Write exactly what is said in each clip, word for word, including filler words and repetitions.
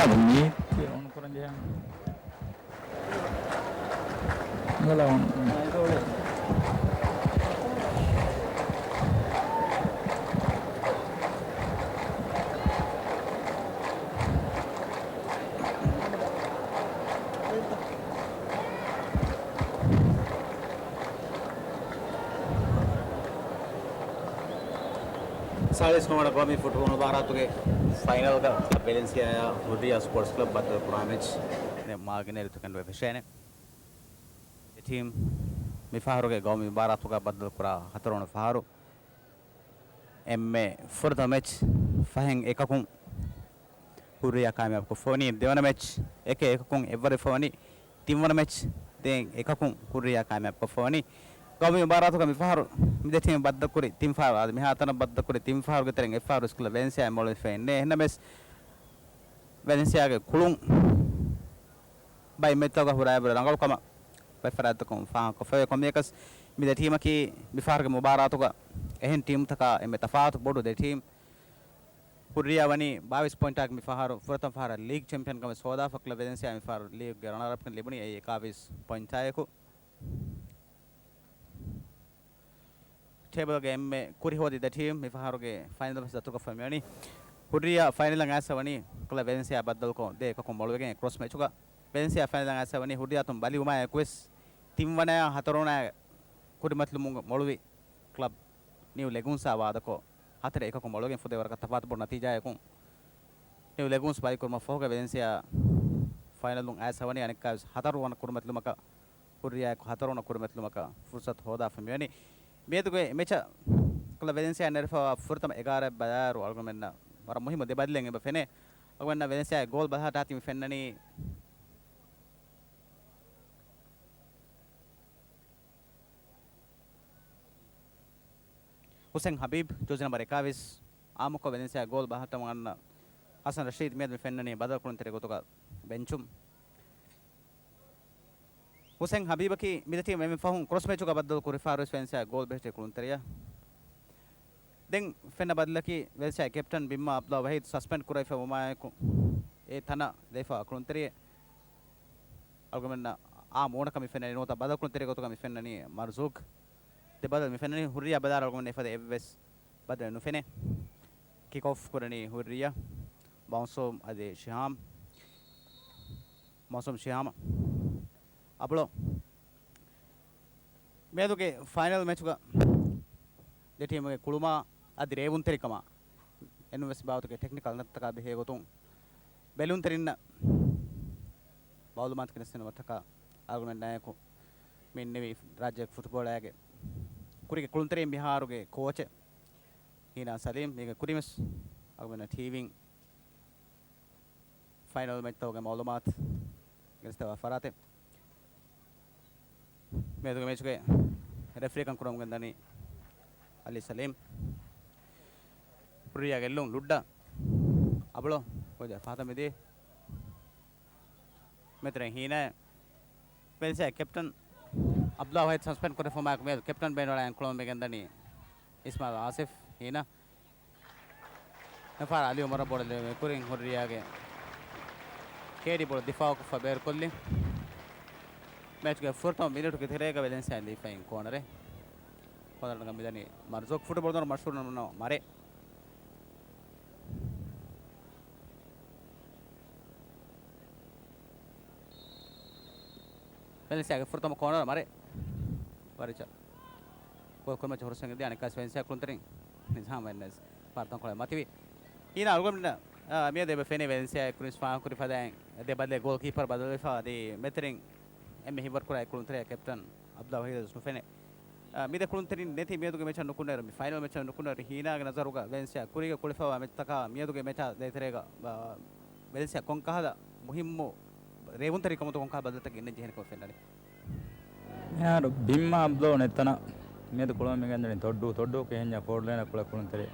އަދި މީތި އޮން ކުރަން ޖެހޭ. އިނގަލަ އޮން. ސާޅީސް ނުވަ ވަނަ ގައުމީ ފުޓްބޯޅަ މުބާރާތުގެ ފައިނަލްގަ ވެލެންސިއާއާ ހުއްރިއްޔާ ސްޕޯޓްސް ކްލަބް ބައްދަލުކުރާ މެޗް މާގިނައިރު ތަކެއް ނުވެ ފެށޭނެ. ދެ ޓީމް މި ފަހަރުގެ ގައުމީ މުބާރާތުގަ ބައްދަލުކުރާ ހަތަރުވަނަ ފަހަރު. އެންމެ ފުރަތަމަ މެޗް ފަހެއް އެކަކުން ހުއްރިއްޔާ ކާމިޔާބުކޮށްފަ ވަނީ. ދެވަނަ މެޗް އެކެއް އެކަކުން އެއްވަރުވެފަ ވަނީ. ތިންވަނަ މެޗް ދެއެއް އެކަކުން ހުއްރިއްޔާ ކާމިޔާބުކޮށްފަ ވަނީ. ގައުމީ މުބާރާތުގަ މި ފަހަރު މި ދެ ޓީމް ބައްދަލުކުރި ތިން ފަހަރު، އަދި މިހާތަނަށް ބައްދަލުކުރި ތިން ފަހަރު ވެސް ކަލަ ވެލެންސިއާ މޮޅުވެފައެއް ނެތް. އެހެންނަމަވެސް، ވެލެންސިއާގެ ކުޅުން ބައެއް މެޗްތަކުގަ ހުރާ އެއްވުރެ ރަނގަޅު ކަމަށް ބައެއް ފަރާތްތަކުން ފާހަގަކޮށްފައި. ކޮންމެއަކަސް މި ދެ ޓީމަކީ މި ފަހަރުގެ މުބާރާތުގަ އެހެން ޓީމްތަކާ އެންމެ ތަފާތު ބޮޑު ދެ ޓީމް. ހުއްރިއްޔާ ވަނީ ބާވީސް ޕޮއިންޓާއެކު މި ފަހަރު ފުރަތަމަ ފަހަރަށް ލީގް ޗެމްޕިއަންކަމެއް ހޯދާފަ، ކްލަބް ވެލެންސިއާ މި ފަހަރު ލީގްގެ ރަނަރަޕްކަން ލިބުނީ އެއީ އެކާވީސް ޕޮއިންޓާއެކު. ޓޭބަލްގެ އެންމެ ކުރި ހޯދި ދެ ޓީމް މި ފަހަރުގެ ފައިނަލް މެޗް ދަތުރުކޮށްފަ މިވަނީ. ހުއްރިއްޔާ ފައިނަލަށް އައިސްފަ ވަނީ ކްލަބް ވެލެންސިއާ ބައްދަލުކޮށް ދެ އެކަކުން މޮޅުވެގެން އެކްރޮސް މެޗުގަ. ވެލެންސިއާ ފައިނަލަށް އައިސްފަ ވަނީ ހުއްރިއްޔާ އަތުން ބަލިވުމާއެކުވެސް ތިންވަނަޔާ ހަތަރުވަނަޔާ ކުރިމަތިލުމުން މޮޅުވި ކްލަބް ނިއު ލެގޫންސާ ވާދަކޮށް ހަތަރެއް އެކަކުން މޮޅުވެގެން ފުދޭ ވަރަކަށް ތަފާތު ބޮޑު ނަތީޖާއަކުން ނިއު ލެގޫންސް ބަލިކުރުމަށް ފަހުގަ ވެލެންސިއާ ފައިނަލުން އައިސްފަ ވަނީ. އަނެއްކާވެސް ހަތަރު ވަނަ ކުރިމަތިލުމަކަށް ހުއްރިއްޔާއެކު ހަތަރުވަނަ ކުރިމަތިލުމަކަށް ފުރުސަތު ހޯދާފަ މިވަނީ. މިއަދުގެ މެޗަށް ކްލަބް ވެލެންސިއާ ނެރެފަވާ ފުރަތަމަ އެގާރައަށް ބަލާއިރު އަޅުގަނޑުމެންނަށް ވަރަށް މުހިއްމު ދެ ބަދަލެއް އެބަ ފެނޭ. އަޅުގަނޑަށް ވެލެންސިއާގެ ގޯލް ބަލަހައްޓާ ތިމި ފެންނަނީ ހުސެން ހަބީބް، ޖާޒީ ނަމްބަރު އެކާވީސް، އާއްމުކޮށް ވެލެންސިއާ ގޯލް ބަލަހައްޓަމުން އަންނަ ހަސަން ރަޝީދު މިއަދު މި ފެންނަނީ ބަދަލުކުޅުންތެރި ގޮތުގަ ބެންޗުން. ހުސެން ހަބީބަކީ މި ދެ ޓީމް އެންމެ ފަހުން ކްރޮސް މެޗުގަ ބައްދަލު ކުރި ފަހަރުވެސް ވެލެންސިއާ ގޯލް ބެހެއްޓި ކުޅުންތެރިޔާ. ދެން ފެންނަ ބަދަލަކީ ވެލެންސިއާ ކެޕްޓަން ބިންމާ އަބްދުﷲ ވަހީދު ސަސްޕެންޑް ކުރެވިފަ ވުމާއެކު އެ ތަނަށް ދެފަ ކުޅުންތެރިޔެއް. އަޅުގަނޑުމެންނަށް އާ މޫނަކަށް މި ފެންނަނީ ނުވަތަ ބަދަލު ކުޅުންތެރި ގޮތުގަ މި ފެންނަނީ މަރްޒޫގް. ދެ ބަދަލު މި ފެންނަނީ ހުރިއްޔާ ބަލާއިރު އަޅުގަނޑުމެން އެފަދަ އެއްވެސް ބަދަލެއް ނުފެނޭ. ކިކް އޮފް ކުރަނީ ހުރިއްޔާ. މައުސޫމް އަދި ޝިހާމް. މައުސޫމް ޝިހާމް. އަބުޅޯ. މިއަދުގެ ފައިނަލް މެޗުގަ ދެ ޓީމުގެ ކުޅުމާ އަދި ރޭވުންތެރިކަމާ އެންމެ ވެސް ބާވަތުގެ ޓެކްނިކަލް ނަތްތަކާ ބެހޭ ގޮތުން ބެލުންތެރިންނަށް މައުލޫމާތު ގެނެސްދިނުމަށްޓަކާ އަޅުގަނޑުމެންނާއެކު މި އިންނެވި ރާއްޖޭގެ ފުޓްބޯޅައިގެ ކުރީގެ ކުޅުންތެރިން މިހާރުގެ ކޯޗެއް ހީނާ ސަލީމް. މީގެ ކުރިން ވެސް އަޅުގަނޑުމެންނަށް ޓީވީން ފައިނަލް މެޗްތަކުގެ މައުލޫމާތު ގެނެސްދެވާ ފަރާތެއް. މިއަދުގެ މެޗުގެ ރެފްރީކަން ކުރަމުން ގެންދަނީ އަލީ ސަލީމް. ހުރިއްޔާ ގެއްލުން ލުއްޑަ އަބުޅޯ ގޮތް ފަހަތަށް މިދިޔަ މެތިރެން ހީނާ. ވެލެންސިއާ ކެޕްޓަން އަބްދުﷲ ވަހީދު ސަސްޕެންޑް ކުރެފުމާއެކު މިއަދު ކެޕްޓަން ބޭނުންވެލާ ކުޅަމުން މި ގެންދަނީ އިސްމާއިލް އާސިފް ހީނާ. މިފަހަރު އަލީ އުމަރަށް ބޯޅަ ލިބުމުގެ ކުރިން ހުރިއްޔާގެ ކޭޑީ ބޯޅަ ދިފާއުކޮށްފަ ބޭރުކޮށްލި. މެޗުގެ ފުރަތަމަ މިނެޓުގެ ތެރޭގަ ވެލެންސިއާ ލީފައިން ކޯނަރެއް. ކޯނަރުގަ މިދަނީ މަރްޒޫގް، ފުޓްބޯޅަ ދޮން މަޝްހޫރު ނަމުން މަރޭ. ވެލެންސިއާގެ ފުރަތަމަ ކޯނަރު މަރޭ. ވަރިޗަ. ގޯލް ކުރިމައްޗަށް ހުރަސްވެގެން ދިޔަ އަނެއްކާވެސް ވެލެންސިއާ ކުޅުންތެރިން ނިޒާމް ވެންނެސް ފާރުތަންކޮޅެއް މަތިވި. ހީނާ އަޅުގަނޑުމެންނަށް، އާ، މިއަދު އެބަ ފެނޭ ވެލެންސިއާ ކުރިން ފާހަގަކުރި ފަދައިން ދެ ބަދަލެއް ގޯލް ކީޕަރ ބަދަލުވެފަ އަދި މެތިރިން އެންމެ ހިތްވަރުކުރާ ކުޅުންތެރިޔާ ކެޕްޓަން އަބްދުﷲ ވަހީދަށް ނުފެނޭ. އާ، މި ދެ ކުޅުންތެރިން ނެތި މިއަދުގެ މެޗަށް ނުކުންނައިރު، މި ފައިނަލް މެޗަށް ނުކުންނައިރު، ހީނާގެ ނަޒަރުގަ ވެލެންސިއާ ކުރީގަ ކުޅެފައިވާ މެޗްތަކާ މިއަދުގެ މެޗާ ދޭތެރޭގަ، އާ، ވެލެންސިއާ ކޮންކަހަލަ މުހިއްމު ރޭވުންތެރިކަމުގެ ކޮންކަހަލަ ބަދަލުތަކެއް ގެންނަން ޖެހޭނެ ކަމަށް ފެންނަނީ. މިހާރު ބިންމާ އަބްދުﷲ ނެތްތަނަށް މިއަދު ކުޅަމުން މި ގެންދަނީ ތޮއްޑޫ، ތޮއްޑޫ ކިހިންޏާ ފޯޑް ލޭނަށް ކުޅެ ކުޅުންތެރި.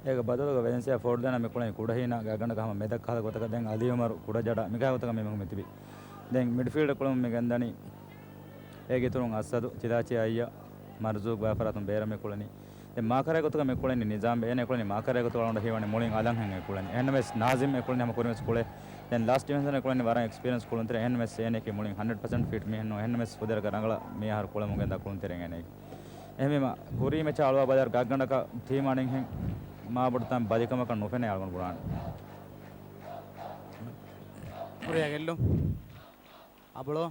އޭގެ ބަދަލުގަ ވެލެންސިއާ ފޯޑް ލޭނަށް މި ކުޅެނީ ކުޑަހީނާ ގާތްގަނޑަކަށް ހަމަ މެދަށް ކަހަލަ ގޮތަކަށް. ދެން އަލީ އުމަރު ކުޑަ ޖަޑަށް މިކަހަލަ ގޮތަކަށް މި މީހުން މިތިބީ. ދެން މިޑްފީލްޑަށް ކުޅަމުން މި ގެންދަނީ އޭގެ އިތުރުން އަސްއަދު، ޗިލާޗި އައްޔަ، މަރްޒޫގް ބާފަރާތުން ބޭރަށް މި ކުޅެނީ. ދެން މާކަރާ ގޮތުގަ މި ކުޅެނީ ނިޒާމް ބެ. އޭނަ ކުޅެނީ މާކަރާ ގޮތުގަ އަޅުގަނޑަށް ހީވަނީ މުޅިން އަލަށް ހެން އެ ކުޅެނީ. އެހެންނަމަވެސް ނާޒިމް އެ ކުޅެނީ ހަމަ ކުރިންވެސް ކުޅެ ދެން ލާސްޓް ޑިފެންސަރ ކުޅެން ވަރަށް އެކްސްޕީރިއަންސް ކުޅުންތެރި އެހެން ވެސް އޭނައަކީ މުޅިން ހަންޑްރެޑް ޕަސެންޓް ފިޓް މީހެއް ނޫން. އެހެން ވެސް ފުދޭވަރަކަށް ރަނގަޅަށް މި އަހަރު ކުޅެމުން ގެންދާ ކުޅުންތެރިން އޭނައަކީ. އެހެންވީމަ ކުރީ މެޗާ އަޅުވާ ބަލާއިރު ގާތްގަނޑަކަށް ޓީމް އަނެއްހެން މާބޮޑު ތަން ބަލިކަމަކަށް ނުފެނޭ އަޅުގަނޑު ބުނާނެ. ކުރިއަށް ގެއްލުން. އަބުޅޯ.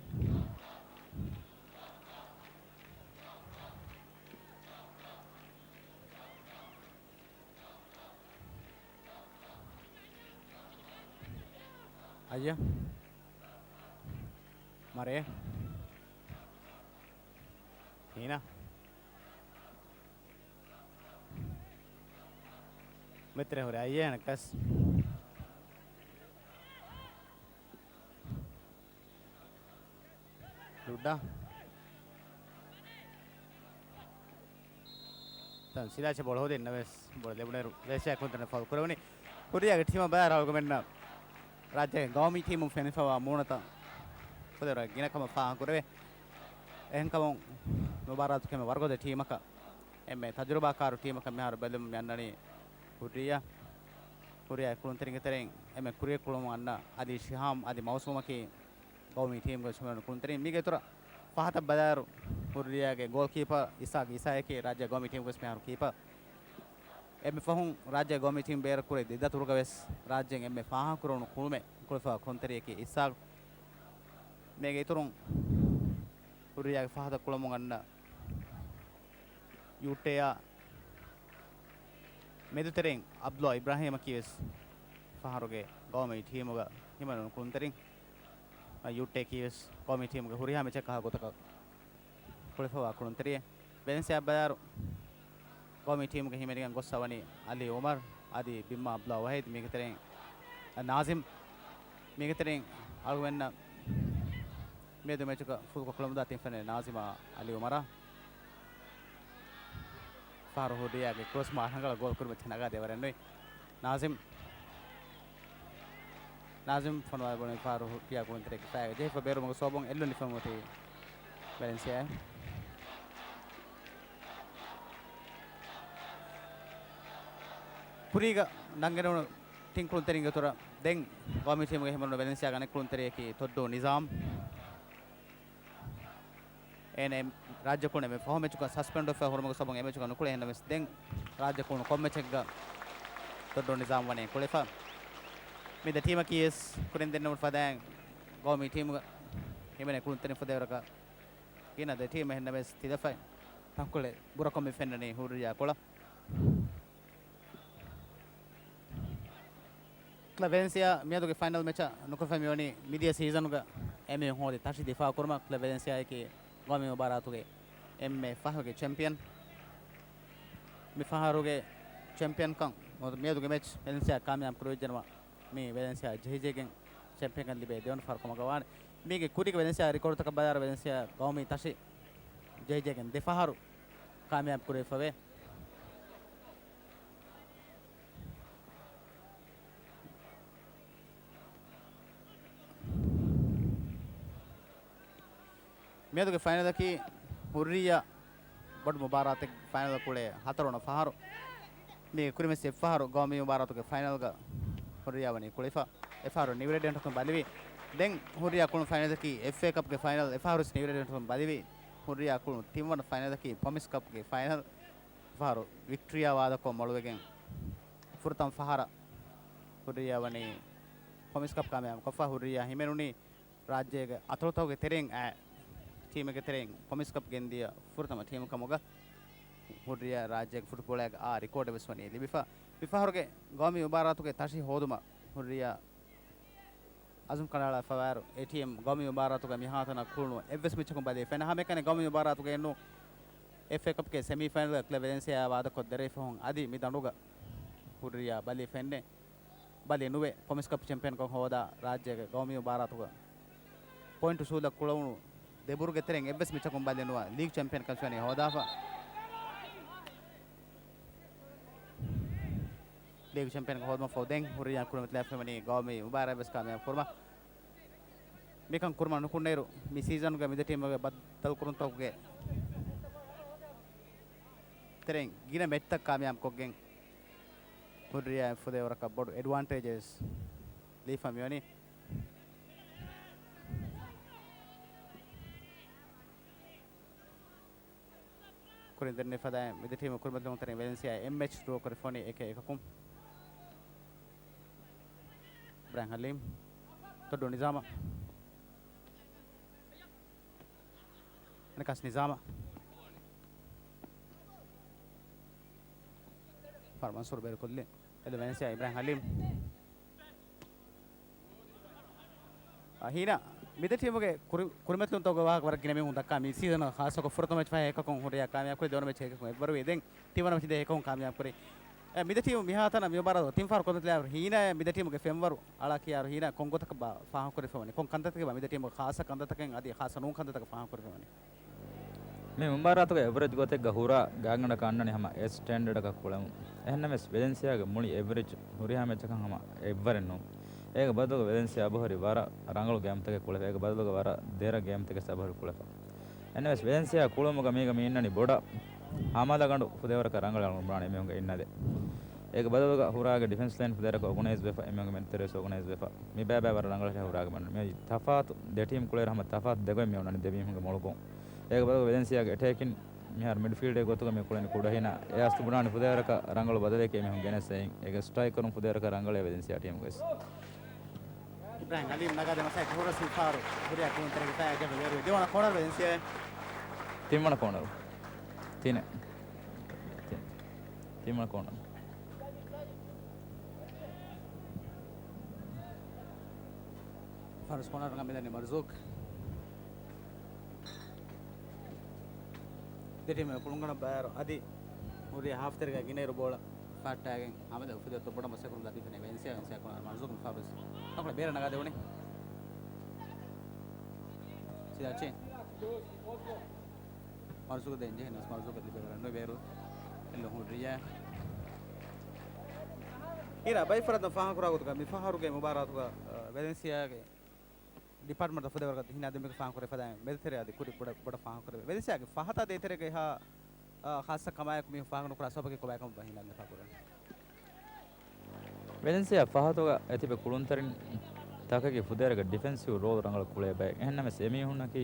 އައްޔަ. މަރޭ. ހީނާ. މެތްރެ ހުރެ އައްޔަ އަނެއްކަސް. ލުއްޑާ. ތަން ސިލާޗަ ބޯޅަ ހޯދިންނަވެސް ބޯޅަ ލެބުނައިރު ރޭޝާ ކުންތަނަށް ފައުލް ކުރެވުނީ. ކުރިއާގެ ޓީމަށް ބައި ރާހުލްގެމެންނަށް ރާއްޖޭގެ ގައުމީ ޓީމުން ފެނިފަވާ މޫނަތައް ފުދޭވަރަށް ގިނަކަމަށް ފާހަގަކުރެވޭ. އެހެންކަމުން މުބާރާތު ކެމެ ވަރުގަދަ ޓީމަކަށް އެންމެ ތަޖުރުބާކާރު ޓީމަކަށް މިހާރު ބެލުމަށް މި އަންނަނީ ހުއްރިއްޔާ. ހުއްރިއްޔާ ކުޅުންތެރިންގެ ތެރެއިން އެންމެ ކުރިއަށް ކުޅުމުން އަންނަ އަލީ ޝިހާމް އަދި މައުސޫމަކީ ގައުމީ ޓީމުގެ ސުމެރުން ކުޅުންތެރިން. މީގެ އިތުރަށް ފަހަތަށް ބަލާއިރު ހުއްރިއްޔާގެ ގޯލް ކީޕަރ އިސާގް އިސާއަކީ ރާއްޖޭ ގައުމީ ޓީމުގެ ވެސް މިހާރު ކީޕަރ. އެންމެ ފަހުން ރާއްޖޭ ގައުމީ ޓީމް ބޭރަށް ކުރެ ދެ ދަތުރުގަ ވެސް ރާއްޖޭން އެންމެ ފާހަގަކުރެވުނު ކުޅުމެއް ކުޅެފަ ކުޅުންތެރިޔަކީ އިސާގް. މީގެ އިތުރުން ހުއްރިއްޔާގެ ފަހަތަށް ކުޅަމުން އަންނަ ޔޫޓޭއާ މެދުތެރެއިން އަބްދުﷲ އިބްރާހީމަކީ ވެސް ފަހަރުގެ ގައުމީ ޓީމުގަ ހިމަނުނު ކުޅުންތެރިން. ޔޫޓޭއަކީ ވެސް ގައުމީ ޓީމުގެ ހުރިހާ މެޗަކާ ގޮތަކަށް ކުޅެފަވާ ކުޅުންތެރިއެއް. ވެލެންސިއާ ބަޔާރު ގައުމީ ޓީމުގެ ހިމެނިގެން ގޮއްސަވަނީ އަލީ އުމަރު އަދި ބިންމާ އަބްދުﷲ ވަހީދު، މީގެ ތެރެއިން ނާޒިމް، މީގެ ތެރެއިން އަޅުގަނޑަށް މިއަދު މެޗުގަ ފުލްކޮށް ކުޅަމުންދާ ތިން ފެންނެ ނާޒިމާ އަލީ އުމަރާ. ފަހަރު ހުރިއްޔާގެ ކްރޮސް މާ ރަނގަޅަށް ގޯލް ކުރިމައްޗަށް ނަގާދޭ ވަރެއް ނުވި. ނާޒިމް. ނާޒިމް ފޮނުވާ ބުނި ފަހަރު ހުރިއްޔާ ކުޅުންތެރިޔަކީ ފައިގަ ޖެހިފަ ބޭރުމުގެ ސޯބުން އެއްލުން ލިފަން އޮތީ ވެލެންސިއާ. ކުރީގަ ނަންގެނުނު ތިން ކުޅުންތެރިންގެ އިތުރަށް ދެން ގައުމީ ޓީމުގެ ހިމަނުނު ވެލެންސިއާގެ އަނެއް ކުޅުންތެރިޔަކީ ތޮއްޑޫ ނިޒާމް. އޭނަ ރާއްޖެ ކުޅުން އެންމެ ފަހު މެޗުގަ ސަސްޕެންޑް ވެފަ ހުރުމުގެ ސަބަބުން އެ މެޗުގަ ނުކުޅެ. އެހެންނަމަވެސް ދެން ރާއްޖެ ކުޅުނު ކޮން މެޗެއްގަ ތޮއްޑޫ ނިޒާމް ވަނީ ކުޅެފަ. މި ދެ ޓީމަކީ ވެސް ކުރިން ދެންނެވުނު ފަދައިން ގައުމީ ޓީމުގަ ހިމެނޭ ކުޅުންތެރިން ފުދޭވަރަކަށް ގިނަ ދެ ޓީމް. އެހެންނަމަވެސް ތިލަފައި ތަންކޮޅެއް ބުރަކޮށް މި ފެންނަނީ ހުރިއްޔާ ކޮޅަށް. ކްލަބް ވެލެންސިއާ މިއަދުގެ ފައިނަލް މެޗަށް ނުކުތްފަ މިވަނީ މިދިޔަ ސީޒަނުގަ އެމީހުން ހޯދި ތަށި ދިފާއު ކުރުމަށް. ކްލަބް ވެލެންސިއާއަކީ ގައުމީ މުބާރާތުގެ އެންމެ ފަހުގެ ޗެމްޕިއަން. މި ފަހަރުގެ ޗެމްޕިއަންކަން ނުވަތަ މިއަދުގެ މެޗް ވެލެންސިއާ ކާމިޔާބު ކުރެވިއްޖެނަމަ، މީ ވެލެންސިއާ ޖެހިޖެހިގެން ޗެމްޕިއަންކަން ލިބޭ ދެވަނަ ފަހަރު ކަމަކަށް ވާނެ. މީގެ ކުރީގެ ވެލެންސިއާ ރިކޯޑުތަކަށް ބަލާއިރު ވެލެންސިއާ ގައުމީ ތަށި ޖެހިޖެހިގެން ދެ ފަހަރު ކާމިޔާބު ކުރެވިފަވޭ. މިއަދުގެ ފައިނަލަކީ ހުއްރިއްޔާ ބޮޑު މުބާރާތެއް ފައިނަލަށް ކުޅޭ ހަތަރުވަނަ ފަހަރު. މީގެ ކުރިންވެސް އެއްފަހަރު ގައުމީ މުބާރާތުގެ ފައިނަލްގަ ހުއްރިއްޔާ ވަނީ ކުޅެފަ. އެފަހަރު ނިވި ރެޑް އެންޓްތުން ބަލިވި. ދެން ހުއްރިއްޔާ ކުޅުނު ފައިނަލަކީ އެފްއޭ ކަޕްގެ ފައިނަލް. އެފަހަރުވެސް ނިވި ރެޑް އެންޓްތުން ބަލިވި. ހުއްރިއްޔާ ކުޅުނު ތިންވަނަ ފައިނަލަކީ ޕްރޮމިސް ކަޕްގެ ފައިނަލް. އެފަހަރު ވިކްޓްރިއާ ވާދަކޮށް މޮޅުވެގެން ފުރަތަމަ ފަހަރަށް ހުއްރިއްޔާ ވަނީ ޕްރޮމިސް ކަޕް ކާމިޔާބު ކޮށްފަ. ހުއްރިއްޔާ ހިމެނުނީ ރާއްޖޭގެ އަތޮޅުތަކުގެ ތެރެއިން އައި ޓީމެއްގެ ތެރެއިން ޕްރޮމިސް ކަޕް ގެންދިޔަ ފުރަތަމަ ޓީމު ކަމުގަ. ހުއްރިއްޔާ ރާއްޖޭގެ ފުޓްބޯޅައިގެ އާ ރިކޯޑެއް ވެސް ވަނީ ލިބިފަ. މިފަހަރުގެ ގައުމީ މުބާރާތުގެ ތަށި ހޯދުމަށް ހުއްރިއްޔާ އަޒުމް ކަނޑައަޅާފަވާއިރު، އެ ޓީމް ގައުމީ މުބާރާތުގަ މިހާތަނަށް ކުޅުނު އެއްވެސް މެޗަކުން ބަލި ފެންނަ ހަމައެކަނި ގައުމީ މުބާރާތުގައި ނޫން. އެފްއޭ ކަޕްގެ ސެމީ ފައިނަލްގަ ކްލަބް ވެލެންސިއާ ވާދަކޮށް ދެރަވިފަހުން އަދި މި ދަނޑުގަ ހުއްރިއްޔާ ބަލި ފެންނެ. ބަލި ނުވެ، ޕްރޮމިސް ކަޕް ޗެމްޕިއަންކަން ހޯދާ ރާއްޖޭގެ ގައުމީ މުބާރާތުގަ ޕޮއިންޓު ސޫލަށް ކުޅަވުނު ދެބުރުގެ ތެރެއިން އެއްވެސް މެޗަކުން ބަލި ނުވާ ލީގް ޗެމްޕިއަންކަން ވަނީ ހޯދާފަ. ލީގް ޗެމްޕިއަންކަން ހޯދުމަށްފަހު ދެން ހުއްރިއްޔާ ކުރިމަތިލާފަ މިވަނީ ގައުމީ މުބާރާތް ވެސް ކާމިޔާބު ކުރުމަށް. މިކަން ކުރުމަށް ނުކުންނައިރު، މި ސީޒަނުގެ މި ދެ ޓީމުގެ ބައްދަލުކުރުންތަކުގެ ތެރެއިން ގިނަ މެޗްތައް ކާމިޔާބުކޮށްގެން، ހުއްރިއްޔާ ފުދޭވަރަކަށް ބޮޑު އެޑްވާންޓޭޖެސް ލިބިފަ މިވަނީ. ކުރިން ދެންނެވި ފަދައިން މި ދެ ޓީމު ކުރިމަތިލުންތެރިން ވެލެންސިއާ އެމްއެޗް ޑްރޯ ކުރެފަވަނީ އެކެއް އެކަކުން. އިބްރާހިމް ހަލީމް، ތޮއްޑޫ ނިޒާމަށް. އަނެކާސް ނިޒާމަށް. ފާރު މަންސޫރު ބޭރުކޮށްލި. އެދު ވެލެންސިއާ އިބްރާހިމް ހަލީމް. އާ، ހީނާ، މި ދެ ޓީމުގެ ކުރި-، ކުރިމަތިލުންތަކުގެ ވާހަކަ ވަރަށް ގިނަ މީހުން ދައްކާ މި ސީޒަނަށް ޚާއްޞަކޮށް ފުރަތަމަ މެޗް ފަހެއް އެކަކުން ހުރިހާ ކާމިޔާބު ކުރި، ދެވަނަ މެޗް އެކަކުން އެއްވަރުވި، ދެން ތިންވަނަ މެޗް ދޭ އެކަކުން ކާމިޔާބު ކުރި. އެ، މި ދެ ޓީމު މިހާތަނަށް މި މުބާރާތު ތިން ފަހަރު ކުރިމަތިލާ ހީނާ މި ދެ ޓީމުގެ ފެންވަރު އަޅާ ކިޔާރު ހީނާ ކޮން ގޮތަކަށް ބާ ފާހަގަކުރެފަވަނީ؟ ކޮން ކަންތައްތަކެއް ބާ މި ދެ ޓީމުގެ ޚާއްޞަ ކަންތައްތަކެއް އަދި ޚާއްޞަ ނޫން ކަންތައްތަކަށް ފާހަގަކުރެފަވަނީ؟ މި މުބާރާތުގެ އެވްރެޖް ގޮތެއްގަ ހުރާ ގާތްގަނޑަކަށް އަންނަނީ ހަމަ އެ ސްޓޭންޑަޑަކަށް ކުޅެމުން. އެހެންނަމަވެސް، ވެލެންސިއާގެ މުޅި އެވްރެޖް ހުރިހާ މެޗަކަށް ހަމަ އެއްވަރެއް ނޫން. އޭގެ ބަދަލުގަ ވެލެންސިއާ އަބަހުރި ވަރަށް ރަނގަޅު ގޭމްތަކެއް ކުޅެފަ، އޭގެ ބަދަލުގަ ވަރަށް ދެރަ ގޭމްތަކެއް އަބަހުރި ކުޅެފަ. އެހެންނަމަވެސް، ވެލެންސިއާ ކުޅުމުގަ މީގަ މި އިންނަނީ ބޮޑަށް ހަމަލަގަނޑު ފުދޭވަރަކަށް ރަނގަޅަށް އަޅުގަނޑު ބުނާނެ އެމީހުންގެ އިންނަދޭ. އޭގެ ބަދަލުގަ ހުރާގެ ޑިފެންސް ލައިން ފުދޭވަރަކަށް އޯގަނައިޒް ވެފަ، އެމީހުންގެ މެދުތެރޭސް އޯގަނައިޒް ވެފަ. މި ބައިބައި ވަރަށް ރަނގަޅަށް ހުރާގެ ބަންނަން. މި ތަފާތު ދެ ޓީމް ކުޅޭއިރު ހަމަ ތަފާތު ދެގޮތް މި އޮންނަނީ ދެ މީހުންގެ މޮޅުގަ. އޭގެ ބަދަލުގަ ވެލެންސިއާގެ އެޓޭކިން މިހާރު މިޑްފީލްޑްގެ ގޮތުގަ މި ކުޅެނީ ކުޑަހީނާ. އެއަސް ބުނާނީ ފުދޭވަރަކަށް ރަނގަޅު ބަދަލެއް އެމީހުން ގެނެސް އެއިން. އޭގެ ސްޓްރައިކަރުން ފުދޭވަރަކަށް ރަނގަޅޭ ވެލެންސިއާ ޓީމުގައި. އިބްރާހިމް ހަލީމް ނަގާދެ މަސައްކަތް ކުރަސް މިފަހަރު ހުރިހާ ކުޅުންތެރިންގެ ފައިގައި ޖަހަން ބޭރުވި. ދެވަނަ ކޯނަރު ވެލެންސިއާ. ތިންވަނަ ކޯނަރު. ތިނެއް. ތިން-، ތިންވަނަ ކޯނަރު. ފަރުސް ކޯނަރުގަ މިދަނީ މަރްޒޫކް. ދެ ޓީމު ކުޅުންގަނޑަށް ބައިވަރު އަދި ހުރި ހާފްތެރިގަ ގިނައިރު ބޯޅަ ފައްޓާގެން ހަމަދަ އުފެދި އޮތް ބޮޑަށް މަސައްކަތް ކުރަމުން ދާ ތިފެނޭ ވެލެންސިއާ، ވެލެންސިއާ ކޯނަރު މަރްޒޫކް މި ފާރުވެސް ތަކުޅެ ބޭރަށް ނަގާދެވުނީ. ސިދާޗި. މަރްޒޫކް ދެން ޖެހެނީސް މަރްޒޫކް ލިބޭވަރަށް ނުވޭ ބޭރު. އެއްލުން ހުރިއްޔާ. އިރާ ބައިފަރާތުން ފާހަގަކުރާ ގޮތުގަ މި ފަހަރުގެ މުބާރާތުގަ، އަ، ވެލެންސިއާގެ ޑިޕާޓްމަންޓް ފުދޭވަރަކަށް ހިނާ ދެމީހުން ފާހަގަކުރެ ފަދައިން މެދުތެރެ އަދި ކުރި ބޮޑަށް، ބޮޑަށް ފާހަގަކުރެވޭ. ވެލެންސިއާގެ ފަހަތާ ދޭތެރޭގައި ހާ، އާ، ޚާއްސަ ކަމާއެކު މީހުން ފާހަގަނުކުރާ ސަބަބަކީ ކޮބާކަމަށް ހިނާ ދެފާކުރަން. ވެލެންސިއާ ފަހަތުގަ އެތިބެ ކުޅުންތެރިން ތަކަކީ ފުދޭވަރަކަށް ޑިފެންސިވް ރޯލް ރަނގަޅަށް ކުޅޭ ބައެއް. އެހެންނަމަވެސް، އެމީހުންނަކީ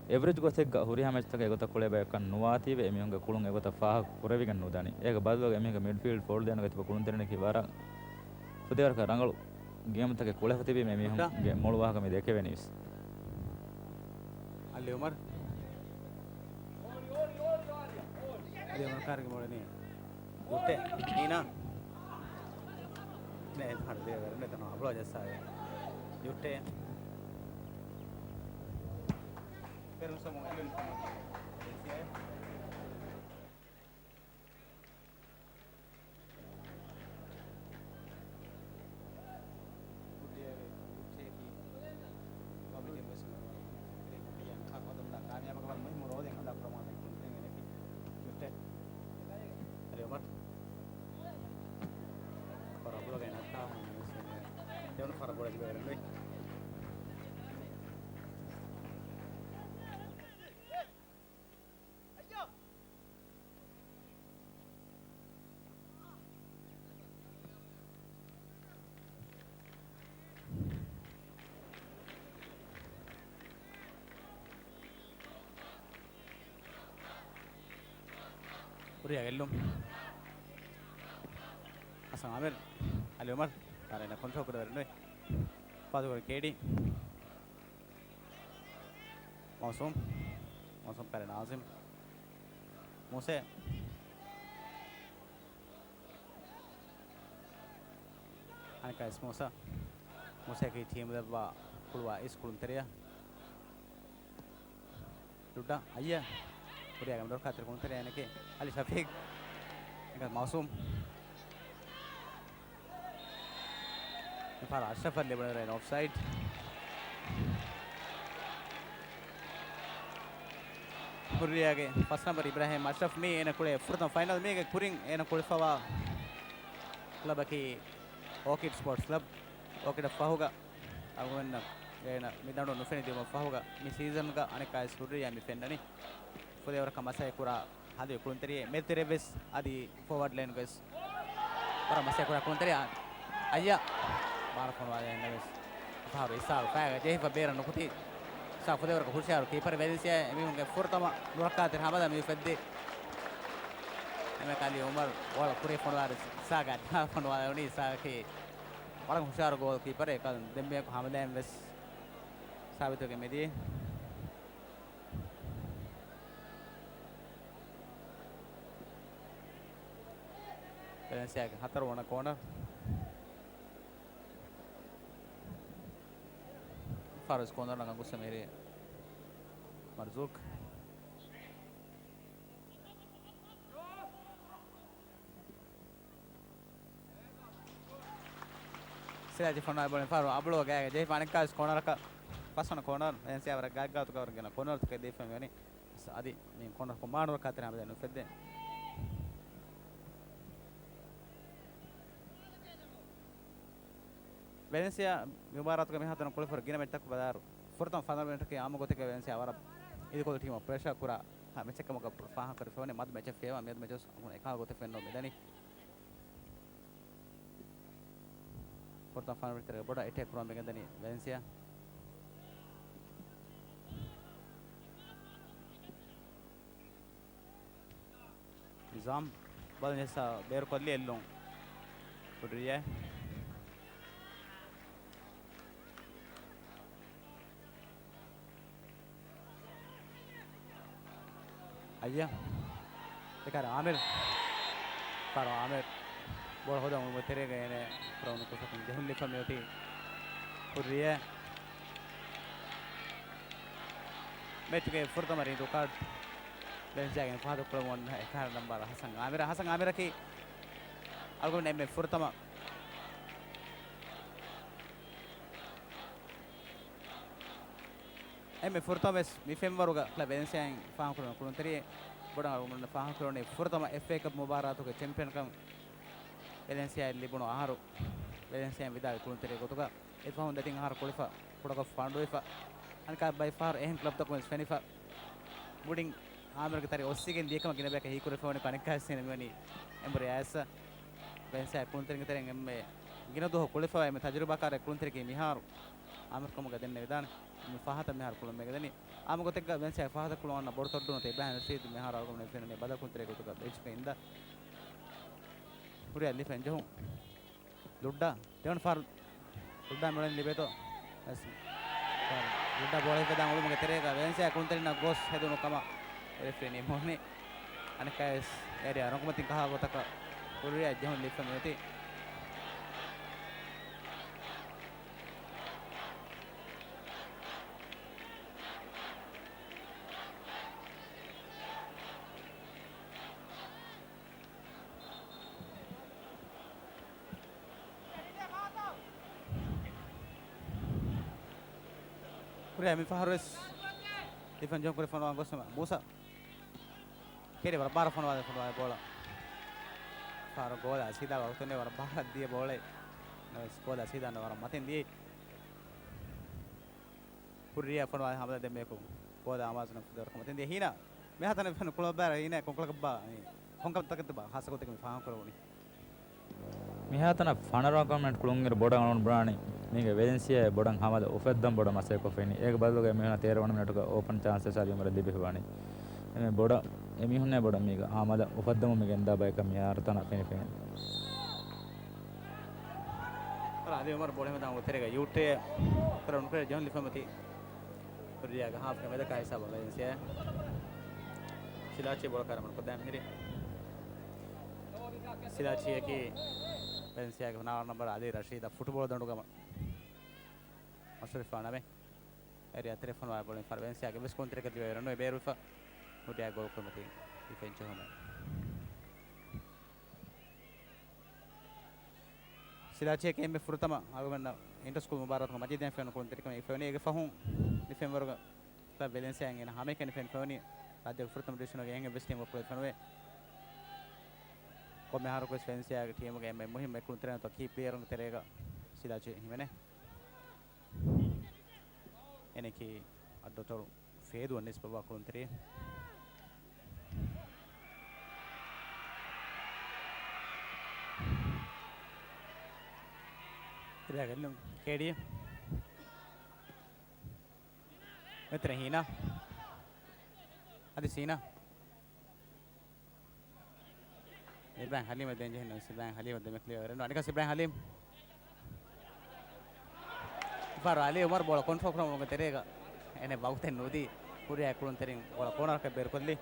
އެވްރެޖް ގޮތެއްގަ ހުރިހާ މެޗްތަކަށް އެގޮތަށް ކުޅޭ ބަޔަކަށް ނުވާތީވެ، އެމީހުންގެ ކުޅުން އެގޮތަށް ފާހަގަ ކުރެވިގެން ނުދަނީ. އޭގެ ބަދަލުގަ އެމީހުންގެ މިޑްފީލްޑް ފޯލް ދޭން އެތިބެ ކުޅުންތެރިންނަކީ ވަރަށް ފުދޭވަރަކަށް ރަނގަޅު ގޭމްތަކެއް ކުޅެފަ ތިބީމަ އެމީހުންގެ މޮޅު ވާހަކަ މި ދެކެވެނީވެސް. އަލީ އުމަރު. އަލީ އުމަރު ކާރިގެ މޮޅެނީ. ޔުޓެ. ހީނާ. ނޭ، ހަރު ދޭވެރެ ނެތަނު އަބުޅާ ޖައްސާވެ. ޔުޓެ. ޕެރުން ސަމު އެލުން ސަމު. ކުރިއަށް ގެއްލުން. ހަސަން އާމިރު، އަލީ އުމަރު، ކާރިންނަށް ކޮންޓްރޯލް ކުރެވިގެން ނުވޭ. ފާދަކުރި ކޭޑީ. މައުސޫމް. މައުސޫމް ކާރިން އާޒިމް. މޫސޭ. އަނެއްކާވެސް މޫސާ. މޫސާއަކީ ޓީމު ލައްވާ ކުޅުވާ އިސް ކުޅުންތެރިޔާ. ލުއްޑާ އައްޔަ. ކުރިއަށް ގެންދަވާ ދޮރުކާތެރި ކުޅުންތެރިޔާ އޭނައަކީ އަލީ ޝަފީޤް. އެނގ މައުސޫމް. މިފަހަރު އަޝްރަފަށް ލިބުނުއިރު އޮފްސައިޑް. ހުއްރިއްޔާގެ ފަސް ނަމްބަރު އިބްރާހިމް އަޝްރަފް މީ އޭނަ ކުޅޭ ފުރަތަމަ ފައިނަލް. މީގެ ކުރިން އޭނަ ކުޅެފަވާ ކްލަބަކީ އޯކިޑް ސްޕޯޓްސް ކްލަބް. އޯކިޑަށް ފަހުގަ އަޅުގަނޑަށް އޭނަ މި ދަނޑު ނުފެނިދިޔުމަށް ފަހުގަ މި ސީޒަންގަ އަނެއްކާވެސް ހުއްރިއްޔާ މި ފެންނަނީ. ފުދޭވަރަކަށް މަސައްކަތް ކުރާ ހަނދު ކުޅުންތެރިއެއް މެދުތެރެއަށްވެސް އަދި ފޯވާޑް ލައިންގަވެސް ވަރަށް މަސައްކަތް ކުރާ ކުޅުންތެރިޔާ އައްޔަ ބާރަށް ފޮނުވާލެވެންނަވެސް. ފަހަރު އިސާރު ފައިގަ ޖެހިފަ ބޭރަށް ނުކުތީ. އިސާރު ފުދޭވަރަކަށް ހުށައަޅު ކީޕަރު ވެލެންސިއާ އެމީހުންގެ ފުރަތަމަ ނުރައްކާތެރި ހަމަލާ މި އުފެއްދި. އަލީ އުމަރު ބޯޅަ ކުރި ފޮނުވާލި އިސާގެ އަތް ފޮނުވާލެވުނީ. އިސާގަކީ ވަރަށް ހުޝާރު ގޯލް ކީޕަރެއް. އެކަލުން ދެންމެއަކު ހަމަލައިން ވެސް ސާބިތުވެގެން މިދިޔަ. ވެލެންސިއާގެ ހަތަރު ވަނަ ކޯނަރ. ފާރުސް ކޯނަރ ނަގަން ގޮސް މިހިރީ މަރްޒޫކް. ސިލާޗި ފޮނުވާލި ބޯޅަ ފާރު އަބުޅު ގާގަ ޖެހިފަ އަނެއްކާވެސް ކޯނަރަކަށް ފަސްވަނަ ކޯނަރ. ވެލެންސިއާ ވަރަށް ގާތްގާތުގަ ވަރަށް ގިނަ ކޯނަރުތަކެއް ދީފަ މިވަނީ. އަދި މި ކޯނަރ ކުރި މާނަރަކާ ތެރޭ ހަމަ ނުފެއްދޭ. ވެލެންސިއާ މި މުބާރާތުގަ މިހާތަނަށް ކުޅެފަ ގިނަ މެޗްތަކު ބަލާއިރު، ފުރަތަމަ ފަނަރަ މިނެޓަކީ އާއްމު ގޮތެއްގަ ވެލެންސިއާ ވަރަށް އިރުކޮޅު ޓީމަށް ޕްރެޝަރ ކުރާ މެޗެއް ކަމުގަ ފާހަގަކުރެވިފަވަނީ. މަދު މެޗެއް ފޭވާ މިއަދު މެޗު އެކަހަލަ ގޮތެއް ފެންނަން މިދަނީ. ފުރަތަމަ ފަނަރަ މިނެޓްތެރޭގަ ބޮޑަށް އެޓޭކް ކުރަން ވެގެންދަނީ ވެލެންސިއާ. ނިޒާމް ބަލަން ޖެއްސާ ބޭރުކޮށްލި އެއްލުން. ކުރިއެ. އައްޔަ. ދެކާރ އާމިރު. ފާރު އާމިރު. ބޯޅަ ހޯދަން އުޅުމުގެ ތެރޭގަ އޭނަ ކުރެވުނު ކުށަކުން ޖެހުން ލިބިފަ މިއޮތީ. ކުރިއެ. މެޗުގެ ފުރަތަމަ ރީދޫ ކާޑް ވެލެންސިއާގެ ފަހަތު ކުޅަމުން އެކާރަ ނަންބަރު ހަސަން އާމިރަށް. ހަސަން އާމިރަކީ އަޅުގަނޑު އެންމެ ފުރަތަމަ، އެންމެ ފުރަތަމަ ވެސް މި ފެންވަރުގަ ކްލަބް ވެލެންސިއާއިން ފާހަގަކުރެވުނު ކުޅުންތެރިއެއް. ބޮޑަށް އަޅުގަނޑު ފާހަގަކުރެވުނީ ފުރަތަމަ އެފްއޭ ކަޕް މުބާރާތުގެ ޗެމްޕިއަންކަން ވެލެންސިއާއަށް ލިބުނު އަހަރު. ވެލެންސިއާއިން ވިދާޅުވި ކުޅުންތެރި ގޮތުގަ އެފަހުން ދެތިން އަހަރު ކުޅެފަ، ކުޑަކޮށް ފާނޑުވެފަ، އަނެއްކާ ބައި ފަހަރު އެހެން ކްލަބްތަކުން ވެސް ފެނިފަ. މުޑިން އާމިރުގެ ތަރި އޮއްސިގެން ދިޔަކަމަށް ގިނަ ބަޔަކަށް ހީކުރެފަ ވަނީ ކަނެއްކާ ހިސް ހިނެ މިވަނީ އެނބުރި އައިސް. ވެލެންސިއާ ކުޅުންތެރިންގެ ތެރެއިން އެންމެ ގިނަ ދުވަހު ކުޅެފަވާ އެންމެ ތަޖުރިބާކާރެއް ކުޅުންތެރިއަކީ މިހާރު އާމިރު ކަމުގަ ދެންނެވިދާނެ. މި ފަހަތަށް މިހާރު ކުޅުން ވެގެންދަނީ. އާއްމު ގޮތެއްގަ ވެލެންސިއާގެ ފަހަތަށް ކުޅުން އަންނަ ބޮޑު ތޮއްޑު ނުވަތަ އެއްބަހައި ނަޝީދު މިހާރު އަޅުގަނޑު ފެނުނީ ބަދަލު ކުޅުންތެރި ގޮތުގަ ބެންޗުގަ އިންދާ. ކުރިއަށް ލިފެން ޖެހުން. ލުއްޑާ ދެވަނަ ފަހަރު ލުއްޑާ މިއުޅެން ލިބޭތޯ. އަސް. ލުއްޑާ ބޯޅަ ހިފެދާ އުޅުމުގެ ތެރޭގަ ވެލެންސިއާ ކުޅުންތެރިންނަށް ގޮސް ހެދުނު ކަމަށް ރެފްރީ ނިންމުނީ. އަނެއްކާވެސް އޭރިއާ ރޮނގުމަތިން ކަހާ ގޮތަކަށް ކުރިއަށް ޖެހުން ލިފަ މިއޮތީ. ކުރިއަށް މި ފަހަރު ވެސް ޑިފެން ޖޯން ކުރި ފޮނުވާ ގޮސް މޫސާ. ކެރި ވަރަށް ބާރަށް ފޮނުވާ ފޮނުވާ ބޯޅަ. ފާރު ގޯލަށް ސީދާ ވަގުތުން ވަރަށް ބާރަށް ދިޔަ ބޯޅަ. ނަވެސް ގޯލަށް ސީދާ ވަރަށް މަތިން ދިޔަ. ކުރިއަށް ފޮނުވާ ހަމަލަ ދެމޭކު ގޯލަށް އަމާޒުން ފުދުރަކަ މަތިން ދިޔަ ހީނާ. މިހާތަނަށް ފެން ކުޅަބާރަ ހީނާ ކޮންކަޅަކަށްބާ މި ކޮންކަމަށްތަކެއްތަ ހާސަ ގޮތެއް މި ފާހަގަކުރެވުނީ. މިހާތަނަށް ފަނަރަ ވަނަ މިނެޓް ކުޅުންއިރު ބޮޑަށް އަޅުގަނޑު ބުނާނީ މީގެ ވެލެންސިއާއަށް ބޮޑަށް ހަމަލަ އުފެއްދަން ބޮޑަށް މަސައްކަތްކޮށްފައިނީ. އޭގެ ބަދަލުގަ މިހުންނަ ތޭރަ ވަނަ މިނެޓުގަ އޯޕަން ޗާންސް އަލީ އުމަރަށް ލިބިފައިވަނީ. އެމެ ބޮޑަށް އެމީހުންނޭ ބޮޑަށް މީގަ ހަމަލަ އުފައްދަމުން މި ގެންދާ ބަޔަކަށް މިހާރު ތަނަށް ފެނިފައިނީ. އަލީ އުމަރު ބޯޅަ ހިފެދާ އުޅުނު ތެރޭގަ ޔޫޓޭ ކުރެވުނު ކުރިއަށް ޖެހުން ލިފަމަތި. ކުރިއަށް ހާފްގެ މެދަކާ ހިސާބަށް ވެލެންސިއާ. ސިލާޗީ ބޯޅަ ކައިރި މަޑުކޮށްދާން މިހިރީ. ސިލާޗީއަކީ ވެލެންސިއާގެ ނަވާރަ ނަންބަރު އަލީ ރަޝީދަށް ފުޓުބޯޅަ ދަނޑުގަ މަ-، މަޝްރަފީ ނަމެއް. އޭރިއާ ތެރެ ފޮނުވާ ބޯޅަ މި ފަހަރު ވެލެންސިއާގެ ވެސް ކުންތެރެކަށް ލިބޭ ރަންވޭ ބޭރުވެފަ. ކުރިއަށް ގޯލް ކުރުމަތީ ޑިފެންސް ޖެހުމެއް. ސިލާޗީއަކީ އެންމެ ފުރަތަމަ އަޅުގަނޑަށް އިންޓަރ ސްކޫލް މުބާރާތުގަ މަޖީދީން ފެނުނު ކުޅުންތެރިކަމެއް ފެނުނީ. އޭގެ ފަހުން މި ފެންވަރުގަ ކްލަބް ވެލެންސިއާއިން އޭނަ ހަމައެކަނި ފެން ފެނުނީ ރާއްޖޭގެ ފުރަތަމަ ޑިވިޝަނުގެ އެހެން އެއްވެސް ޓީމަކު ކުޅެ ފެނުވޭ. ކޮންމެ އަހަރަކުވެސް ވެލެންސިއާގެ ޓީމުގެ އެންމެ މުހިއްމު އެއް ކުޅުންތެރިން އޮތީ ކީ ޕްލޭޔަރުންގެ ތެރޭގަ ސިލާޗީ ހިމެނޭ. އޭނައަކީ އައްޑުއަތޮޅު ފޭދުވަން ނިސްބަތްވާ ކުޅުންތެރިއެއް. ކޭޑީ. މެތިރެ ހީނާ. އަދި ސީނާ. އިބްރާހިމް ހަލީމަށް ދޭން ޖެހެނީ. އިބްރާހިމް ހަލީމަށް ދެމެކިލި ވެރެން. އަނެކާ އިބްރާހިމް ހަލީމް. ފާރު އަލީ އުމަރު ބޯޅަ ކޮންޓްރޯލް ކުރުމުގެ ތެރޭގަ އެނެ ވަގުތެއް ނުދީ ހުރިހާ ކުޅުންތެރިން ބޯޅަ ކޯނަރަކަށް ބޭރުކޮށްލީ.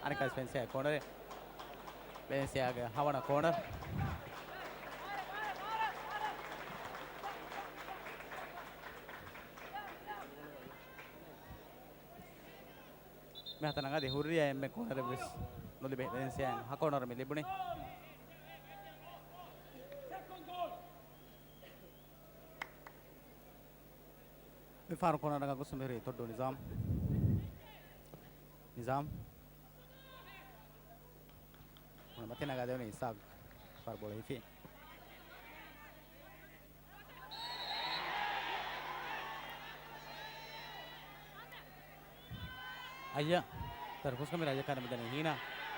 އަނެކާ ވެލެންސިއާ ކޯނަރެއް. ވެލެންސިއާގެ ހަވަނަ ކޯނަރ. މިހާތަނަށް އަދި ހުރިއްޔާ އެންމެ ކޯނަރެއް ވެސް ނުލިބޭ. ވެލެންސިއާއިން ހަ ކޯނަރު މި ލިބުނީ. މި ފާރު ކޯނަރަށް ގޮސް މިހުރީ ތޮއްޑޫ ނިޒާމް. ނިޒާމް. މަތިނަގާ ދެވުނީ އިސާގް. ފާރު ބޯޅަ ހިފި. އައްޔަ. ދަރު ހުސްކަމި ރައްޔަކާ ނަމަ ދަނީ ހީނާ.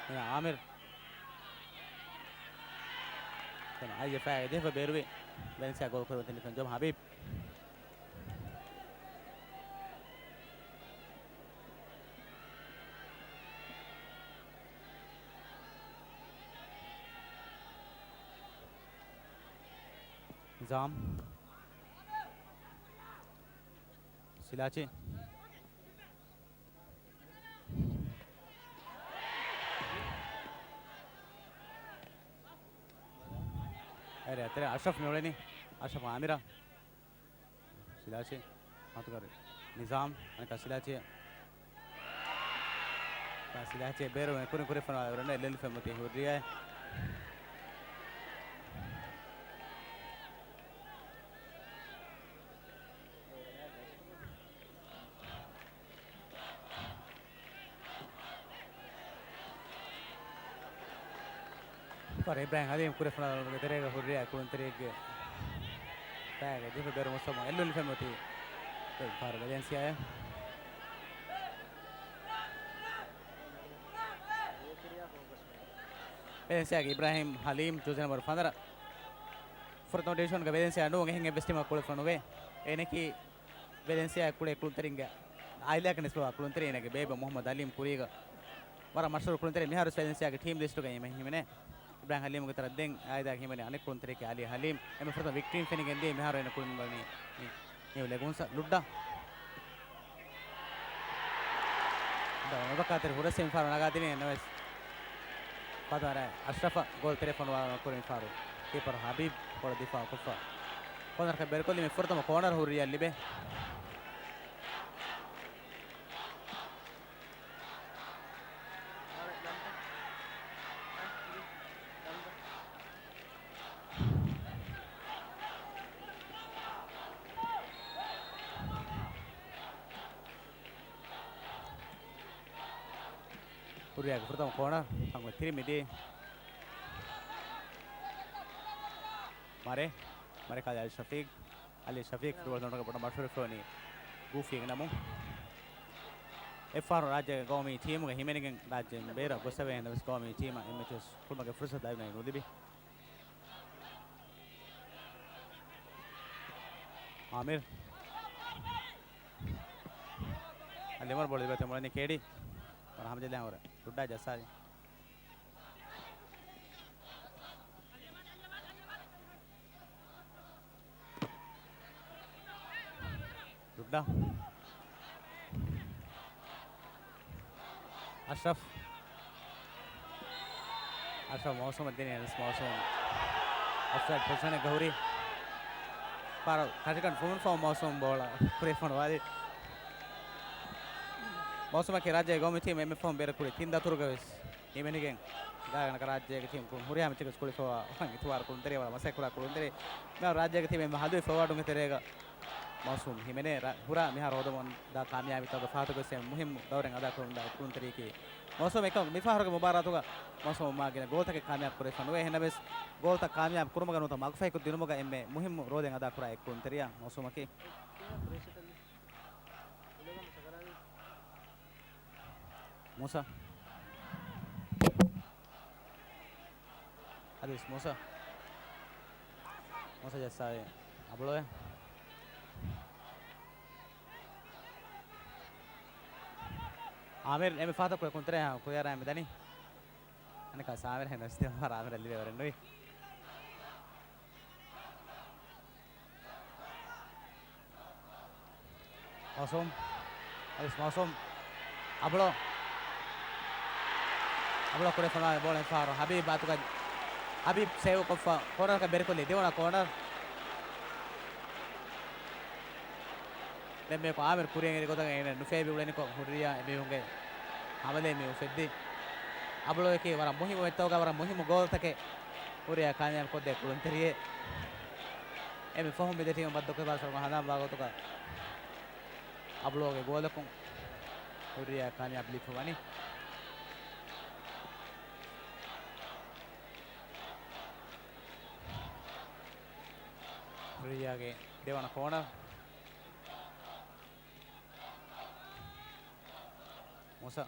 ހީނާ އާމިރު. ތަނަ އައްޔަ ފައިގަ ޖެހިފަ ބޭރުވި. ވެލެންސިއާ ގޯލް ކުރި ވަތިން ލިފަން ޖޮމް ހަބީބް. ނިޒާމް. ސިލާޗި. އެރެ އަތެރެ އަޝްރަފް މިއުޅެނީ. އަޝްރަފް އާމިރާ. ސިލާޗި. މަތުގަރި. ނިޒާމް. އަނެކާ ސިލާޗި. ސިލާޗި ބޭރު ކުރިން ކުރިފަނާ އެއްލެވިފަ މަތި ހުރިއްޔާ. ފާރު އިބްރާހިމް ހަލީމް ކުރިފަނާ ގޯލުގެ ތެރޭގަ ހުރިއްޔާ ކުޅުންތެރިއެއްގެ ފައިގަ ޖެހިފަ ބޭރު މުސްތަމަ އެއްލުނިފަ މަތި. ފާރު ވެލެންސިއާއެއް. ވެލެންސިއާގެ އިބްރާހިމް ހަލީމް ޖާސީ ނަމްބަރު ފަނަރަ. ފުރަތަމަ ޑިވިޝަންގެ ވެލެންސިއާ ނޫން އެހެން އެއްވެސް ޓީމަކަށް ކުޅެފަ ނުވޭ. އޭނަކީ ވެލެންސިއާ ކުޅޭ ކުޅުންތެރިންގެ އާއިލާގެ ނިސްބަތްވާ ކުޅުންތެރި. އޭނަގެ ބޭބެ މުހައްމަދު އަލީމް ކުރީގަ ވަރަށް މަޝްހޫރު ކުޅުންތެރި. މިހާރު ވެލެންސިއާގެ ޓީމް ލިސްޓުގައި ހިމެނޭ. އިބްރާހިމް ހަލީމްގެ ތެރެއަށް ދެން އާއިލާގެ ހިމެނޭ އަނެއް ކުޅުންތެރިއަކީ އަލީ ހަލީމް. އެންމެ ފުރަތަމަ ވިކްޓީން ފެނިގެން ދިޔަ މިހާރު އޭނަ ކުޅުން ވަނީ މި ނިއު ލެގޫންސް ލުއްޑާ. ނުބައްކާތެރި ހުރަސް މިފާރު ނަގާދިނީ ނަމަވެސް ފަދަ އަށްރަފަށް ގޯލް ތެރެ ފޮނުވާ ކުރި މިފާރު ކީޕަރު ހަބީބް ބޯޅަ ދިފާއު ކޮށްފަ ކޯނަރަކަށް ބޭރުކޮށްލީ. މި ފުރަތަމަ ކޯނަރ ހުރިއްޔާ ލިބޭ. ހުރިއްޔާގެ ފުރަތަމަ ކޯނަރ ހަނގު ތިރި މިދިޔަ. މަރޭ، މަރޭ ކާލި އަލީ ޝަފީގް. އަލީ ޝަފީގް ފުޓްބޯޅަ ދޮނޑުގަ ބޮޑަށް މަޝްހޫރުވެފަ ވަނީ ގޫފީގެ ނަމުން. އެއްފަހަރު ރާއްޖޭގެ ގައުމީ ޓީމުގަ ހިމެނިގެން ރާއްޖެ ބޭރަށް ގޮސްފަވޭ. އެހެންނަމަވެސް ގައުމީ ޓީމަށް އެއްމެޗުވެސް ކުޅުމުގެ ފުރުސަތު އަޅުގަނޑަށް ނުލިބި. އާމިރު. އަލިމަރު ބޯޅަ ލިބޭތެ މުޅެނީ ކޭޑީ. ވަރަށް ހަމަޖެއްލޭ ހަމަ ހުރެ. ލުއްޑާ ޖައްސާލި. ލުއްޑާ. އަޝްރަފް. އަޝްރަފް މައުސޫމަށް ދިނީ އަނަސް މައުސޫމް. އޮފްސައިޑް ޕޮޒިޝަނެއްގަ ހުރި. ފާރު ކަށިކަން ފުމުން ފަހު މައުސޫމް ބޯޅަ ކުރި ފޮނުވާލި. މައުސޫމަކީ ރާއްޖޭގެ ގައުމީ ޓީމް އެންމެ ފަހުން ބޭރަށް ކުރި ތިން ދަތުރުގަ ވެސް ހިމެނިގެން ގާތްގަނޑަކަށް ރާއްޖޭގެ ޓީމް ކު-، ހުރިހާ މެޗެއްގަ ވެސް ކުޅިފަވާ އިތުބާރު ކުޅުންތެރި ވަރަށް މަސައްކަތް ކުރާ ކުޅުންތެރި. މިހާރު ރާއްޖޭގެ ޓީމް އެންމެ ހަލުވި ފޯވާޑުންގެ ތެރޭގަ މައުސޫމް ހިމެނޭ. ރަ-، ހުރާ މިހާރު ހޯދަމުންދާ ކާމިޔާބީތަކުގެ ފަހަތަކުވެސް އެންމެ މުހިއްމު ދައުރެއް އަދާކުރަމުންދާ އެއް ކުޅުންތެރިއަކީ މައުސޫމް. އެކަމަކު މިފަހަރުގެ މުބާރާތުގަ މައުސޫމް މާގިނަ ގޯލްތަކެއް ކާމިޔާބު ކުރެވިފަ ނުވޭ. އެހެންނަމަވެސް ގޯލްތައް ކާމިޔާބު ކުރުމުގަ ނުވަތަ މަގުފަހިކޮށް ދިނުމުގަ އެންމެ މުހިއްމު ރޯލެއް އަދާކުރާ އެއް ކުޅުންތެރިޔާ މައުސޫމަކީ. މޫސާ. އަދިވެސް މޫސާ. މޫސާ ޖައްސާވީ އަބުޅުވެ. އާމިރު އެންމެ ފަހަތަކު ކުޅުންތެރިޔާ ކުރިއަރާ މި ދަނީ. ކާ ސާމިރަށް ނަސްތި ފަރާމިރަށް ލިބޭވަރެއް ނުވި. މައުސޫމް. އަލިސް މައުސޫމް. އަބުޅޯ. އަބުޅޯ ކުރެފަނާ ބޯޅަ އެފާރު. ހަބީބް އަތުގަ. ހަބީބް ސޭވް ކޮށްފަ. ކޯނަރަކަށް ބެރިކޮށްލި. ދެވަނަ ކޯނަރ. ދެން މިއަކު އާމިރު ކުރިއަށް އެރި ގޮތަށް އޭނަ ނުފޭބި އުޅެނިކޮށް ހުރިއްޔާ އެމީހުންގެ ހަމަލޭ މި އުފެއްދި. އަބުޅޯއަކީ ވަރަށް މުހިއްމު އެއްތަކުގަ ވަރަށް މުހިއްމު ގޯލްތަކެއް ހުރިއްޔާ ކާމިޔާބު ކޮށްދޭ ކުޅުންތެރިއެއް. އެމެ ފަހުން މިދެ ޓީމު ބައްދަލުކޮށްފަ ސަރުގަ ހަނދާން ވާގޮތުގަ އަބުޅޯގެ ގޯލަކުން ހުރިއްޔާ ކާމިޔާބު ލިބިފަ ވަނީ. ހުރިއްޔާގެ ދެވަނަ ކޯނަރ. މޫސާ.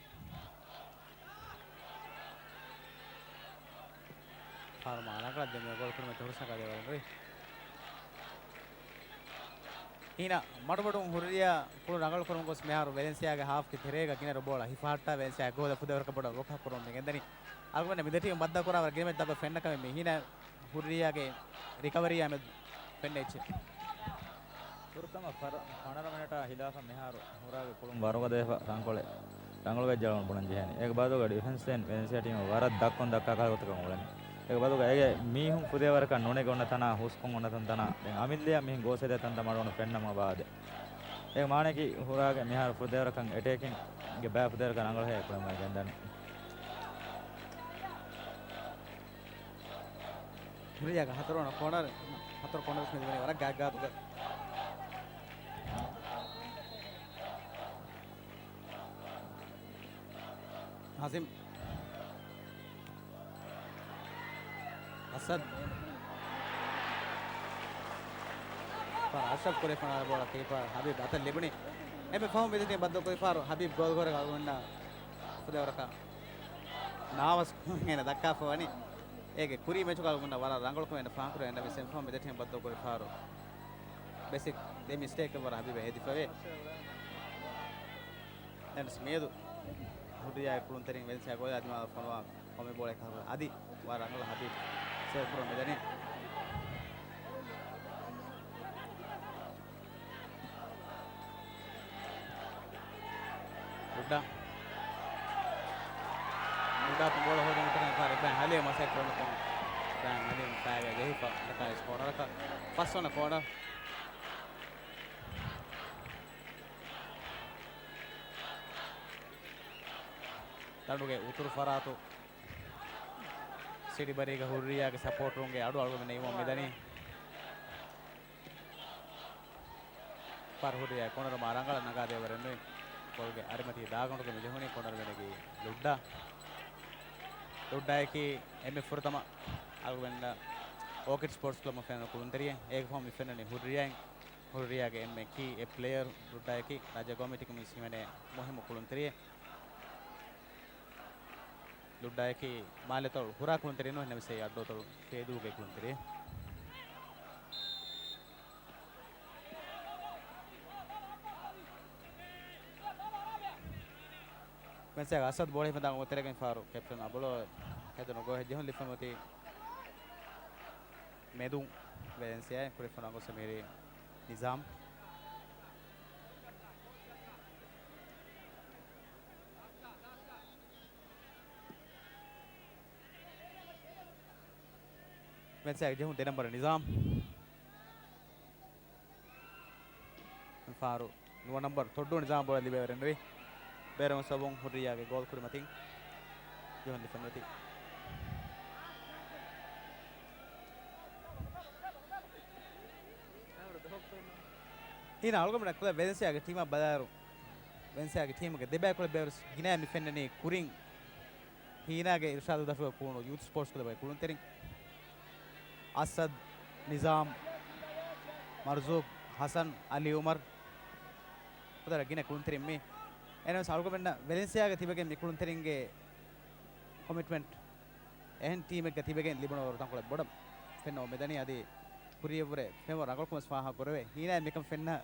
ފާރު މާ ރަނގަޅަށް ދެމި ގޯލް ކުރުމަށް ހުރަސް ނަގާދޭ ވަރެއް ނުވި. ހީނަ މަޑުމަޑުން ހުރިއްޔާ ކުޅުން ރަނގަޅު ކުރަމުން ގޮސް މިހާރު ވެލެންސިއާގެ ހާފްގެ ތެރޭގަ ގިނަ ރު ބޯޅަ ހިފަހައްޓާ ވެލެންސިއާ ގޯލަށް ފުދޭވަރަކަށް ބޮޑަށް ރުކާ ކުރަމުން މި ގެންދަނީ. އަޅުގަނޑު މި ދެ ޓީމު ބައްދަލު ކުރާ ވަރަށް ގިނަ މެޗްތަކުގަ ފެންނަ ކަމެއް މި ހީނަ ހުރިއްޔާގެ ރިކަވަރީއާ މެދު ފެންނަ އެއްޗެއް. ފުރަތަމަ ފަރ-، ފަނަރަ މިނެޓާ ހިލާފަށް މިހާރު ހުރާގެ ކުޅުން ވަރުގަދަވެފަ ރަނގަޅު، ރަނގަޅުވެއްޖެ އަޅުގަނޑު ބުނަން ޖެހޭނީ. އޭގެ ބާދުގަ ޑިފެންސް ދެން ވެލެންސިއާ ޓީމަށް ވަރަށް ދަށްކޮށް ދައްކާ ކަހަލަ ގޮތަކަށް އުޅެނީ. އޭގެ ބާދުގަ އޭގެ މީހުން ފުދޭވަރަކަށް ނުނެގި އޮންނަ ތަނާ ހުސްކޮށް އޮންނަ ތަން ތަނާ ދެން އަމިއްލައަށް މިހެން ގޯސް ހެދޭ ތަންތަން މަޑު އޮންނަ ފެންނަމުން އަބާދެ. އޭގެ މާނައަކީ ހުރާގެ މިހާރު ފުދޭވަރަކަށް އެޓޭކިންގ ގެ ބައި ފުދޭވަރަކަށް ރަނގަޅު ހޭ ކުޅަމާ ގެންދަނީ. ހުރިއްޔާގެ ހަތަރުވަނަ ކޯނަރ، ހަތަރު ކޯނަރ މި ދެވަނީ ވަރަށް ގާތްގާތުގަ. ހާސިމް. އަސަދް. އަޝްރަފް ކުރެފަނާ ބޯޅަ ކީޕަރ ހަބީބް އަތަށް ލިބުނީ. އެންމެ ފަހުން މި ދެ ޓީމް ބައްދަލު ކުރިފާރު ހަބީބް ގޯލް ކުރެ ގަލުގަނޑާ ފުދޭވަރަކަށް ނާވަސް ކުރިން ދައްކާފަ ވަނީ. އޭގެ ކުރީ މެޗުގަ އަޅުގަނޑަށް ވަރަށް ރަނގަޅު ކުރިން ފާހަގަކުރެވޭ އެންމެ ފަހުން މި ދެ ޓީމް ބައްދަލު ކުރިފާރު ބޭސިކް ދެ މިސްޓޭކް ވަރަށް ހަބީބަށް ހެދިފަވޭ. ދެން މިއަދު ހުރިއްޔާގެ ކުޅުންތެރިން ވެލެންސިއާ ގޯލާ ދިމާލަށް ފޮނުވާ ކޮމި ބޯޅަ އަދި ވަރަށް ރަނގަޅަށް ހަބީބް ސޭވް ކުރަން މިދަނީ. ލުއްޑާ. ލުއްޑާ ބޯޅަ ހޯދުން ކުރަން އެފާރު އިބްރާހިމް ހަލީމް މަސައްކަތް ކުރަން. އިބްރާހިމް ހަލީމް ފައިގަ ޖެހިފަ އަނދަކާވެސް ކޯނަރަކަށް. ފަސްވަނަ ކޯނަރ. ދަނޑުގެ އުތުރު ފަރާތު ސިޑިބަރީގަ ހުރިއްޔާގެ ސަޕޯޓަރުންގެ އަޑު އަޅުގަނޑުމެން ނިމުމަށް މިދަނީ. ފަރު ހުރިއްޔާ ކޯނަރު މާ ރަނގަޅަށް ނަގާދޭވަރެއް ނުވި. ބޯޅަގެ އަރިމަތީ ދާގަނޑުގަ މި ޖެހުނީ ކޯނަރު މެނެގީ ލުއްޑާ. ލުއްޑާއަކީ އެންމެ ފުރަތަމަ އަޅުގަނޑަށް އޯކިޑް ސްޕޯޓްސް ކްލަބުން ފެންނަ ކުޅުންތެރިއެއް. އޭގެ ފަހުން މި ފެންނަނީ ހުރިއްޔާއިން. ހުރިއްޔާގެ އެންމެ ކީ އެ ޕްލޭޔަރ ލުއްޑާއަކީ ރާއްޖެ ކޮމިޓީގެ މިސް ހިމެނޭ މުހިއްމު ކުޅުންތެރިއެއް. ލުއްޑާއަކީ މާލެތޮޅު ހުރާ ކުޅުންތެރި ނޫން ނަމަވެސް އައްޑޫތޮޅު ފޭދޫގެ ކުޅުންތެރި. ވެލެންސިއާގެ އަސަދް ބޯޅަ ހިފަންދާން އޮތް ތެރޭގަ ފާރު ކެޕްޓަން އަބުޅޯ ހެދުނު ގޯހެއް ޖެހުން ލިފަން އޮތީ މެދުން ވެލެންސިއާ ކުރިފަނާ ގޮސް މިރީ ނިޒާމް. ވެލެންސިއާގެ ޖެހުން ދެ ނަންބަރު ނިޒާމް. ފާރު ނުވަ ނަންބަރު ތޮއްޑޫ ނިޒާމް ބޯޅަ ލިބޭވަރެއް ނުވި. ބޭރަށް ސަބުން ހުރިއްޔާގެ ގޯލް ކުރިމަތިން ޖެހުން ލިފަން އޮތީ. ހީނަ އަޅުގަނޑު ކުލަ ވެލެންސިއާގެ ޓީމަށް ބަލާއިރު، ވެލެންސިއާގެ ޓީމުގެ ދެބައި ކުޅެ ބޭރުސް ގިނައިން މި ފެންނަނީ ކުރިން ހީނާގެ އިރުޝާދު ދަފުގަ ކުޅުނު ޔޫތު ސްޕޯޓްސް ކްލަބުގެ ކުޅުންތެރިން އަސަދް، ނިޒާމް، މަރްޒޫގް، ހަސަން، އަލީ އުމަރު ފަދަ ގިނަ ކުޅުންތެރިން މި. އެހެނަސް އަޅުގަނޑުމެންނަށް ވެލެންސިއާގަ ތިބެގެން މި ކުޅުންތެރިންގެ ކޮމިޓްމަންޓް އެހެން ޓީމެއްގަ ތިބެގެން ލިބުނު ވަރު ތަންކޮޅެއް ބޮޑަށް ފެންނަމުން މިދަނީ. އަދި ކުރިއަށްވުރެ ފެންވަރު ރަނގަޅުކަމަސް ފާހަގަ ކުރެވޭ. ހީނާ މިކަން ފެންނަ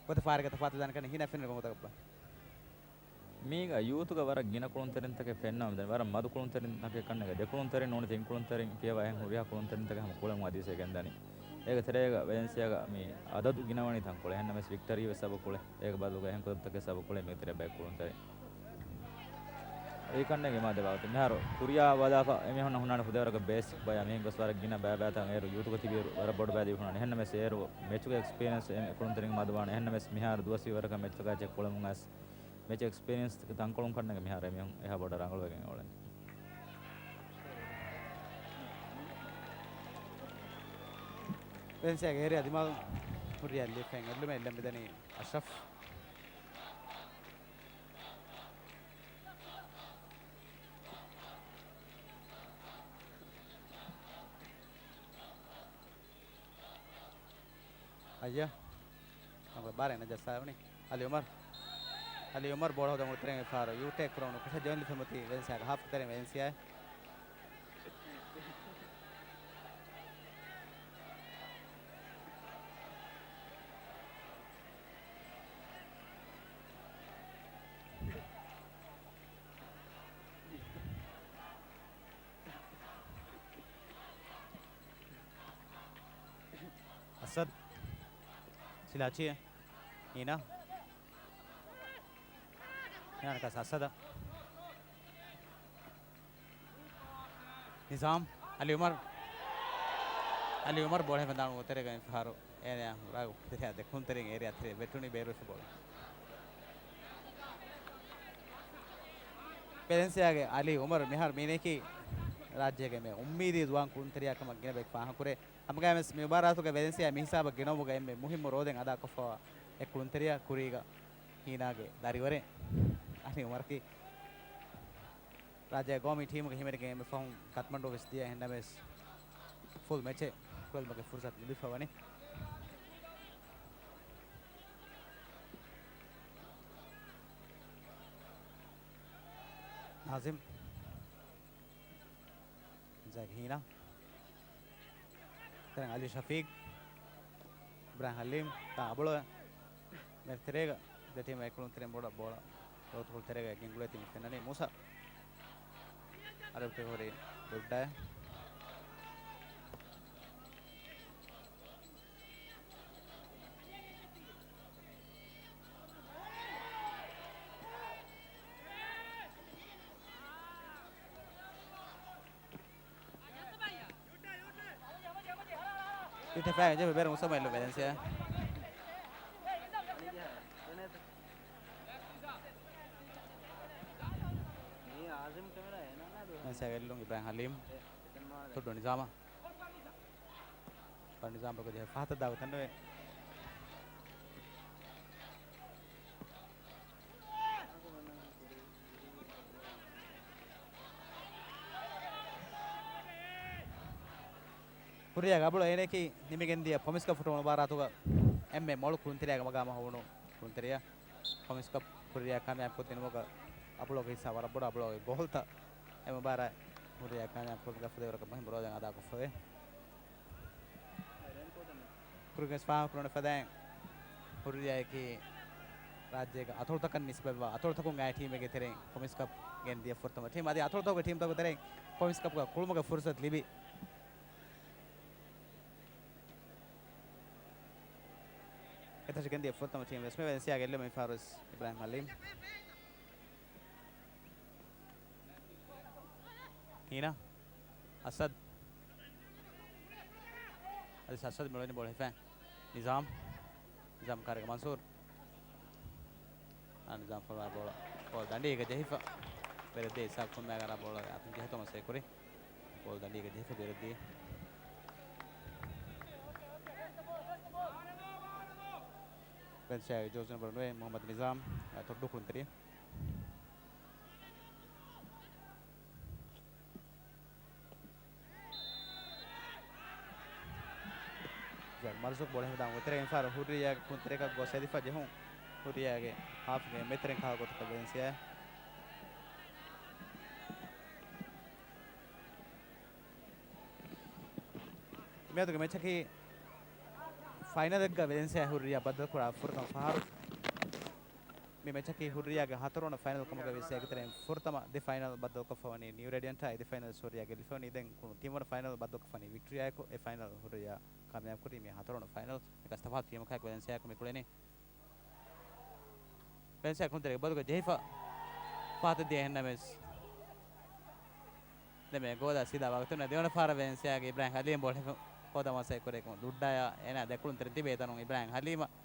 ގޮތަށް ފާރިގަ ތަފާތު ދާނެ ކަން ހީނާ ފެންނަ ގޮތަކަށްބާ. މީގަ ޔޫތުގަ ވަރަށް ގިނަ ކުޅުންތެރިންތަކެއް ފެންނަވަމުން ދެން ވަރަށް މަދު ކުޅުންތެރިންތަކެއް ކަންނޭނގެ. ދެ ކުޅުންތެރިން ނޫނީ ތިން ކުޅުންތެރިން ފިޔަވާ އެހެން ހުރިހާ ކުޅުންތެރިންތަކެއް ހަމަ ކުޅެމުން އަދިވެސް ގެންދަނީ. އޭގެ ތެރޭގަ ވެލެންސިއާގަ މި އަދަދު ގިނަވަނީ ތަންކޮޅެއް. އެހެންނަމަވެސް ވިކްޓަރީ ވެސް ސަބަބުކޮޅެއް. އޭގެ ބަދަލުގަ އެހެން ކުދަތަކެއް ސަބަބުކޮޅެއް މި ތެރޭ ބައެއް ކުޅުންތެރިން. އެއީ ކަންނޭނގެ މާ ދެ ބާވަތެއް. މިހާރު ކުރިޔާ ބަލާފަ އެމީހުންނަށް ހުންނާނެ ފުދޭވަރަކަށް ބޭސިކް ބަޔާ މިހެން ގޮސް ވަރަށް ގިނަ ބައިބައިތައް އޭރު ޔޫތުގަ ތިބިއިރު ވަރަށް ބޮޑު ބައި ލިބިފަ ހުންނާނެ. އެހެންނަމަވެސް އޭރު މެޗުގެ އެކްސްޕީރިއަންސް އެ ކުޅުންތެރިން މަދުވާނެ. އެހެންނަމަވެސް މިހާރު ދުވަސްވީ ވަރަކަށް މެޗަކާ ޗެކް ކުޅެމުން އައިސް މެޗު އެކްސްޕީރިއަންސް ތަންކޮޅުން ކަންނޭނގެ މިހާރު އެމީހުން އެހާ ބޮޑަށް ރަނގަޅުވެގެން އުޅެނީ. ވެލެންސިއާގެ އޭރިއާ ދިމާލުން ހުރިޔާ ލިބިފައި އެއްލުމެއް އެއްލަން މިދަނީ އަޝްރަފް. އައްޔަ. ނަމަ ބާރެއް ނަޖަސް އާވަނީ. އަލީ އުމަރު. އަލީ އުމަރު ބޯޅަ ހޯދަން އުޅުނު ތެރެއިން ފާރު. ޔޫޓެކް ކުރަމުނު ކުށަ ޖޮއިން ލިފެމުތީ ވެލެންސިއާގެ ހާފް ތެރެއިން ވެލެންސިއާ. އަސަދް. ސިލާޗިއެއް. ހީނާ. ހީނާ ނަކަސް އަސަދަށް. ނިޒާމް. އަލީ އުމަރު. އަލީ އުމަރު ބޯޅަ ހިފަން ދާން އުޅުނު ތެރޭގަ އެންފަހަރު. އޭނަ ރާގު ތެރެއާ ދެކުން ތެރެއިން އޭރިއާ ތެރޭ ވެއްޓުނީ ބޭރުވެފަ ބޯޅަ. ވެލެންސިއާގެ އަލީ އުމަރު މިހާރު މީނެކީ ރާއްޖޭގެ މެ އުއްމީދީ ޒުވާން ކުޅުންތެރިޔާ ކަމަށް ގިނަ ބަޔަކު ފާހަގަކުރޭ. ހަމަގައިމެސް މި މުބާރާތުގަ ވެލެންސިއާ މިހިސާބަށް ގެނައުމުގަ އެންމެ މުހިއްމު ރޯލެއް އަދާކޮށްފަވާ އެ ކުޅުންތެރިޔާ ކުރީގަ ހީނާގެ ދަރިވަރެއް އަލީ އުމަރަކީ. ރާއްޖޭގެ ގައުމީ ޓީމުގެ ހިމެނިގެން އެންމެ ފަހުން ކަތްމަންޑޫ ވެސް ދިޔަ އެހެންނަމަވެސް، ފުލް މެޗެއް ކުޅެލުމުގެ ފުރުސަތު ލިބިފަ ވަނީ. ނާޒިމް. ޒަކީ ހީނާ. ތެރެން އަލީ ޝަފީޤް. އިބްރާހިމް ހަލީމް. ތާ އަބުޅު. މެ ތެރޭގަ ދެ ޓީމް އެކުޅުން ތެރެން ބޯޅަ، ބޯޅަ. ރޯތުކޮޅު ތެރޭގަ ގެންގުޅޭ ތިމި ފެންނަނީ މޫސާ. އަރަބި ހުރި ދޮއްޑާ. އިތިފާގެ ޖެހި ބޭރު މުސަމައިލު ވެލެންސިއާ. ވެލެންސިއާގެ އެއްލުން އިބްރާހިމް ހަލީމް. ތުއްޑު ނިޒާމާ. ނިޒާމް ބަކު ޖެހި ފަހަތަށް ދާގޮތެއް ނުވޭ. ހުރިޔާގެ އަބުޅު އޭނައަކީ ނިމިގެންދިޔަ ކޮމިސް ކަޕް ފުޓްބޯޅަ މުބާރާތުގަ އެންމެ މޮޅު ކުޅުންތެރިޔާގެ މަގާމަށް ހޮވުނު ކުޅުންތެރިޔާ. ކޮމިސް ކަޕް ހުރިޔާ ކާމިޔާބު ކޮށްދިނުމުގަ އަބުޅުގެ ހިއްސާ ވަރަށް ބޮޑު. އަބުޅުގެ ގޯލްތައް އެ މުބާރާތް ހުރިޔާ ކާމިޔާބު ކުރުމުގަ ފުދޭވަރަކަށް މުހިއްމު ރޯލެއް އަދާކޮށްފަވޭ. ކުރިންވެސް ފާހަގަކުރުން ފަދައިން ހުރިޔާއަކީ ރާއްޖޭގެ އަތޮޅުތަކަށް ނިސްބަތްވާ އަތޮޅުތަކުން އައި ޓީމެއްގެ ތެރެއިން ކޮމިސް ކަޕް ގެންދިޔަ ފުރަތަމަ ޓީމް. އަދި އަތޮޅުތަކުގެ ޓީމްތަކުގެ ތެރެއިން ކޮމިސް ކަޕްގަ ކުޅުމުގެ ފުރުސަތު ލިބި އެތަށި ގެންދިޔަ ފުރަތަމަ ޓީމް ވެސް މި ވެލެންސިއާގެ އެއްލުމެއް މިފަހަރުވެސް އިބްރާހިމް ހަލީމް. ހީނާ. އަސަދް. އަދި އަސަދް މި އުޅެނީ ބޯޅަ ހިފައި. ނިޒާމް. ނިޒާމް ކާރިގަ މަންސޫރް. އާ، ނިޒާމް ފޮރުވާ ބޯޅަ. ބޯޅަ ދަނޑީގަ ޖެހިފަ. ބެރެއްދީ އިސާގް ފުންމައިގަނާ ބޯޅަ އަތުން ޖެހި ތޯމަސް އެ ކުރި. ބޯޅަ ދަނޑީގަ ޖެހިފަ ބެރެއްދީ. ވެލެންސިއާގެ ޖާސީ ނަމްބަރު ނުވެ މުހައްމަދު ނިޒާމް، އަ، ތޮއްޑޫ ކުޅުންތެރި. ޒައިދް މަރްޒޫކް ބޯޅަ ހިފަދާން އޮތެރެ އިންފާރު ހުރިޔާގެ ކުންތެރޭގަ ގޮސް އެދިފަ ޖެހުން. ހުރިޔާގެ ހާފްގެ މެތެރެން ކާ ގޮތަކަށް ވެލެންސިއާ. މިއަދުގެ މެޗަކީ ފައިނަލެއްގަ ވެލެންސިއާ ހުރިޔާ ބައްދަލުކުރާ ފުރަތަމަ ފަހަރު. މި މެޗަކީ ހުއްރިޔާގެ ހަތަރުވަނަ ފައިނަލް ކަމުގައި ވެސް އޭގެތެރެއިން ފުރަތަމަ ދެ ފައިނަލް ބައްދަލުކޮށްފަ ވަނީ ނިއު ރޭޑިއަންޓާ. އެ ދެ ފައިނަލް ހުއްރިޔާ ގެއްލިފަ ވަނީ. ދެން ކުޅުނު ތިންވަނަ ފައިނަލް ބައްދަލުކޮށްފަ ވަނީ ވިކްޓޯރިއާއެކު. އެ ފައިނަލް ހުއްރިޔާ ކާމިޔާބުކުރީ. މި ހަތަރުވަނަ ފައިނަލް. އެކަސް ތަފާތު ޓީމަކާއެކު ވެލެންސިއާއެކު މި ކުޅެނީ. ވެލެންސިއާ ކުޅުންތެރިގެ ބަދުގަ ޖެހިފަ ފަހަތަށް ދިޔަ އެހެންނަމެސް ދެމެ ގޯލާ ސީދާ ވަގުތުން ދެވަނަ ފަހަރަށް ވެލެންސިއާގެ އިބްރާހިމް ހަލީމް ބޯޅަ ހޯދަމަސައް ކުރެކުން ލުއްޑާޔާ އޭނާ ދެކުޅުންތެރި ތިބޭ ތަނުން އިބްރާހިމް ހަލީމަށް.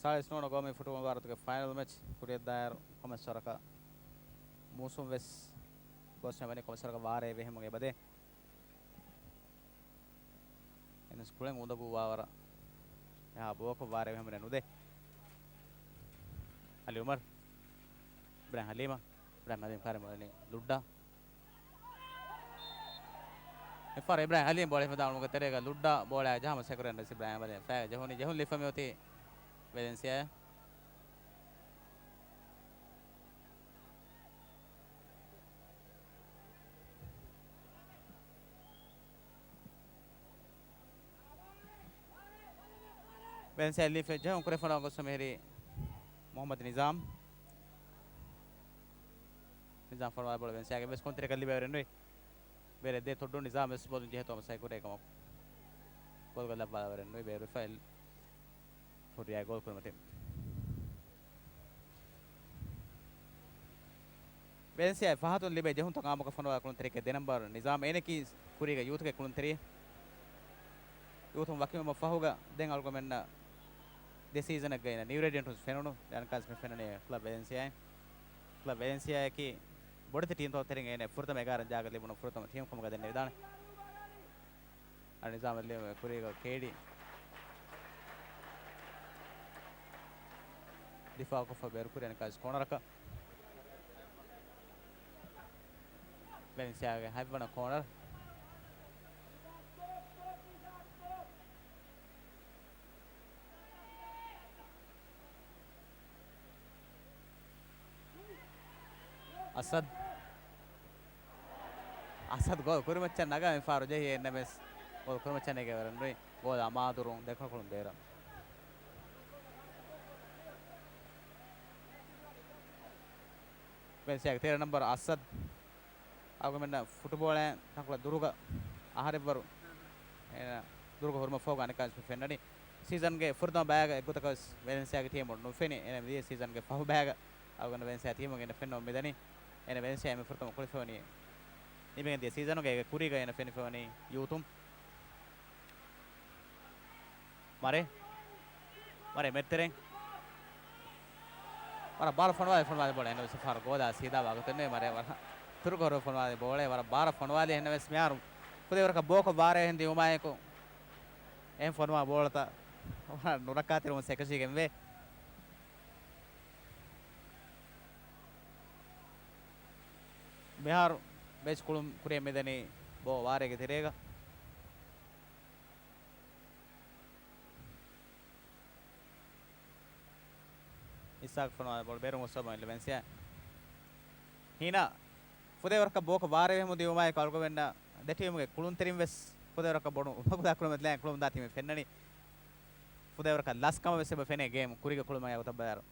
ސާޅީސް ނޫނަށް ގޯމި ފުޓްބޯޅަ ވާރުތުގެ ފައިނަލް މެޗް ކުރިއަށްދާއިރު ކޮމެސް ވަރަކަށް މޫސުން ވެސް ގޮސް މިވަނީ ކޮމެސް ވަރަކަށް ވާރޭ ވެހެމުގެ ބަދޭ. އެނަސް ކުޅެން އުނދަގޫވާވަރަށް އެހާ ބޯކޮށް ވާރޭ ވެހެމުނެއް ނުދޭ. އަލީ އުމަރު. އިބްރާހިމް ހަލީމަށް. އިބްރާހިމް ހަލީމް ކާރި މޮޅެނީ ލުއްޑާ. މިފަހަރު އިބްރާހިމް ހަލީމް ބޯޅަ ހިފަދާނުމުގެ ތެރޭގަ ލުއްޑާ ބޯޅަ ޖަހަމަ ސެކުރެން ރެސި އިބްރާހިމް ހަލީމް ފައިގަ ޖެހުނީ، ޖެހުން ލިފަ މިއޮތީ ވެލެންސިއާ. ވެލެންސިއާ ލީފެ ޖެހުން ކުރެފަނަ ގޮސް މިހިރީ މުހައްމަދު ނިޒާމް. ނިޒާމް ފޮނުވާ ބޯޅަ ވެލެންސިއާގެ ވެސް ކުންތެރިކަށް ލިބޭވެރެއް ނުވި. ވެރެ ދޭ ތޮއްޑު ނިޒާމް ވެސް ބޯލުން ޖެހޭ ތޯމަސް ހައި ކުރޭ ކަމަށް ގޯލްގަ ލައްވާލަވަރެއް ނުވި ބޭރު ފައިލް. ފުރިޔާ ގޯލް ކުރުމަތިން. ވެލެންސިއާ ފަހަތުން ލިބޭ ޖެހުންތައް އާއްމުކޮށް ފޮނުވާ ކުޅުންތެރިކެއް ދެ ނަންބަރު ނިޒާމް އޭނަކީ ކުރީގެ ޔޫތުގެ ކުޅުންތެރި. ޔޫތުން ވަކިވުމަށް ފަހުގަ ދެން އަޅުގަމެންނަށް ދެ ސީޒަނެއްގަ އޭނަ ނިއު ރޭޑިއަންޓުން ފެނުނު އަނެއްކާސް މި ފެންނަނީ ކްލަބް ވެލެންސިއާއިން. ކްލަބް ވެލެންސިއާއަކީ ބޮޑެތި ޓީމްތަކުގެ ތެރެއިން އޭނަ ފުރަތަމަ އެގާރަ ޖާގަ ލިބުނު ފުރަތަމަ ޓީމް ކަމުގަ ދެންނެވިދާނެ. އަ، ނިޒާމް ލިޔުމެ ކުރީގަ ކޭޑީ ދިފާއުކޮށްފަ ބޭރުކުރި އަނެއްކާސް ކޯނަރަކަށް. ވެލެންސިއާގެ ހަތްވަނަ ކޯނަރ. އަސަދް. އަސަދް ގޯލް ކުރިމައްޗަށް ނަގާ މިފަހަރު ޖެހި އެންނަމެސް ގޯލް ކުރިމައްޗަށް ނެގޭވަރެއް ނުވި. ގޯލް އަމާދުރުން ދެކުނު ކުޅުން ބޭރަށް. ވެލެންސިއާގެ ތޭރަ ނަންބަރު އަސަދް. އަޅުގަމެންނަށް ފުޓުބޯޅައިން ތަންކޮޅެއް ދުރުގަ އަހަރެއްވަރު އޭނަ ދުރުގަ ހުރުމަށްފަހުގަ އަނެއްކާސް ފެންނަނީ. ސީޒަންގެ ފުރަތަމަ ބަޔާގަ އެއްގޮތަކަށް ވެސް ވެލެންސިއާގެ ޓީމު ނުފެނި. އޭނަ މިދިޔަ ސީޒަންގެ ފަހު ބަޔާގަ އަޅުގަނޑު ވެލެންސިއާ ޓީމުގަ އޭނަ ފެންނަމުން މިދަނީ. އޭނަ ވެލެންސިއާ މި ފުރަތަމަ ކުޅެފަ ވަނީ ނިމިގެން ދިޔަ ސީޒަނުގަ އޭގެ ކުރީގަ އޭނަ ފެނިފަ ވަނީ ޔޫތުން. މަރޭ. މަރޭ މެދުތެރެއިން. ވަރަށް ބާރަށް ފޮނުވާލި، ފޮނުވާލި ބޯޅަ. އެން އެސް އެފް އާރު ގޯލާ ސީދާ ވާގޮތެއް ނުވޭ. މަރޭ ވަރަށް ތުރުކޮށް ފޮނުވާލި ބޯޅަ. ވަރަށް ބާރަށް ފޮނުވާލި. އެހެންނަމަވެސް މިހާރު ފުދޭވަރަކަށް ބޯކޮށް ވާރޭ ހެން ދިއުމާއެކު އެހެން ފޮނުވާ ބޯޅަތައް ނުރައްކާތެރިވުމަށް އެކަށީގެންވޭ. މިހާރު މެޗް ކުޅުން ކުރިއަށް މިދަނީ ބޯ ވާރޭގެ ތެރޭގަ. އިސްހާޤް ފޮނުވާ ބޯޅަ ބޭރުން އޮއްސަވާ ވަނީ ވެލެންސިއާ. ހީނާ ފުދޭވަރަކަށް ބޯކޮށް ވާރޭ ވެހެމުން ދިއުމާއެކު އަޅުގަމެންނަށް ދެ ޓީމުގެ ކުޅުންތެރިން ވެސް ފުދޭވަރަކަށް ބޮޑު އުނދަގުލާ ކުރިމަތިލާ ކުޅުން ދާތީމެއް ފެންނަނީ. ފުދޭވަރަކަށް ލަސް ކަމަށް ވެސް އެބަ ފެނޭ ގޭމް ކުރީގެ ކުޅުމާއި ގޮތަށް ބަލާއިރު.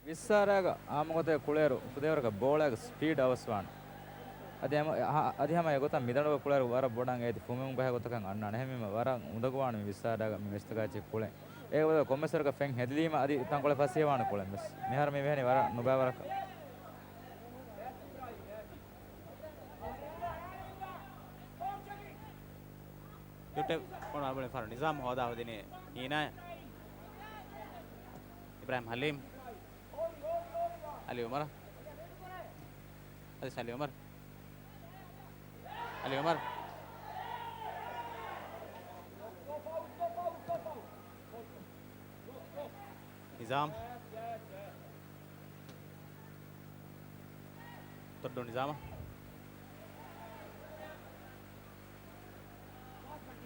ވިއްސާރާގަ އާއްމުގޮތެއް ކުޅޭއިރު ފުދޭވަރަކަށް ބޯޅައިގެ ސްޕީޑް އަވަސްވާނެ. އަދި ހަމަ، އަ، އަދި ހަމަ އެގޮތަށް މިދަނޑުގަ ކުޅޭއިރު ވަރަށް ބޮޑަށް އޭތި ފުމެވުން ބަހޭ ގޮތަކަށް އަންނާނެ. އެހެންވީމަ ވަރަށް އުނދަގޫވާނެ މި ވިއްސާރާގަ މި މެޗްތަކާއެއްޗެއް ކުޅެން. އޭގެ ބަދަލު ކޮންމެސްވަރަކަށް ފެން ހެދިލީމަ އަދި ތަންކޮޅެއް ފަސޭހަވާނެ ކުޅެން ވެސް. މިހާރު މި ވެހެނީ ވަރަށް ނުބައިވަރަކަށް. ޔުޓެ ފޮނުވާ ބޯޅަ ފަހަރު ނިޒާމް ހޯދާ ހެދިނީ ހީނާ. އިބްރާހިމް ހަލީމް. އަލީ އުމަރު. އަދި އަލީ އުމަރު. އަލީ އުމަރު. ނިޒާމް. ތޮއްޑޫ ނިޒާމަށް.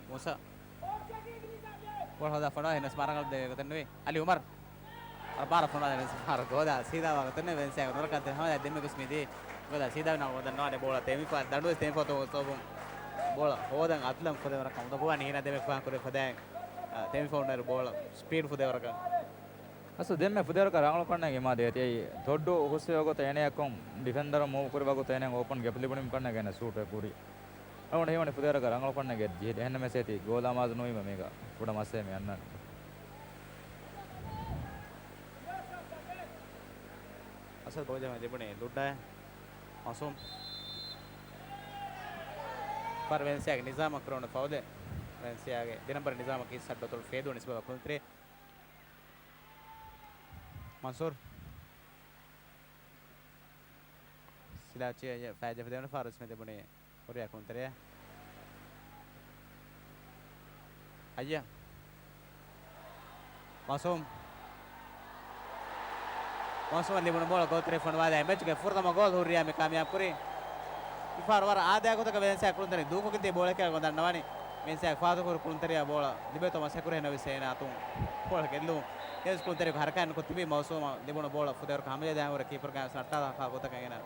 މޫސާ. ބޯޅަ ހޯދާ ފޮނުވާ ހިނަސް މާރަނގަޅު ދެ ގޮތެއް ނުވި. އަލީ އުމަރު. އަ، ބާރަށް ފޮނުވާ ހިނަސް މާރަ ގޯލާ ސީދާ ވާ ގޮތެއް ނުވި. ވެންސިއާ ނުރަކަން ތެ ހަމަ ދެންމެ ގޮސް މިދީ. ގޯލާ ސީދާ ވިނާ ގޯލް ދަންނަވާނެ ބޯޅަ ތެމިފާ ދަނޑުވެސް ތެމިފާ ތޯ ސޯބުން. ބޯޅަ ހޯދަން އަތުލަން ފުދޭ ވަރަކަށް އުނދަގޫވާނީ ހީނާ ދެމެ ފާން ކުރެ ފަދައިން، އަ، ތެމިފަ އުންނައިރު ބޯޅަ ސްޕީޑް ފުދޭ ވަރަކަށް. އަސްލު ދެންމެ ފުދޭވަރަކަށް ރަނގަޅު ކަންނޭނގެ މާ ދޭތި އެއީ ތޮއްޑޫ ހުސްވެ ގޮތަށް އޭނަޔަކުން ޑިފެންޑަރު މޫވް ކުރި ވަގުތު އޭނަ އޯޕަން ގެޕް ލިބުނީމަ ކަންނޭނގެ އޭނަ ޝޫޓް ކުރީ. އަޅުގަނޑު ހީވަނީ ފުދޭވަރަކަށް ރަނގަޅު ކަންނޭނގެ ޖެހިލި. އެހެންނަމަވެސް އޭތި ގޯލާ މާޒު ނުވީމަ މީގަ ކުޑަ މައްސަލައެއް މި އަންނަނީ. އަސަދް ބޯ ޖަމަ ލިބުނީ ލުއްޑާ. މައުސޫމް. ފަރު ވެންސިއާގެ ނިޒާމަށް ކުރެވުނު ފައުލެއް. ވެންސިއާގެ ދެ ނަންބަރު ނިޒާމަކީ ސައްޑޮތޮޅު ފޭދޫ ނިސްބަތަށް ކުޅުންތެރި. މަންސޫރު. ސިލާ ޗި-، ފައިޖެފަ ދެވަނަ ފާރު ވެސް މި ލިބުނީ ހުރިޔާ ކުޅުންތެރެއަށް. އައްޔަ. މައުސޫމް. މައުސޫމަށް ލިބުނު ބޯޅަ ގޯތެރެ ފޮނުވާލާ މެޗުގެ ފުރަތަމަ ގޯލް ހުރިޔާ މި ކާމިޔާބު ކުރީ. މިފަހަރު ވަރަށް އާދައިގެ ގޮތަކަށް ވެލެންސިއާ ކުޅުންތެރިން ދޫކޮށްގެން ތިބި ބޯޅަ ކިޔާ ގޮން ދަންނަވާނީ. ވެލެންސިއާގެ ފާތުކުރު ކުޅުންތެރިޔާ ބޯޅަ ލިބޭތޯ މަސައްކަތް ކުރެ ނަވިސް އޭނާ އަތުން ބޯޅަ ގެއްލުން. އެސް ކުޅުންތެރިޔަކު ހަރަކާތް ނުކޮށް ތިބީ މައުސޫމަށް ލިބުނު ބޯޅަ ފުދޭވަރަކަށް ހަމަޖައްސާ ދާން ހުރެ ކީޕަރުގެ އަސް ނައްޓާލާފާ ގޮތަކަށް އޭނާ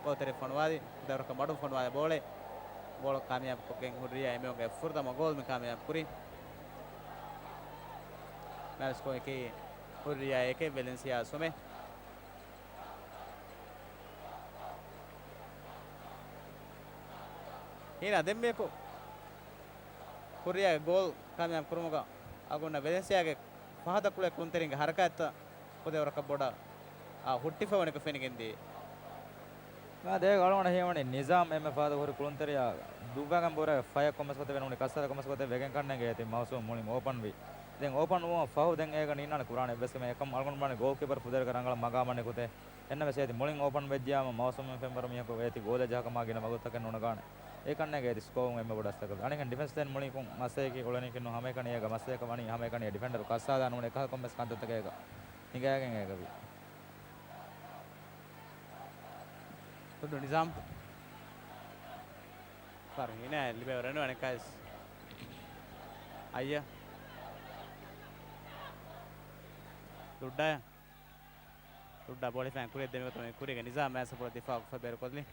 ގޯތެރެ ފޮނުވާލި. ފުދޭވަރަކަށް މަޑުން ފޮނުވާލި ބޯޅަ. ބޯޅަ ކާމިޔާބު ކޮށްގެން ހުރިޔާ އެމެއުންގެ ފުރަތަމަ ގޯލް މި ކާމިޔާބު ކުރީ. މާލެ ސްކޯރަކީ ހުރިޔާ އެކެއް ވެލެންސިއާ ސުމެއް. ހީނާ ދެންމެއަކު ހުރިޔާގެ ގޯލް ކާމިޔާބު ކުރުމުގަ އަގުންނަ ވެލެންސިއާގެ ފަހަތަށް ކުޅޭ ކުޅުންތެރިންގެ ހަރަކާތްތައް ފުދޭވަރަކަށް ބޮޑަށް އާ ހުއްޓިފަވަނިކޮށް ފެނިގެންދިޔަ. މާ ދޭގަ އަޅުގަނޑަށް ހީވަނީ ނިޒާމް އެންމެ ފަހަތަށް ހުރި ކުޅުންތެރިޔާ ދުއްވާގެން ބުރަ ފަޔަށް ކޮންމެސް ގޮތެއް ވެނުނީ ކައްސަލަ ކޮންމެސް ގޮތެއް ވެގެން ކަންނޭނގެ އޭތި މައުސޫމް މުޅިން އޯޕަން ވި. ދެން އޯޕަން ވުމަށް ފަހު ދެން އޭގަ ނީންނާނެ ކުރާނެ އެއްވެސް ކަމެއް. އަޅުގަނޑު ބުނާނެ ގޯލްކީޕަރު ފުދޭވަރަކަށް ރަނގަޅަށް މަގާމަށް ނިކުތޭ. އެންނަމެސް އޭތި މުޅިން އޯޕަން ވެއްޖިޔާމަ މައުސޫމް ފެންވަރު މީހަކު އޭތި ގޯލެއް ޖަހާކަށް މާ ގިނަ ވަގުތުތަކެއް ނުނަގާނެ. އެކަންނޭނގެ އޭތި ސްކޯރުން އެންމެ ބޮޑަށް ސަކަސް. އަނެއްކަން ޑިފެންސް ދެން މުޅިން މައްސަލަޔަކީ އުޅެނީކީ ނޫން ހަމައެކަނި އޭގަ މައްސަލަޔަކަށް ވަނީ ހަމައެކަނި ޑިފެންޑަރު ކައްސާލާ ނޫން އެކަހަލަ ކޮންމެސް ކަންތައްތަކެއް އޭގަ ހިނގައިގެން އޭގަ ވީ. ތޮއްޑޫ ނިޒާމް. ފަރު ހީނާ ލިބޭ ވަރަނު އަނެއްކާސް. އައްޔަ. ލުއްޑާ. ލުއްޑާ ބޯޅަ ހިފައިގެން ކުރިއަށް ދެމިގަތުމުގެ ކުރީގެ ނިޒާމް މާލެ ސަޕޯޓަށް ދިފާއުކޮށްފަ ބޭރުކޮށްލި.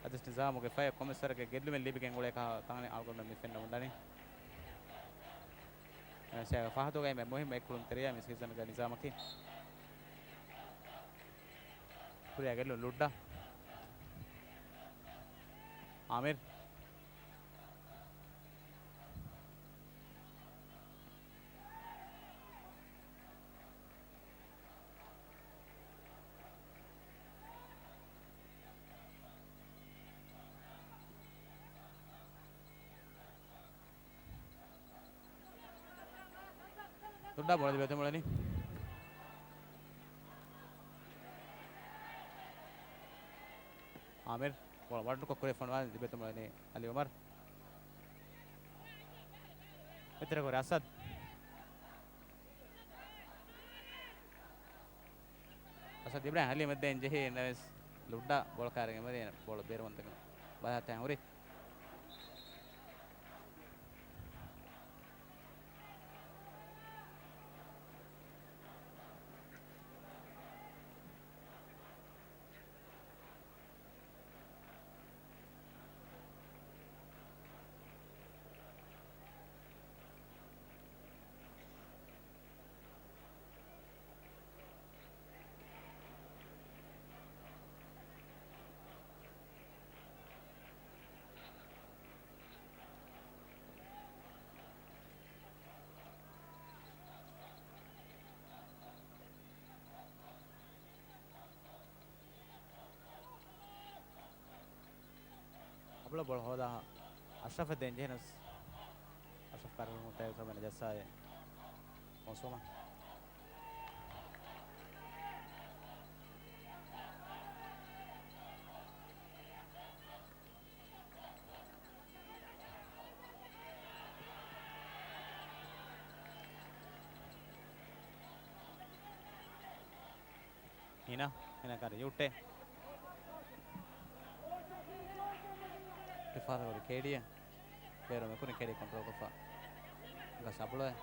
އަދިސް ނިޒާމުގެ ފަޔަށް ކޮންމެސް ވަރެއްގެ ގެއްލުމެއް ލިބިގެން އުޅޭ ކަހަލަ ތަނެއް އަޅުގަނޑުމެން މި ފެންނަމުން ދަނީ. އެ ފަހަތުގައި މެ މުހިއްމު އެއް ކުޅުންތެރިޔާ މި ސީޒަންގެ ނިޒާމަކީ. ކުރިއަށް ގެއްލުން ލުއްޑާ. އާމިރު. ލުއްޑާ ބޯޅަ ލިބޭތޯ މިއުޅެނީ. އާމިރު ބޯޅަ ވަޑުކޮށް ކުރިއަށް ފޮނުވާލި ލިބޭތޯ މިއުޅެނީ އަލީ އުމަރު. އެތެރެކުރި އަސަދް. އަސަދް އިބްރާހިމް އަލީ މެދުގައި ޖެހި ނަވެސް ލުއްޑާ ބޯޅަ ކާރިގެ މެދު ބޯޅަ ބޭރުވަންތަކަން ބަލާތައް ހުރި. އަބުޅަ ބޯޅަ ހޯދާ އަޝްރަފަށް ދޭން ޖެހިނަސް، އަޝްރަފް ކާރިގެ ހުންތައް ސަމަނަ ޖައްސާއި މައުސޫމަށް. ހިނާ، ހިނާ ކާރި ޔޫޓޭ. ޓިފާސަ ކުރި ކޭޑީއެއް. ބޭރު މެކުނި ކޭޑީ ކޮންޓްރޯލް ކޮށްފަ. ގަސް އަބުޅޮއެ.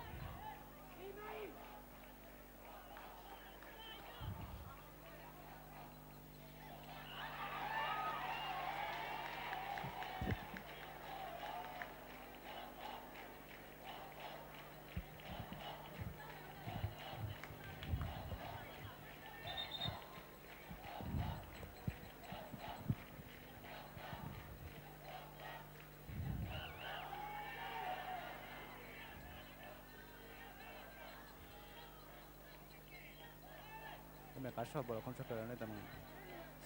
އެންމެ ކަށަވަރު ބޯޅަ ކޮންޓްރޯލް ކުރެވުނީ ތަނު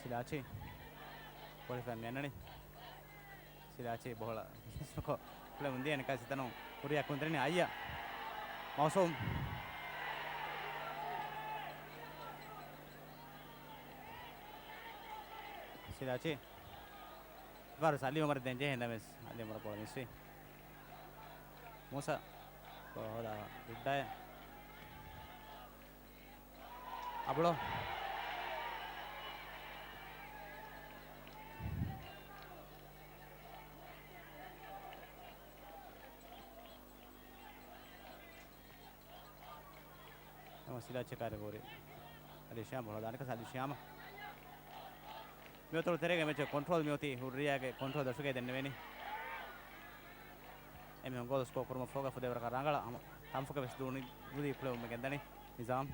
ސިލާޗީ. ކޮޅިފައި މި އަންނަނީ. ސިލާޗީ ބޯޅަ ކުޅެމުން ދިޔަ ނިކާ ސިތަނު ކުރިޔާ ކުންތެރިނި އައްޔަ. މައުސޫމް. ސިލާޗީ. ފިފާރު ސަލީމަށް ދެން ޖެހޭ ނަމެސް ސަލީމަށް ބޯޅަ މިސްވި. މޫސަ. ބޯޅަ ހޯދާ ލުއްޑާއެ. އަބުޅޯ. ނަމަ ސިލާޗީ ކާރި ހުރި. އަލީ ޝިޔާމް ބޯޅަ ދާނެ ކަސް އަލީ ޝިޔާމް. މިއޮތޮޅު ތެރޭގެ މެޗު ކޮންޓްރޯލް މިއޮތީ ހުއްރިޔާގެ ކޮންޓްރޯލް ދަށުގައި ދެންނެވޭނީ. އެމީހުން ގޯލް ސްކޯ ކުރުމަށް ފޯގަ ފުދޭވަރަކަށް ރަނގަޅަށް ހަމަ ތަންފަކަށް ވެސް ދޫނި ދޫދީ ކުޅެވުމެއް ގެންދަނީ ނިޒާމް.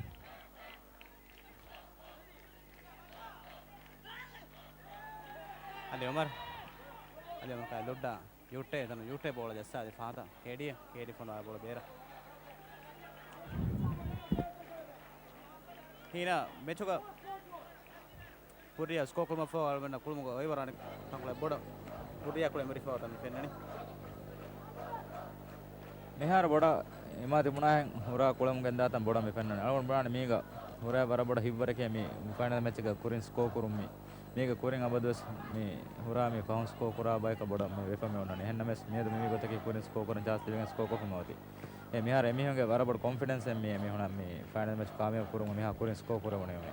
އަލި އުމަރު. އަލި އުމަރު ކާ ލުއްޑާ. ޔޫޓޭ، ދަނު ޔޫޓޭ ބޯޅަ ޖައްސާދި ފަހަތަށް ކޭޑީއަށް، ކޭޑީ ފޮނުވާ ބޯޅަ ބޭރަށް. ހީނަ މެޗުގަ ކުރިއަށް ސްކޯ ކުރުމަށްފަހު އަޅުގަނޑަށް ކުޅުމުގަ އޮތްވަރާނެ ތަންކޮޅެއް ބޮޑަށް ކުރިއަށް ކުޅެ މިރިފަހު ތަން ފެންނަނީ. މިހާރު ބޮޑަށް އިމާދު ބުނާހެން ހުރާ ކުޅެމުން ގެންދާތަން ބޮޑަށް މި ފެންނަނީ. އަޅުގަނޑު ބުނާނެ މީގަ ހުރާ ވަރަށް ބޮޑަށް ހިތްވަރެކޭ މި ފައިނަލް މެޗްގަ ކުރިން ސްކޯ ކުރުން މި. މީގެ ކުރިން އަބަދުވެސް މި ހުރާ މި ފަހުން ސްކޯ ކުރާ ބަޔަކަށް ބޮޑަށް މި ވެފަ މި އޮންނަނީ. އެހެންނަމަވެސް މިއަދު މި ގޮތަކީ ކުރިން ސްކޯ ކުރަން ޗާންސް ލިބިގެން ސްކޯ ކޮށްފަ މި އޮތީ. އެ މިހާރު އެމީހުންގެ ވަރަށް ބޮޑު ކޮންފިޑެންސް އެއް މި އެމީހުނަށް މި ފައިނަލް މެޗް ކާމިޔާބު ކުރުމަށް މިހާ ކުރިން ސްކޯ ކުރެވުނީ މި.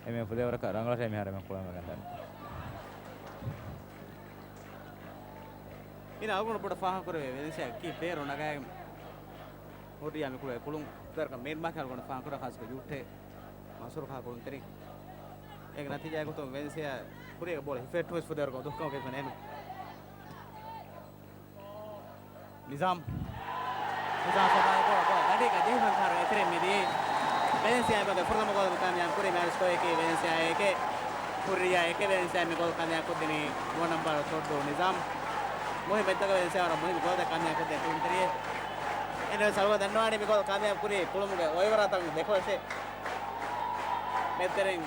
އެ މި ފުދޭވަރަކަށް ރަނގަޅަށޭ މިހާރު މި ކުޅަމެ ގެންދަނީ. އިނ އަޅުގަނޑު ބޮޑަށް ފާހަގަކުރެވޭ ވެލެންސިއާ ކީ ޕްލޭޔަރު ނަގާގެން ހުރިޔާ މި ކުޅޭ ކުޅުން ފުދޭވަރަކަށް މޭން މާކް އަޅުގަނޑު ފާހަގަކުރާ ޚާއްސަކޮށް ޔޫޓޭ މަންސޫރު ކާ ކުޅުންތެރިން. އޭގެ ނަތީޖާ ގޮތުން ވެލެންސިއާ ކުރިއަށް ބޯޅަ ހިފެއްޓުވެސް ފުދޭވަރަކަށް ދުށްކަމަކަށް ފެނޭނު. ނިޒާމް. ނިޒާމް ފަދަ ގޯލް، ގޯލް ގަޑީގަ ޖެހިފަ މިހާރު އެތެރެއިން މިދިޔައީ. ވެލެންސިއާ އެބަގެ ފުރަތަމަ ގޯލު ކާމިޔާބު ކުރީ މިހާރު ސްކޯއަކީ ވެލެންސިއާ އެކެއް، ހުއްރިޔާ އެކެއް. ވެލެންސިއާ މި ގޯލް ކާމިޔާބު ކޮށްދިނީ ނުވަ ނަންބަރު ތޮއްޑޫ ނިޒާމް. މުހިއްމު މެޗްތަކަށް ވެލެންސިއާ ވަރަށް މުހިއްމު ގޯލެއް ކާމިޔާބު ކޮށްދޭ ކުޅުންތެރިއެއް. އެން އެސް އަޅުގަނޑު ދަންނަވާނީ މި ގޯލް ކާމިޔާބު ކުރީ ކުޅުމުގެ އޮއިވަރާތަން ދެކޮޅަށޭ. މެދުތެރެއިން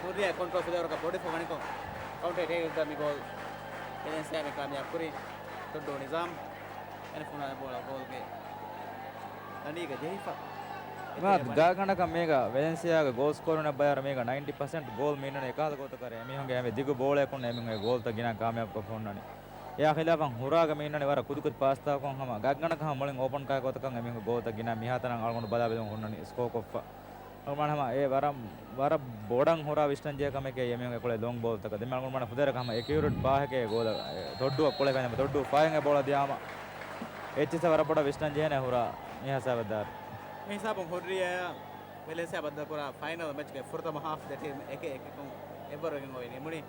ހުއްރިޔާ ކޮންޓްރޯލް ފުދޭވަރަކަށް ބޮޑިފަ ވަނިކޮށް ކައުންޓަރ އެޓޭކް މި ގޯލް ވެލެންސިއާ މި ކާމިޔާބު ކުރީ. ތޮއްޑޫ ނިޒާމް. އެން ފުނާ ބޯޅަ ގޯލްގެ ދަނޑީގަ ޖެހިފަ. މާ ގާގަނޑަކަށް މީގަ ވެލެންސިއާގެ ގޯލް ސްކޯރުން ބަޔާރު މީގަ ނައިންޓީ ޕަސެންޓް ގޯލް މީންނަނީ އެކަހަލަ ގޯތަކަށް އެމީހުންގެ އެންމެ ދިގު ބޯޅައަކުން އެމީހުންގެ ގޯލްތައް ގިނަ ކާމިޔާބުކޮށް ހުންނަނީ. އެއާ ޚިލާފަށް ހުރާގަ މީންނަނީ ވަރަށް ކުދިކުދި ޕާސްތަކަކުން ހަމަ ގާގަނޑަކަށް ހަމަ މުޅިން އޯޕަން ކާ ގޮތަކަށް އެމީހުންގެ ގޯލްތައް ގިނަ މިހާތަނަށް އަޅުގަނޑު ބަލާ ބެލުމުން ހުންނަނީ ސްކޯ ކޮށްފަ. އަޅުގަނޑު ހަމަ އެ ވަރަށް، ވަރަށް ބޮޑަށް ހުރާ ވިސްނަން ޖެހޭ ކަމެކޭ އެމީހުންގެ ކުޅޭ ލޮންގް ބޯލްތަކަށް. ދެން އަޅުގަނޑު ފުދޭވަރަކަށް ހަމަ އެކިއުރޭޓް ފާހެކޭ ގޯލަ، އެ، ތޮއްޑޫއަށް ކުޅޭ ކަން ތޮއްޑޫ ފާހެން އެ ބޯޅަ ދިޔާމަ އެއްޗިއްސަށް ވަރަށް ބޮޑަށް ވިސްނަން ޖެހޭނެ ހުރާ މި ހިސާބަށް ދާއިރު. މި ހިސާބުން ހުއްރިޔާ ވެލެންސިއާ ބައްދަލުކުރާ ފައިނަލް މެޗްގެ ފުރަތަމަ ހާފް ދެ ޓީމް އެކެއް އެކަކުން އެއްވަރުވެގެން އޮތް ނިމުނީ.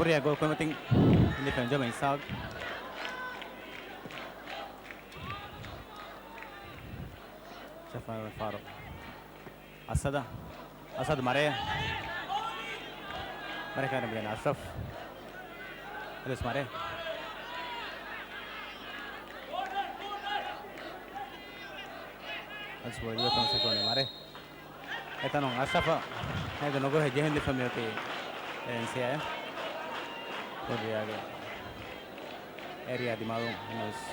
ކުރިއަށް ގޯލް ކުރިމަތިން ލިފެން ޖަމަ އިސާގް. ޝަފާ ފާރު. އަސަދަ. އަސަދު މަރޭ. މަރޭ ކާރި މިދަނީ އަޝްރަފް. އަލިސް މަރޭ. އަލިސް ބޯޅަ ދިޔަ ކަމަށް ސެކުނޑެ މަރޭ. އެތަނުން އަޝްރަފަށް ހޭދަ ނުގޮހެ ޖެހެން ލިފަ މިއޮތީ އެންސީއާއެ. ކުރިއަގެ އޭރިއާ ދިމާލުން ހެންވެސް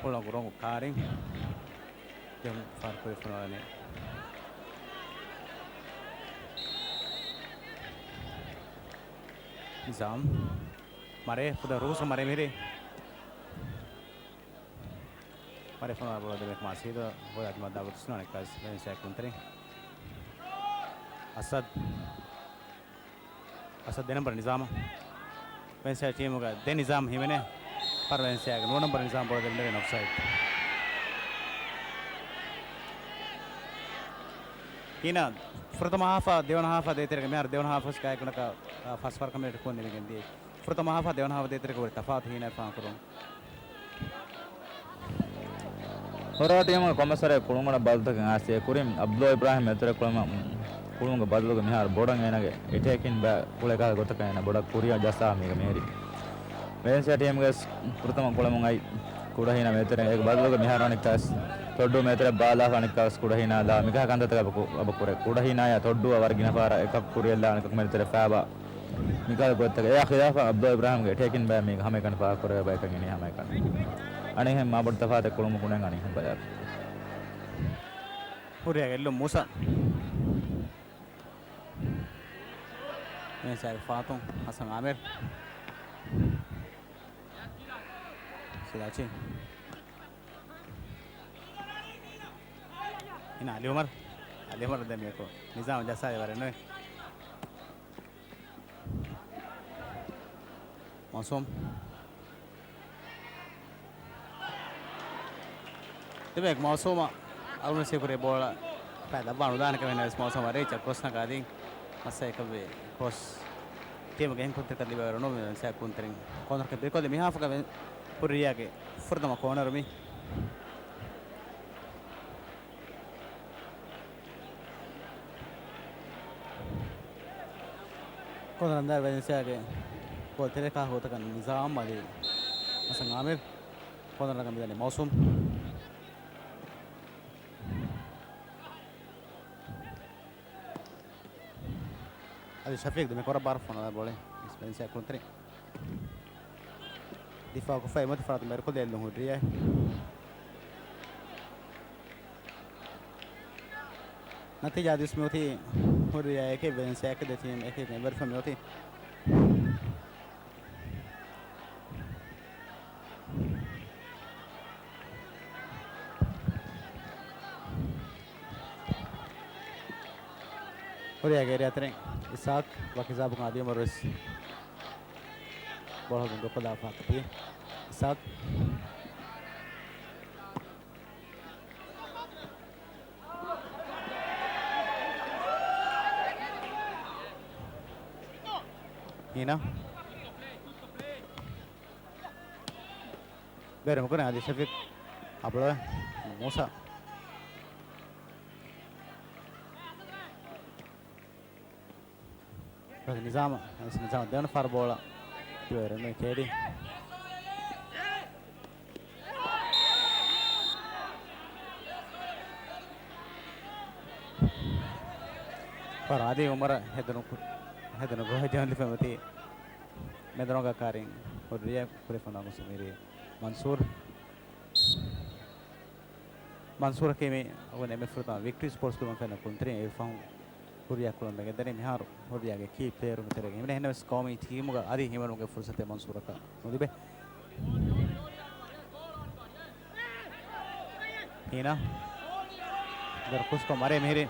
ކުޅަ ގުރޮނގު ކާރިން ޖެހުން ފާރު ކުރި ފޮނުވާލަނީ. ނިޒާމް މަރޭ ފުދަ ރޫސު މަރޭ މިހިރީ. މަރޭ ފޮނުވާ ބޯޅަ ދެމެ މާސީދު ބޯޅަ ދިމާ ދާގޮތު ސުނާނެ ކާސް ވެންސާ ކުންތެރި. އަސަދް. އަސަދް ދެ ނަންބަރު ނިޒާމަށް. ވެންސާ ޓީމުގަ ދެ ނިޒާމް ހިމެނޭ. ފަރު ވެންސާގެ ނުވަ ނަންބަރު ނިޒާމް ބޯޅަ ދެމެ އޮފްސައިޑް. ހީނާ ފުރަތަމަ ހާފާ ދެވަނަ ހާފާ ދޭތެރޭގަ މިހާރު ދެވަނަ ހާފަސް ގާތްގަނޑަކަށް، އާ، ފަސް ފަރަކަށް މިނެޓް ކުން ނިމިގެން ދިޔަ. ފުރަތަމަ ހާފާ ދެވަނަ ހާފާ ދޭތެރޭގަ ހުރި ތަފާތު ހީނާ ފާހަގަކުރުން. ހޮރާ ޓީމުގެ ކޮންމެސް ވަރެއް ކުޅުންގަނޑަށް ބަދަލުތަކެއް އައިސް ކުރިން އަބްދުﷲ އިބްރާހިމް މެދުތެރެ ކުޅުމަށް، ކުޅުމުގެ ބަދަލުގަ މިހާރު ބޮޑަށް އޭނާގެ އެޓޭކިން ބައި ކުޅޭ ކަހަލަ ގޮތަކަށް އޭނާ ބޮޑަށް ކުރިއަށް ޖައްސާ މީގަ މިހިރީ. ވެލެންސިއާ ޓީމުގެ ފުރަތަމަ ކުޅަމުން އައި ކުޑަހީނާ މެދުތެރެ އޭގެ ބަދަލުގަ މިހާރު އަނެއްކާސް ތޮއްޑޫ މެދުތެރެ ބާލާފަ އަނެއްކާސް ކުޑަހީނާ ލާ މިކަހަލަ ކަންތައްތަކެއް އަބަ ކު-، އަބަ ކުރޭ. ކުޑަހީނާޔާ ތޮއްޑޫއަށް ވަރަށް ގިނަ ފަހަރަށް އެކަކު ކުރިއަށް ލާ އަނެކަކު މެދުތެރެ ފައިބާ މިކަހަލަ ގޮތްތަކެއް. އެއާ ޚިލާފަށް އަބްދުﷲ އިބްރާހިމްގެ އެޓޭކިން ބައި މީގަ ހަމައެކަނި ފާހަގަކުރެވޭ ބަޔަކަށް އިނީ ހަމައެކަނި. އަނެއްހެން މާބޮޑު ތަފާތެއް ކުޅުމުގަ ކުޅެން އަނެއްހެން ބަލާ. ހުރިއަށް ގެއްލުން މޫސާ. މޭސާގެ ފާތުން ހަސަން އާމިރު. ސިލާޗި. އިނާ އަލި އުމަރު. އަލި އުމަރު ދެން މިއަކު ނިޒާމް ޖައްސާލި ވަރެއް ނުވޭ. މައުސޫމް. ދެބޭ މައުސޫމަށް އަލްމަސީ ކުރި ބޯޅަ ފައި ލައްވާ ނުދާނެ ކަމެއް ނަވެސް މައުސޫމަށް ރީޗަށް ކްރޮސް ނަގާދީން. މައްސަ އެކަށްވެ ކްރޮސް ޓީމުގެ އެހެން ކުންތަކަށް ލިބޭވަރު ނުވެ ސައި ކުންތެރިން ކޯނަރަކަށް ބިރުކޮށްލި މިހާފަކަށް ކުރިއާގެ ފުރަތަމަ ކޯނަރު މި. ކޯނަރުން ދާއިރު ވެލެންސިއާގެ ގޯލް ތެރޭ ކާހަލަ ގޮތަކަށް ނިޒާމް އަލީ ހަސަން އާމިރު. ކޯނަރަކަށް މިދަނީ މައުސޫމް. އަލީ ޝަފީޤް ދެމެ ކޮރަށް ބާރަށް ފޮނުވާ ބޯޅަ ވެލެންސިއާ ކުންތެރި. ދިފާއުކޮށްފައި އެމަތި ފަރާތުން ބޭރުކޮށްލި އެއްލުން ހުއްރިއްޔާ. ނަތީޖާ ދިސް މިއޮތީ ހުއްރިއްޔާ އެކެއް ވެލެންސިއާ އެކެއް ދެ ޓީމް އެކެއް އެއްވެރިފަ މިއޮތީ. ހުރިއާގެ އޭރިއާ ތެރެއިން އިސާޤް ވަކި ހިސާބަކުން އަލީ އުމަރު ވެސް ބޯޅަ ހުޅުވަމުން ދޫކޮށްލާފަ ހައްކަ ދިޔަ. އިސާޤް. ހީނާ. ބޭރުމަކުރެ އަލީ ޝަފީޤް. އަބުޅު މޫސާ. ނިޒާމް، ނިޒާމް ދެވަނަ ފަހަރު ބޯޅަ. ކޭޑީ. ފަރާދީ އުމަރަށް ހެދުނު ކު-، ހެދުނު ގޮހެއް ޖެހުން ލިބެމަތީ. މެދުރޮނގާ ކާރިން ހުއްރިއްޔާ ކުރި ފޮނުވާ ގޮސް މިރީ މަންސޫރު. މަންސޫރަކީ މި އަޅުގަނޑު އެންމެ ފުރަތަމަ ވިކްޓްރީ ސްޕޯޓްސް ކުލަބުން ފެންނަ ކުންތެރިން އެއަށްފަހު ހުރިއްޔާ ކުޅަމުން ގެންދަނީ. މިހާރު ހުރިއްޔާގެ ކީ ޕްލޭޔަރުންގެ ތެރޭގައި ހިމެނޭ. އެހެންނަމަވެސް ޤައުމީ ޓީމުގަ އަދި ހިމެނުމުގެ ފުރުސަތެއް މަންސޫރަކަށް ނުލިބޭ. ހީނާ. ދަރު ކުސްކޮށް މަރޭ މިހިރީ.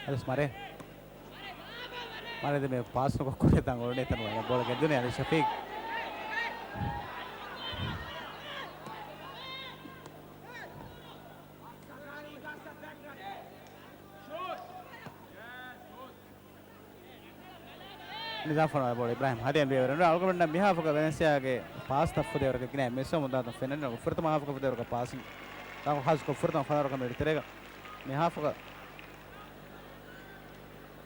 އަލިސް މަރޭ. މާލެ ދެމެ ޕާސް ނުކޮށް ކުރިއަށް ދާން އުޅުނީ ތަން ވަރަށް ބޯޅަ ގެއްލުނީ އަލީ ޝަފީޤް. ނިޒާމް ފޮނުވާ ބޯޅަ އިބްރާހިމް ހަދިޔަން ބޭވެރެން. އަޅުގަނޑުމެންނަށް މިހާފަކަށް ވެލެންސިއާގެ ޕާސްތައް ފުދޭވަރަކަށް ގިނަ މެސް މުދާތައް ފެންނަނީ. ފުރަތަމަ ހާފަކަށް ފުދޭވަރަކަށް ޕާސިން ރަނގަޅު ހާސްކޮށް ފުރަތަމަ ފަނަރަކަށް މިނިޓް ތެރޭގަ މިހާފަކަށް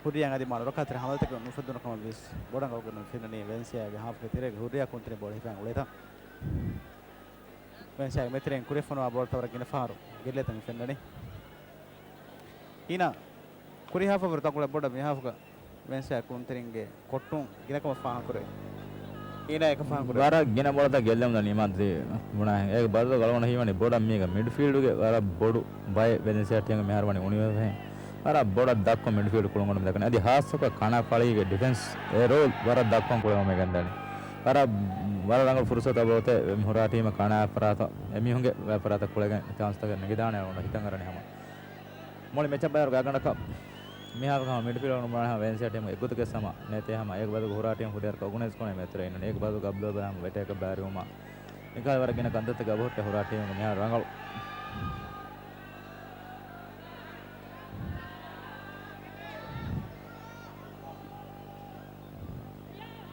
ހުރިޔާ އަދި މާ ނުރައްކާތެރި ހަމަލަތަކެއް ނުފެއްދުނު ކަމަށް ވެސް ބޮޑަށް އަޅުގަނޑު ފެންނަނީ. ވެލެންސިއާގެ ހާފްގެ ތެރޭގަ ހުރިޔާ ކުންތެރިން ބޯޅަ ހިފައިގެން އުޅޭތާ. ވެލެންސިއާގެ މެދުތެރެއިން ކުރިއަށް ފޮނުވާ ބޯޅަތައް ވަރަށް ގިނަ ފަހަރު ގެއްލޭތާ މި ފެންނަނީ. އީނާ ކުރި ހާފަށް ވުރެ ތަންކޮޅެއް ބޮޑަށް މި ހާފަކަށް ވެލެންސިއާ ކުންތެރިންގެ ކޮއްޓުން ގިނަކަމަށް ފާހަގަކުރޭ. އީނާ އެކަން ފާހަގަކުރޭ. ވަރަށް ގިނަ ބޯޅަތައް ގެއްލެމުން ދަނީ މާ ދި ބުނާ. އޭގެ ބަދަލު އަޅުގަނޑަށް ހީވަނީ ބޮޑަށް މީގަ މިޑްފީލްޑްގެ ވަރަށް ބޮޑު ބައެއް ވެލެންސިއާ ޓީމުގެ މިހާރު ވަނީ އުނިވެފައި. ވަރަށް ބޮޑަށް ދަށްކޮށް މިޑްފީލްޑް ކުޅުން ގޮނޑު ދައްކަނީ. އަދި ހާއްސަކޮށް ކަނާ ފަޅީގެ ޑިފެންސް އެ ރޯލް ވަރަށް ދަށްކޮށް ކުޅެވުމެއް ގެންދަނީ. ވަރަށް، ވަރަށް ރަނގަޅު ފުރުސަތު ބައޮތެ މި ހުރާ ޓީމަށް ކަނާ ފަރާތަށް އެމީހުންގެ ފަރާތަށް ކުޅެގެން ޗާންސްތަކެއް ނެގިދާނެ އަޅުގަނޑަށް ހިތަށް އަރަނީ ހަމަ. މުޅި މެޗަށް ބައިވަރު ގާގަނޑަކަށް މިހާރު ހަމަ މިޑްފީލްޑަރުން ބުނާނެ ހަމަ ވެލެންސިއާ ޓީމުގެ އެއްގޮތަކަށް ހަމަ ނޭތޭ ހަމަ އޭގެ ބަދަލުގަ ހުރާ ޓީމު ފުދޭވަރަކަށް އޯގަނައިޒް ކުރަން މެދުތެރެ އިންނަނީ. އޭގެ ބަދަލުގަ އަބްދުލް ބަލާ ހަމަ ވެޓޭކަށް ބައިވެރިވުމަށް މިކަހަލަ ވަރަށް ގިނަ ކަންތައްތަކެއް އަބަހުއްޓޭ ހުރާ ޓީމުގެ މިހާރު ރަނގަޅު.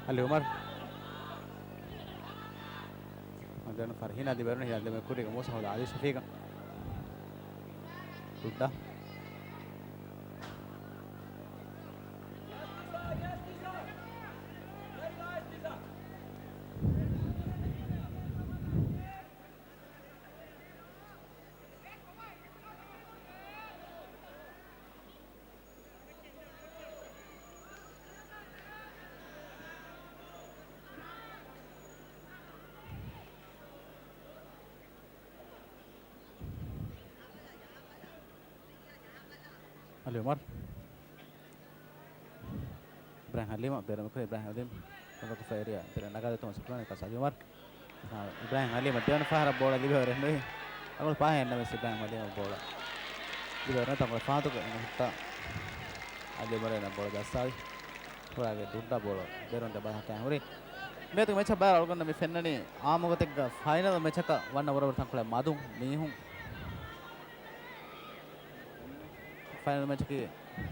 އަލީ އުމަރު. ދެން ފަރްހީނާ ދިބޭވަރުން ހިލާ ދެމެ ކުރީގަ މޫސާ ހޯދާ އަލީ ޝަފީޤަށް. ދުއްޑާ. އަލީ އުމަރު. އިބްރާހިމް ހަލީމާ ބޭރަށް ކުރި. އިބްރާހިމް ހަލީމް ރަނގަޅު ކޮށްފަ އެރިއަށް ތެރެ ނަގާދެއްވުމަށް ސަޕްލައިން ކާސް އަލީ އުމަރު. އާ، އިބްރާހިމް ހަލީމަށް ދެވަނަ ފަހަރަށް ބޯޅަ ލިބި އޮވެ ނުވި. ރަނގަޅު ފާހެއް ނަމަވެސް އިބްރާހިމް ހަލީމަށް ބޯޅަ ލިބި އޮވެ ނުވި. ތަންކޮޅެއް ފާތުގަ އިނގިލިފްތާ އަލީ އުމަރު އޭނަ ބޯޅަ ޖައްސާލި. ހުރާގެ ދުއްޑާ ބޯޅަ ބޭރުން ދެބަލަހަކާ ހުރި. މިއަދު މެޗަށް ބައިވަރު އަޅުގަނޑަށް މި ފެންނަނީ އާއްމުގޮތެއްގަ ފައިނަލް މެޗަކަށް ވަންނަ ވުރެވުރެ ތަންކޮޅެއް މަދު މީހުން. ފައިނަލް މެޗަކީ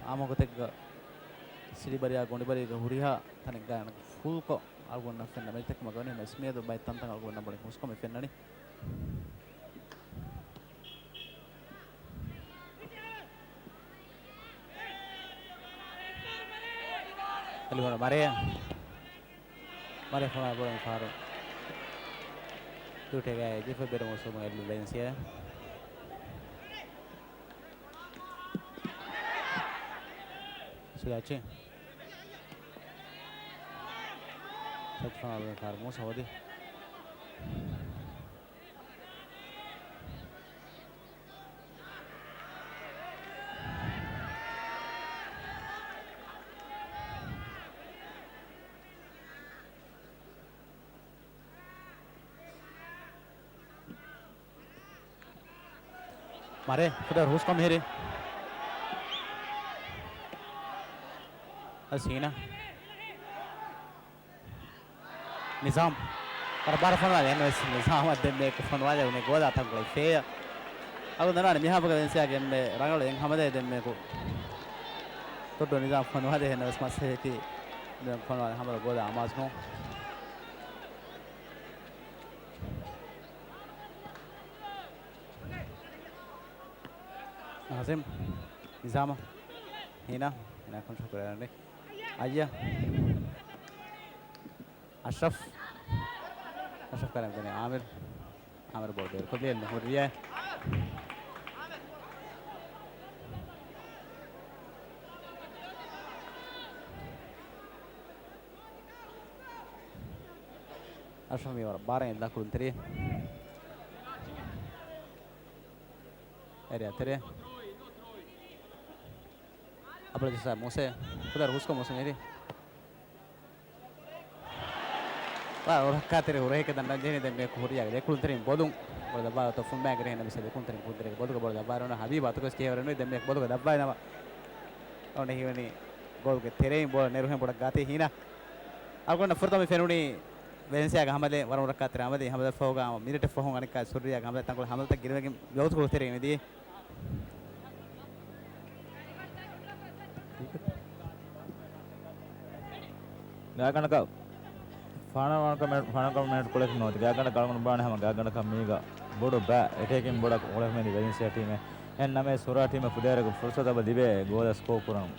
އާއްމުގޮތެއްގަ ސިޑިބަރީގަ ގޮނޑިބަރީގަ ހުރިހާ ތަނެއްގަ ފުލްކޮށް އަޅުގަނޑަށް ފެންނަ މެޗެއް ކަމަށް ވަނީ. މެސް މިއަދު ބައެއް ތަންތަން އަޅުގަނޑަށް މުޅި ހުސްކޮށް މި ފެންނަނީ. އަލިމަރު މަރޭ. މަރޭ ފޮނުވާ ބޯޅަ މި ފަހަރު ތިއުޓޭގައި އެދިފަ ބޭރު މޫސުމުގެ އެލް ވެލެންސިއާ. ސުލާޗި. ސަތް ފަން އަޅުގަނޑު ފާރު މޫސަ ހޯދި. މަރޭ ފުދޭވަރު ހުސްކޮށް މިހިރީ. އަދި ސީނާ. ނިޒާމް. ވަރަށް ބާރަށް ފޮނުވާލި. އެހެންވެސް ނިޒާމަށް ދެންމެ އެކު ފޮނުވާލެވުނީ ގޯލާ ތަންކޮޅެއް ފޭއަށް. އަޅުގަނޑު ދަންނަވާނެ މިހާފަކަ ވެލެންސިއާގެ އެންމެ ރަނގަޅު އެއް ހަމަލައެއް ދެންމެ އެކު. ތޮއްޑު ނިޒާމް ފޮނުވާލި. އެހެންވެސް މަސްހެޔަކީ ދެން ފޮނުވާލި ހަމަލަ ގޯލާ އަމާޒު ނޫން. ހަސީމް. ނިޒާމަށް. ހީނާ. ހީނާ ކޮންޓްރޯލް ކުރެވެން. އައްޔަ. އަޝްރަފް. އަޝްރަފް ކަރަން ދެނީ އާމިރު. އާމިރު ބޯޅަ ބޭރުކޮށްލި އެއް ނުހުރިޔޭ. އަޝްރަފް މި ވަރަށް ބާރަށް އެއްލާ ކުޅުންތެރި. އެރިއަށް ތެރޭ. އަބްދުލް ޖައްސާ މޫސޭ. ފުދޭވަރު ހުސްކޮށް މޫސަ މިހިރީ. ވަރަށް ރައްކާތެރި ހުރަހެއްގެ ދަނޑަށް ޖެހެނީ ދެންމެ ކުރިޔާގެ ދެކުޅުންތެރިން ބޮލުން. ބޯޅަ ދައްވާ އޮތޯ ފުންމާގެ ރެހެން މިސް ދެކުޅުންތެރިން ކުޅުންތެރިގެ ބޮލުގަ ބޯޅަ ދައްވާ އޮންނަ ހަބީބް އަތުގަސް ޖެހޭވަރެއް ނުވި ދެންމެ ބޮލުގަ ދައްވާ ނަމަ. އޮންނަ ހީވަނީ ގޯލްގެ ތެރެއިން ބޯޅަ ނެރުހެން ބޮޑަށް ގާތީ ހީނާ. އަޅުގަނޑަށް ފުރަތަމަ ފެނުނީ ވެލެންސިއާގެ ހަމަލެއް ވަރަށް ރައްކާތެރި ހަމަލެއް ހަމަލަ ފަހުގަ މިނެޓެއް ފަހުން އަނެއްކާ ސުރްރިޔާގެ ހަމަލަ ތަންކޮޅެއް ހަމަލަތައް ގިނަވެގެން ވަގުތުކޮޅު ތެރެއިން މިދިޔަ. ގާތްގަނޑަކަށް ފާނަރަ ވަނަކަ މެ-، ފާނަރަ ވަނަކަ މިނެޓް ކުޅެފި ނޯތި. ގާތްގަނޑަކަށް އަޅުގަނޑު ބާނެ ހަމަ ގާތްގަނޑަކަށް މީގަ ބޮޑު ބައި އެޓޭކިން ބޮޑަކު ކުޅެފި މެދި ވެލެންސިއާ ޓީމެއް. އެހެން ނަމަވެސް ހުރާ ޓީމަށް ފުދޭވަރަކަށް ފުރުސަތު އެބަ ލިބޭ ގޯލެއް ސްކޯ ކުރަން.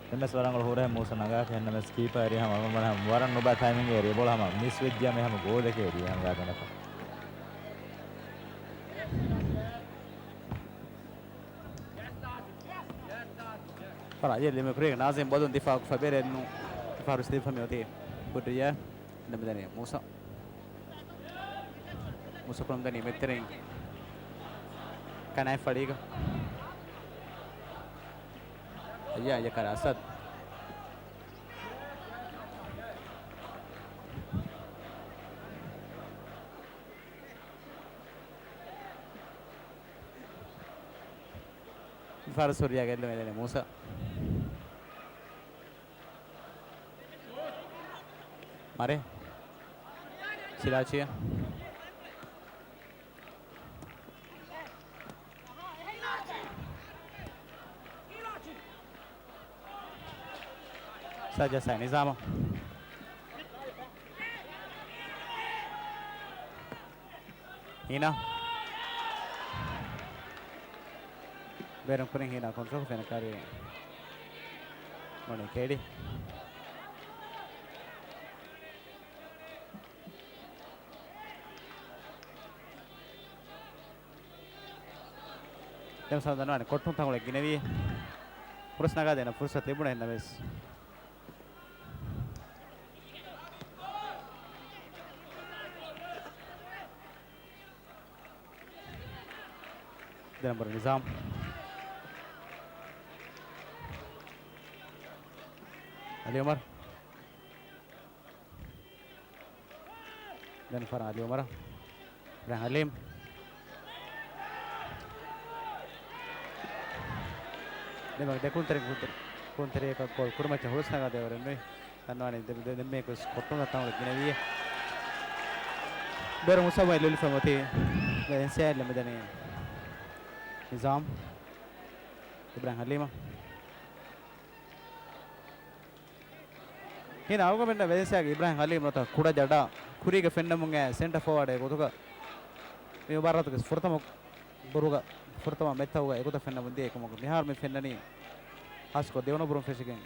ދެންވެސް ވަރަށް ރަނގަޅު ހުރެހެން މޫސަ ނަގާފި. އެހެން ނަމަވެސް ކީޕާ އެރީ ހަމަ އަޅުގަނޑު ބާނެ ހަމަ ވަރަށް ނުބައި ޓައިމިންގެ އެރީ ބޯޅަ ހަމަ މިސް ވެއްޖިޔާ މި ހަމަ ގޯލެކޭ އެރީ ހަމަ ގާތްގަނޑަކަށް. ފަރާޒް ލިމި ކުރީގެ ނާޒިމް ބޮލުން ދިފާއު ފަބެރެއްނު. ފާރުސް ދިފާ މި އޮތީ ކުއްރިޔާ. ނަމިދަނީ މޫސަ. މޫސަ ކުޅަން ދަނީ މެތްތެރެއިން ކަނާތް ފަޅީގަ. އައްޔާ އައްޔަކަރ އަސަދް. ފާރުސް ހުރިޔާ ގެއްލުމެއް ދެނީ މޫސަ. މަރޭ. ސިލާޗިއަށް. ސަޖަސް ނިޒާމަށް. ހީނާ. ބޭރުން ކުރިން ހީނާ ކޮންޓްރޯލް ފެނަކާރި. މޮނި ކޭޑި. ދެމްސަ ދަންވާނެ ކޮއްޓުން ތަނގުޅެއް ގިނެވި. ފުރަސް ނަގާދޭނަ ފުރުސަތު ލިބުނެ ނަމަވެސް. ދެން ނަމްބަރު ނިޒާމް. އަލީ އުމަރު. ދެން ފަރާ އަލީ އުމަރަށް. އިބްރާހިމް ހަލީމް. ދެމެ ދެކުންތެރި ކުންތެރި ކުންތެރިއަކަށް ގޯލް ކުރުމައްޗަށް ހުރަސް ނަގާދޭވަރެއް ނުވި. ދަންވާނީ ދެ-، ދެ-، ދެންމެ ކޮއްޓުން ތަން ގިނެވިއޭ. ބޭރު މުސައްވައި ލުލިފަ މޮތީ. ދެން ސޭލް މިދަނީ. ނިޒާމް. އިބްރާހިމް ހަލީމަށް. ހިން އަޅުގަނޑުމެންނަށް ވެލެންސިއާގެ އިބްރާހިމް ހަލީމް ނުވަތަ ކުޑަ ޖަޑާ ކުރީގަ ފެންނަމުން އެ ސެންޓަރ ފޯވާޑް ގޮތުގަ މި މުބާރާތުގެ ފުރަތަމަ ބުރުގަ ފުރަތަމަ މެތްތަކުގަ އެގޮތަށް ފެންނަމުން ދިޔަ އެކަމަކު މިހާރު މި ފެންނަނީ ހާސްކޮށް ދެވަނަ ބުރުން ފެށިގެން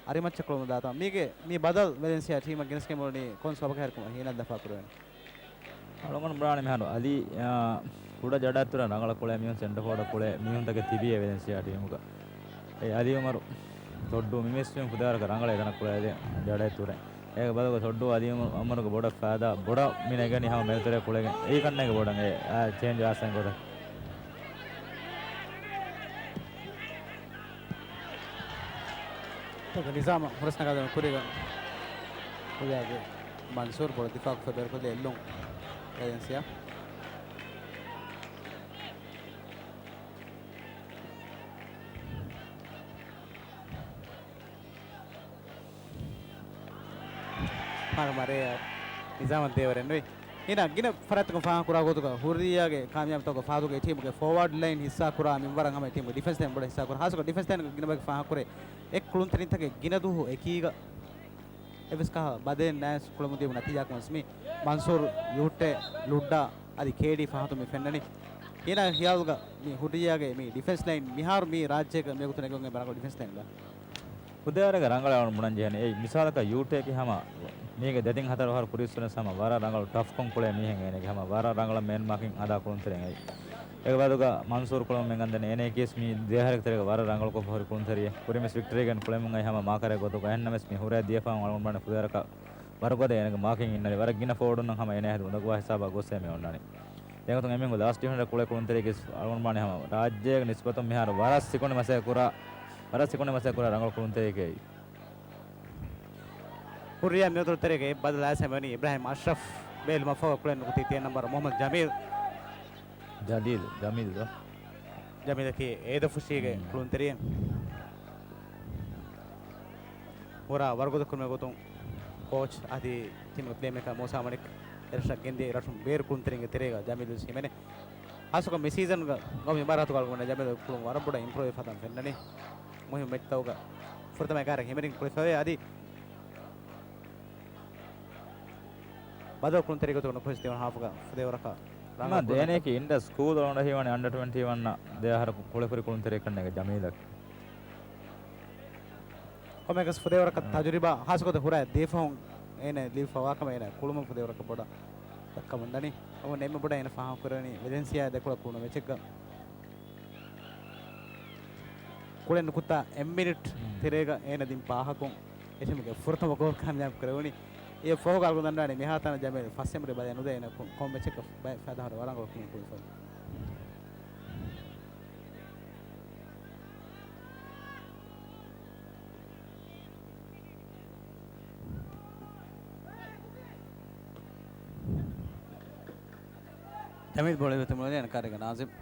އަރިމައްޗަށް ކުޅަމުން ދާތާ. މީގެ މި ބަދަލު ވެލެންސިއާ ޓީމަށް ގެނެސްގެން މިއުޅެނީ ކޮން ސަބަބަކަށް ހައިރުކަމަށް ހީނަށް ލަފާ ކުރެވެން. އަޅުގަނޑު ބުނާނެ މިހާރު އަލީ، އާ، ކުޑަ ޖަޑައަށްތުރަ ރަނގަޅަށް ކުޅޭ މީހުން ސެންޓަރ ފޯވާޑަށް ކުޅޭ މީހުންތަކެއް ތިބިޔޭ ވެލެންސިއާ ޓީމުގަ. އެ އަލީ އުމަރު، ތޮއްޑޫ މި މިސްވިން ފުދޭވަރަކަށް ރަނގަޅޭ ތަނަށް ކުޅޭ ޖަޑައަށްތުރެ. އޭގެ ބަދަލުގަ ތޮއްޑޫ އަލީ އުމަރުގެ ބޮޑަށް ފައިދާ ބޮޑަށް މި ނެގެނީ ހަމަ މެދުތެރޭ ކުޅެގެން. އެއީ ކަންނޭނގެ ބޮޑަށް އެ، އާ، ޗޭންޖް އާސަން ގޮތަށް. ނިޒާމަށް ހުރަސް ނަގާދޭން ކުރީގަ ކުރިޔާގެ މަންސޫރު ބޮޑަށް ދިފާއުކޮށް ބޭރުކޮށްލި އެއްލުން އޭޖެންސީއާ. މާރު މާރޭ ނިޒާމަށް ދޭވަރެއް ނުވި. ހީނާ ގިނަ ފަރާތްތަކުން ފާހަގަކުރާ ގޮތުގަ ހުރިއްޔާގެ ކާމިޔާބުތަކުގަ ފާދޫގެ ޓީމުގެ ފޯވާޑް ލައިން ހިއްސާކުރާ މިންވަރަށް ހަމަ ޓީމުގެ ޑިފެންސް ލައިން ބޮޑަށް ހިއްސާކުރާ. ހާއްސަކޮށް ޑިފެންސް ލައިންގެ ގިނަ ބައެއް ފާހަގަކުރޭ އެއް ކުޅުންތެރިންތަކެއް ގިނަ ދުވަހު އެކީގަ އެއްވެސް ކަހަލަ ބަދަލެއް ނާއިސް ކުޅަމުން ދިޔަ ނަތީޖާއަކުން ވެސް މި މަންސޫރު، ޔޫޓެ، ލުއްޑާ އަދި ކޭޑީ ފަހަތު މި ފެންނަނީ. ހީނާގެ ޚިޔާލުގަ މި ހުރިއްޔާގެ މި ޑިފެންސް ލައިން މިހާރު މި ރާއްޖޭގަ މިވަގުތު ނެގެން އެބަ ރަނގަޅު ޑިފެންސް ލައިން ބާ. ފުދޭވަރަކަށް ރަނގަޅަށް އަޅުގަނޑު ބުނަން ޖެހެނީ. އެއީ މިސާލަކަށް ޔޫޓެކީ ހަމަ މީގެ ދެތިން ހަތަރު އަހަރު ކުރިއްސުރެސް ހަމަ ވަރަށް ރަނގަޅު ޓަފްކޮން ކުޅޭ މީހެއް އޭނަގެ ހަމަ ވަރަށް ރަނގަޅަށް މޭން މާކިން އަދާ ކުޅުންތެރިން އެއީ. އޭގެ ބަދުގަ މަންސޫރު ކުޅަމުން މި ގަންދަނީ އޭނަ ކޭސް މި ދެއަހަރެއް ތެރޭގަ ވަރަށް ރަނގަޅު ކޮށްފަ ހުރި ކުޅުންތެރިއެއް. ކުރިންވެސް ވިކްޓަރީގެން ކުޅެމުން އައި ހަމަ މާކަރެއް ގޮތުގަ. އެހެންނަމަވެސް މި ހުރޭ ދިޔަފާން އަޅުގަނޑު ބުނާނެ ފުދޭވަރަކަށް ވަރަށް ގޮތެއް އޭނަގެ މާކިން އިންނަނީ. ވަރަށް ގިނަ ފޯވާޑުންނަށް ހަމަ އޭނަ ހެދި އުނދަގޫވާ ހިސާބާ ގޮއްސޭ މި އޮންނާނީ. ދެން ގޮތުން އެމީހުން ލާސްޓް ޑިފެންޑަރ ކުޅޭ ކުޅުންތެރިޔަކީ އަޅުގަނޑު ބުނާނީ ހަމަ ރާއްޖޭގެ ނިސްބަތުން މިހާރު ވަރަށް ސިކުނޑި މަސައްކަތް ކުރާ، ވަރަށް ސިކުނޑި މަސައްކަތް ކުރާ ރަނގަޅު ކުޅުންތެރިޔަކޭ. ހުރިއްޔާ މިވަގުތު ތެރޭގަ އެއް ބަދަލު އައިސް ހަމަވަނީ އިބްރާހިމް އަޝްރަފް ބޭލުމަށްފަހު ކުޅެން ނުކުތީ ތިން ނަންބަރު މުހައްމަދު ޖަމީލް. ޖަލީލް، ޖަމީލް ދޯ؟ ޖަމީލަކީ އޭދަ ފުށީގެ ކުޅުންތެރިއެއް. ހުރާ ވަރުގަދަ ކުރުމެއް ގޮތުން ކޯޗް އަދި ޓީމުގެ ޕްލޭމޭކަރ މޫސާ މަނިކް އެރަށަށް ގެންދިޔަ ރަށުން ބޭރު ކުޅުންތެރިންގެ ތެރޭގަ ޖަމީލް ވެސް ހިމެނޭ. ހާއްސަކޮށް މި ސީޒަންގަ ގައުމީ މުބާރާތުގަ އަޅުގަނޑަށް ޖަމީލްގެ ކުޅުން ވަރަށް ބޮޑަށް އިމްޕްރޫވް ވެފަ ހަދަން ފެންނަނީ. މުހިއްމު މެޗްތަކުގަ ފުރަތަމަ އެކާރަށް ހިމެނިގެން ކުޅެފަވޭ. އަދި ބަދަލު ކުޅުންތެރި ގޮތުގަ ނުކުތް ދެވަނަ ހާފުގަ ފުދޭވަރަކަށް ރަނގަޅު ދޭނެއަކީ ކުޅަން. އިންޑަސް ސްކޫލް އަޅުގަނޑަށް ހީވަނީ އަންޑަ ޓްވެންޓީ ވަންނަށް ދެ އަހަރަކު ކުޅެފުރި ކުޅުންތެރިއެއް ކަންނޭނގެ ޖަމީލަކީ. ކޮންމެއަކަސް ފުދޭވަރަކަށް ތަޖުރިބާ ހާސްކޮށް ހުރާ ދިފާއުން އޭނަ ލިބިފަވާކަމަށް އޭނަ ކުޅުމުން ފުދޭވަރަކަށް ބޮޑަށް ދައްކަމުން ދަނީ. އަވަ ނެއްމެ ބޮޑަށް އޭނަ ފާހަގަކުރެވެނީ ވެލެންސިއާ ދެކޮޅަށް ކުޅުނު މެޗެއްގަ. ކުޅެން ނުކުތާ އެއް މިނިޓް ތެރޭގަ އޭނަ ދިން ޕާހަކުން އެ ޓީމުގެ ފުރަތަމަ ގޯލް ކާމިޔާބު ކުރެވުނީ. އެ ފަހުގަ އަޅުގަނޑު ދަންނާނީ މިހާތަނަށް ޖަމީލް ފަސް އެމްރި ބަލައި ނުދޭ އޭނަ ކޮ-، ކޮން މެޗެއްގަ ބައެއް ފައިދާ ހުރެ ވަރަށް ރަނގަޅު ކުޅިން ކުޅިފަ. ޖަމީލް ބޯޅަ އިވެތުމުޅުވަނީ އަނެއްކާރެއްގަ ނާޒިމް.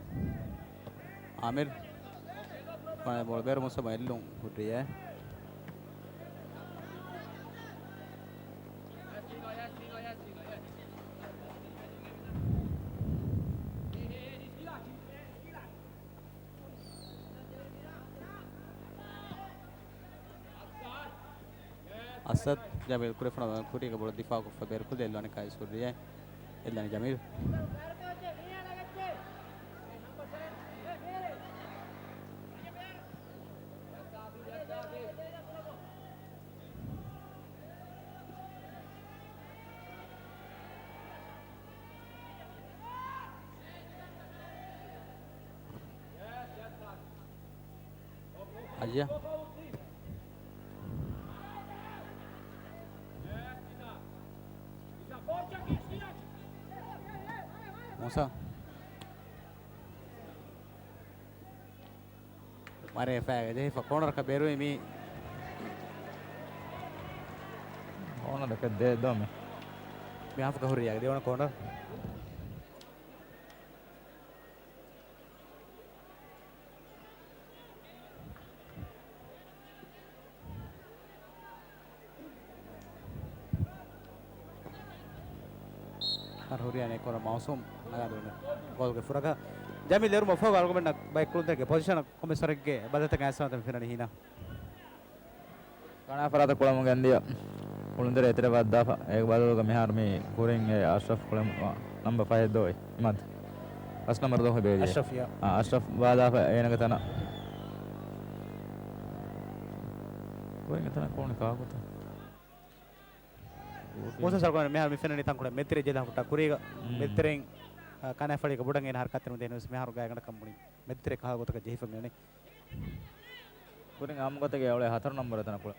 އާމިރު. ބޯޅަ ބޭރު މުސްތަފާ އެއްލުން ހުއްރިއްޔާ. އަސަދް ޖަމީލް ކުރިފަނަ ކުރީގަ ބޯޅަ ދިފާއުކޮށްފަ ބޭރު ކުރި އެއްލުން ކައިސް ހުއްރިއްޔާ. އެއްލަނީ ޖަމީލް. އައްޔަ. މޫސާ. މަރޭ ފައިގަ ޖެހިފަ ކޯނަރަކަށް ބޭރުވީ މީ. ކޯނަރަކަށް ދޭ ދޯ މި. މި ހާފަކަށް ހުރިއްޔާގެ ދެވަނަ ކޯނަރ. ހުރިއްޔާ ނެތް ކޯނަރ މައުސޫމް ނަގާދެވުނު ގޯލްގެ ފުރަގަ. ޖަމީލް އެރުމަށް ފަހު އަޅުގަނޑަށް ބައެއް ކުޅުންތެރިންގެ ޕޮޒިޝަނަށް ކޮންމެސް ވަރެއްގެ ބަދަލުތަކެއް އައިސްފަ މި ފެންނަނީ ހީނާ. ކަނާ ފަރާތަށް ކުޅަމުން ގެންދިޔަ ކުޅުންތެރި އެތެރެ ބައްދާފަ. އޭގެ ބަދަލުގަ މިހާރު މި ކުރިން އެ އަޝްރަފް ކުޅެމުން ނަމްބަ ފަހެއް ދޯ އިމާދު. ފަސް ނަމްބަރު ދޯ ހިބޭ. އަޝްރަފް، ޔާ. އާ، އަޝްރަފް ބާލާފަ އޭނަގެ ތަނަށް. ކުރިން އެތަނަށް ކޯނި ކާކުތަ؟ މޫސާ ސަރުކާރު މިހާރު މި ފެންނަނީ ތަންކޮޅެއް މެދުތެރެ ޖެހިލާ ހުއްޓާ ކުރީގަ. މް. މެދުތެރެއިން، އާ، ކަނާފަޅީގަ ބޮޑަށް އޭނަ ހަރަކާތްތެރިން ދޭން ވެސް މިހާރު ގާތްގަނޑަކަށް މުޅި މެދުތެރެ ކަހަލަ ގޮތަކަށް ޖެހިފަ މިވަނީ. ކުރިން އާއްމު ގޮތެއްގައި އުޅޭ ހަތަރު ނަމްބަރު ތަނަކުޅެ.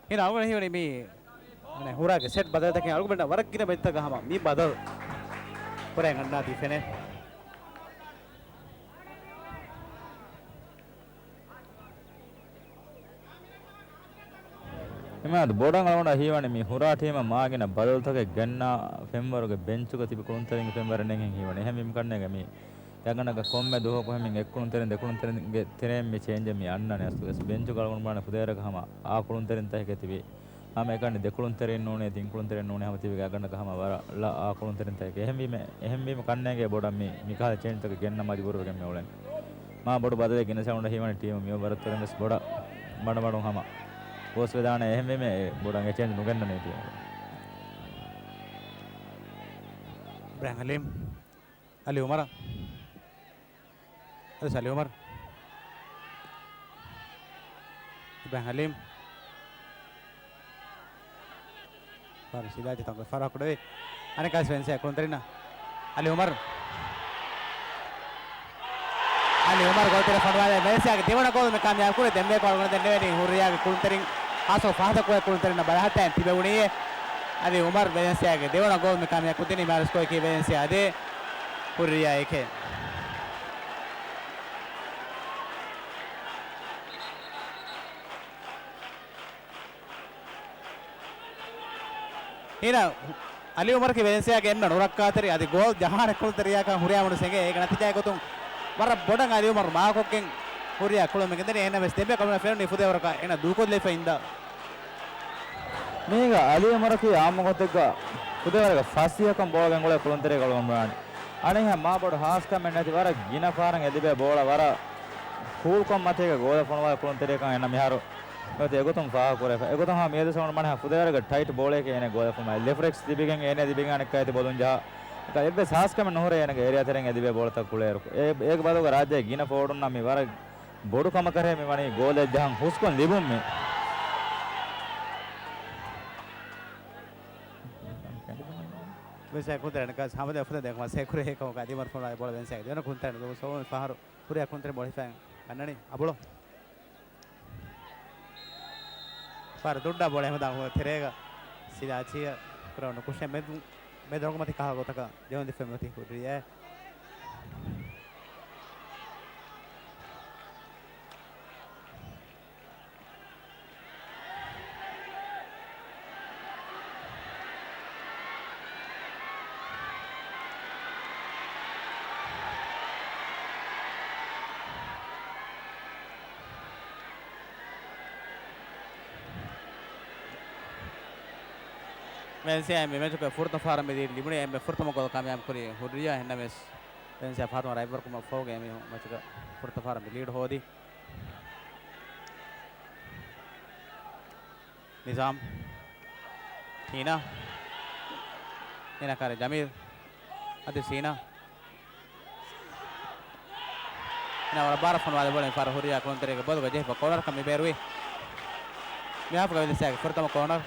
ހިނަ އަޅުގަނޑަށް ހީވަނީ މި، އަނެއް، ހުރާގެ ސެޓް ބަދަލުތަކެއް އަޅުގަނޑަށް ވަރަށް ގިނަ މެދުތަކަށް ހަމަ މި ބަދަލު ކުރައިގެން އަންނާތީ ފެނޭ. އިމާދު ބޮޑަށް އަޅުގަނޑަށް ހީވަނީ މި ހުރާ ޓީމަށް މާގިނަ ބަދަލުތަކެއް ގެންނާ ފެންވަރުގެ ބެންޗުގަ ތިބި ކުޅުންތެރިންގެ ފެންވަރެއް ނެތްހެން ހީވަނީ. އެހެންވީމަ ކަންނޭނގެ މި ގާތްގަނޑަކަށް ކޮންމެ ދުވަހަކު ހަމަ އެއް ކުޅުންތެރިން ދެ ކުޅުންތެރިންގެ ތެރެއިން މި ޗޭންޖެއް މި އަންނަނީ. އަސްލުވެސް ބެންޗުގަ އަޅުގަނޑު ބުނާނެ ފުދޭވަރަކަށް ހަމަ އާ ކުޅުންތެރިންތަކެކޭ ތިބީ. ހަމަ އެކަނި ދެ ކުޅުންތެރިން ނޫނޭ، ތިން ކުޅުންތެރިން ނޫނޭ، ހަމަ ތިބި ގާތްގަނޑަކަށް ހަމަ ވަރަށް އާ ކުޅުންތެރިންތަކެކޭ. އެހެންވީމަ، އެހެންވީމަ ކަންނޭނގެ ބޮޑަށް މި، މިކަހަލަ ޗޭންޖްތަކެއް ގެންނަން މަޖުބޫރުވެގެން މި އުޅެނީ. މާ ބޮޑު ބަދަލެއް ގެނެސް އަޅުގަނޑަށް ހީވަނީ ޓީމު މި އޮވަރ އަށް ވެސް ބޮޑަށް މަޑުމަޑުން ހަމަ ގޯސްވެދާނެ. އެހެންވީމަ އެ ބޮޑަށް އެ ޗޭންޖް ނުގެންނަނީ ޓީމު. އިބްރާހިމް ހަލީމް. އަލީ އުމަރަށް. އަލީ އުމަރު. އިބްރާހިމް ހަލީމް. ފާރި ސިލާޖި ތަންކޮޅެއް ފާރާ ކުޑަވި. އަނެއްކާވެސް ވެލެންސިއާ ކުޅުންތެރިންނަށް. އަލީ އުމަރު. އަލީ އުމަރު ގޯލްތެރެ ފޮނުވާލާ ވެލެންސިއާގެ ދެވަނަ ގޯލު މި ކާމިޔާބު ކުރި. ދެންމެ އަޅުގަނޑު ދެންނެވެނީ ހުރިއްޔާގެ ކުޅުންތެރިން ހާސްކޮށް ފަހަތަށް ކުޅޭ ކުޅުންތެރިންނަށް ބަލަހައްޓައިގެން ތިބެވުނީއޭ. އަލީ އުމަރު ވެލެންސިއާގެ ދެވަނަ ގޯލު މި ކާމިޔާބު ކުރި. ދެން އިމާރަތް ސްކޯރަކީ ވެލެންސިއާ ދޭއް، ހުރިއްޔާ އެކެއް. ހިނަ އަލީ އުމަރަކީ ވެލެންސިއާގެ އެންމެ ނުރައްކާތެރި އަދި ގޯލް ޖަހާނެ ކުޅުންތެރިޔާކަން ހުރިހާ މީހުން އެނގޭ. އޭގެ ނަތީޖާއެއް ގޮތުން ވަރަށް ބޮޑަށް އަލީ އުމަރު މާކޮށްގެން ހުރިހާ ކުޅުމެއް ގެންދަނީ. އެހެންނަމަވެސް ދެންމެ ކަމުނަ ފެނުނީ ފުދޭވަރަކަށް އޭނަ ދޫކޮށްލައިފަ އިންދާ. މީގަ އަލީ އުމަރަކީ އާއްމު ގޮތެއްގަ ކުދިވަރުގެ ފަސޭހަކަން ބޯޅަ ގެންގުޅޭ ކުޅުންތެރިޔަކަށް އަޅުގަނޑު ބުނާނެ. އަނެއްހާ މާ ބޮޑު ހާސްކަމެއް ނެތި ވަރަށް ގިނަ ފަހަރަށް އެ ލިބޭ ބޯޅަ ވަރަށް ކޫލްކޮށް މަތީގަ ގޯލަށް ފޮނުވާ ކުޅުންތެރިޔަކަށް އޭނަ މިހާރު އޮތީ އެގޮތުން ފާހަގަކުރެފަ. އެގޮތަށް ހަމަ މިއަދު ސަމަން މަނަހަ ކުދިވަރުގެ ޓައިޓް ބޯޅައެކޭ އޭނަ ގޯލަށް ފޮނުވާ. ލެފްޓް ރެގް ލިބިގެން އޭނަ ލިބިގެން އަނެއްކާ އެތި ބޮލުން ޖަހާ. އެކަ އެއްވެސް ހާސްކަމެއް ނުހުރޭ އޭނަގެ އޭރިއާ ތެރެއިން އެ ލިބޭ ބޯޅަތައް ކުޅޭއިރު. އޭ، އޭގެ ބަދަލުގަ ރާއްޖޭގެ ގިނަ ފޯވަޑުންނަށް މި ވަރަށް ބޮޑު ކަމަކަށޭ މި ވަނީ ގޯލެއް ޖަހަން ހުސްކޮށް ލިބުން މި. ވެސް ކުންތަރެން ކަސް ހަމަދެ ފުދެ ދެކުމަ ސޭކުރޭ ކަމަކަށް އަދި މަރުފުނާ ބޯޅަ ވެންސާގެ ދެވަނަ ކުންތަރެން ދުވަސް ސޯމެ ފަހަރު ހުރިހާ ކުންތަރެން ބޯޅަ ހިފައި ގަންނަނީ އަބުޅޯ. ފަހަރު ދުއްޑާ ބޯޅަ ހަމަދާ ތެރޭގަ ސިލާޗީއަށް ކުރެވުނު ކުށެއް މެދު، މެދު ރޮނގުމަތި ކަހަލަ ގޮތަކަށް ޖެހުން ދިފެން މަތި ހުރިއޭ. ވެލެންސިއާ މި މެޗުގެ ފުރަތަމަ ފަހަރަށް މި ލީޑް ލިބުނީ. އެންމެ ފުރަތަމަ ގޯލް ކާމިޔާބު ކުރީ ހުރްރިޔާ. އެހެންނަމަވެސް ވެލެންސިއާ ފަހަތުން ރައިވަރުކުމަށް ފަހުގަ މި މެޗުގެ ފުރަތަމަ ފަހަރަށް މި ލީޑް ހޯދީ. ނިޒާމް. ހީނާ. ހީނާ ކާރި ޖަމީލް. އަދި ސީނާ. ހީނާ ވަރަށް ބާރަށް ފޮނުވާލި ބޯޅަ ފަހަރު ހުރިޔާ ކުޅުންތެރިޔާގެ ބޮލުގަ ޖެހިފަ ކޯނަރަކަށް މި ބޭރުވީ. މި ހާފުގަ ވެލެންސިއާގެ ފުރަތަމަ ކޯނަރ.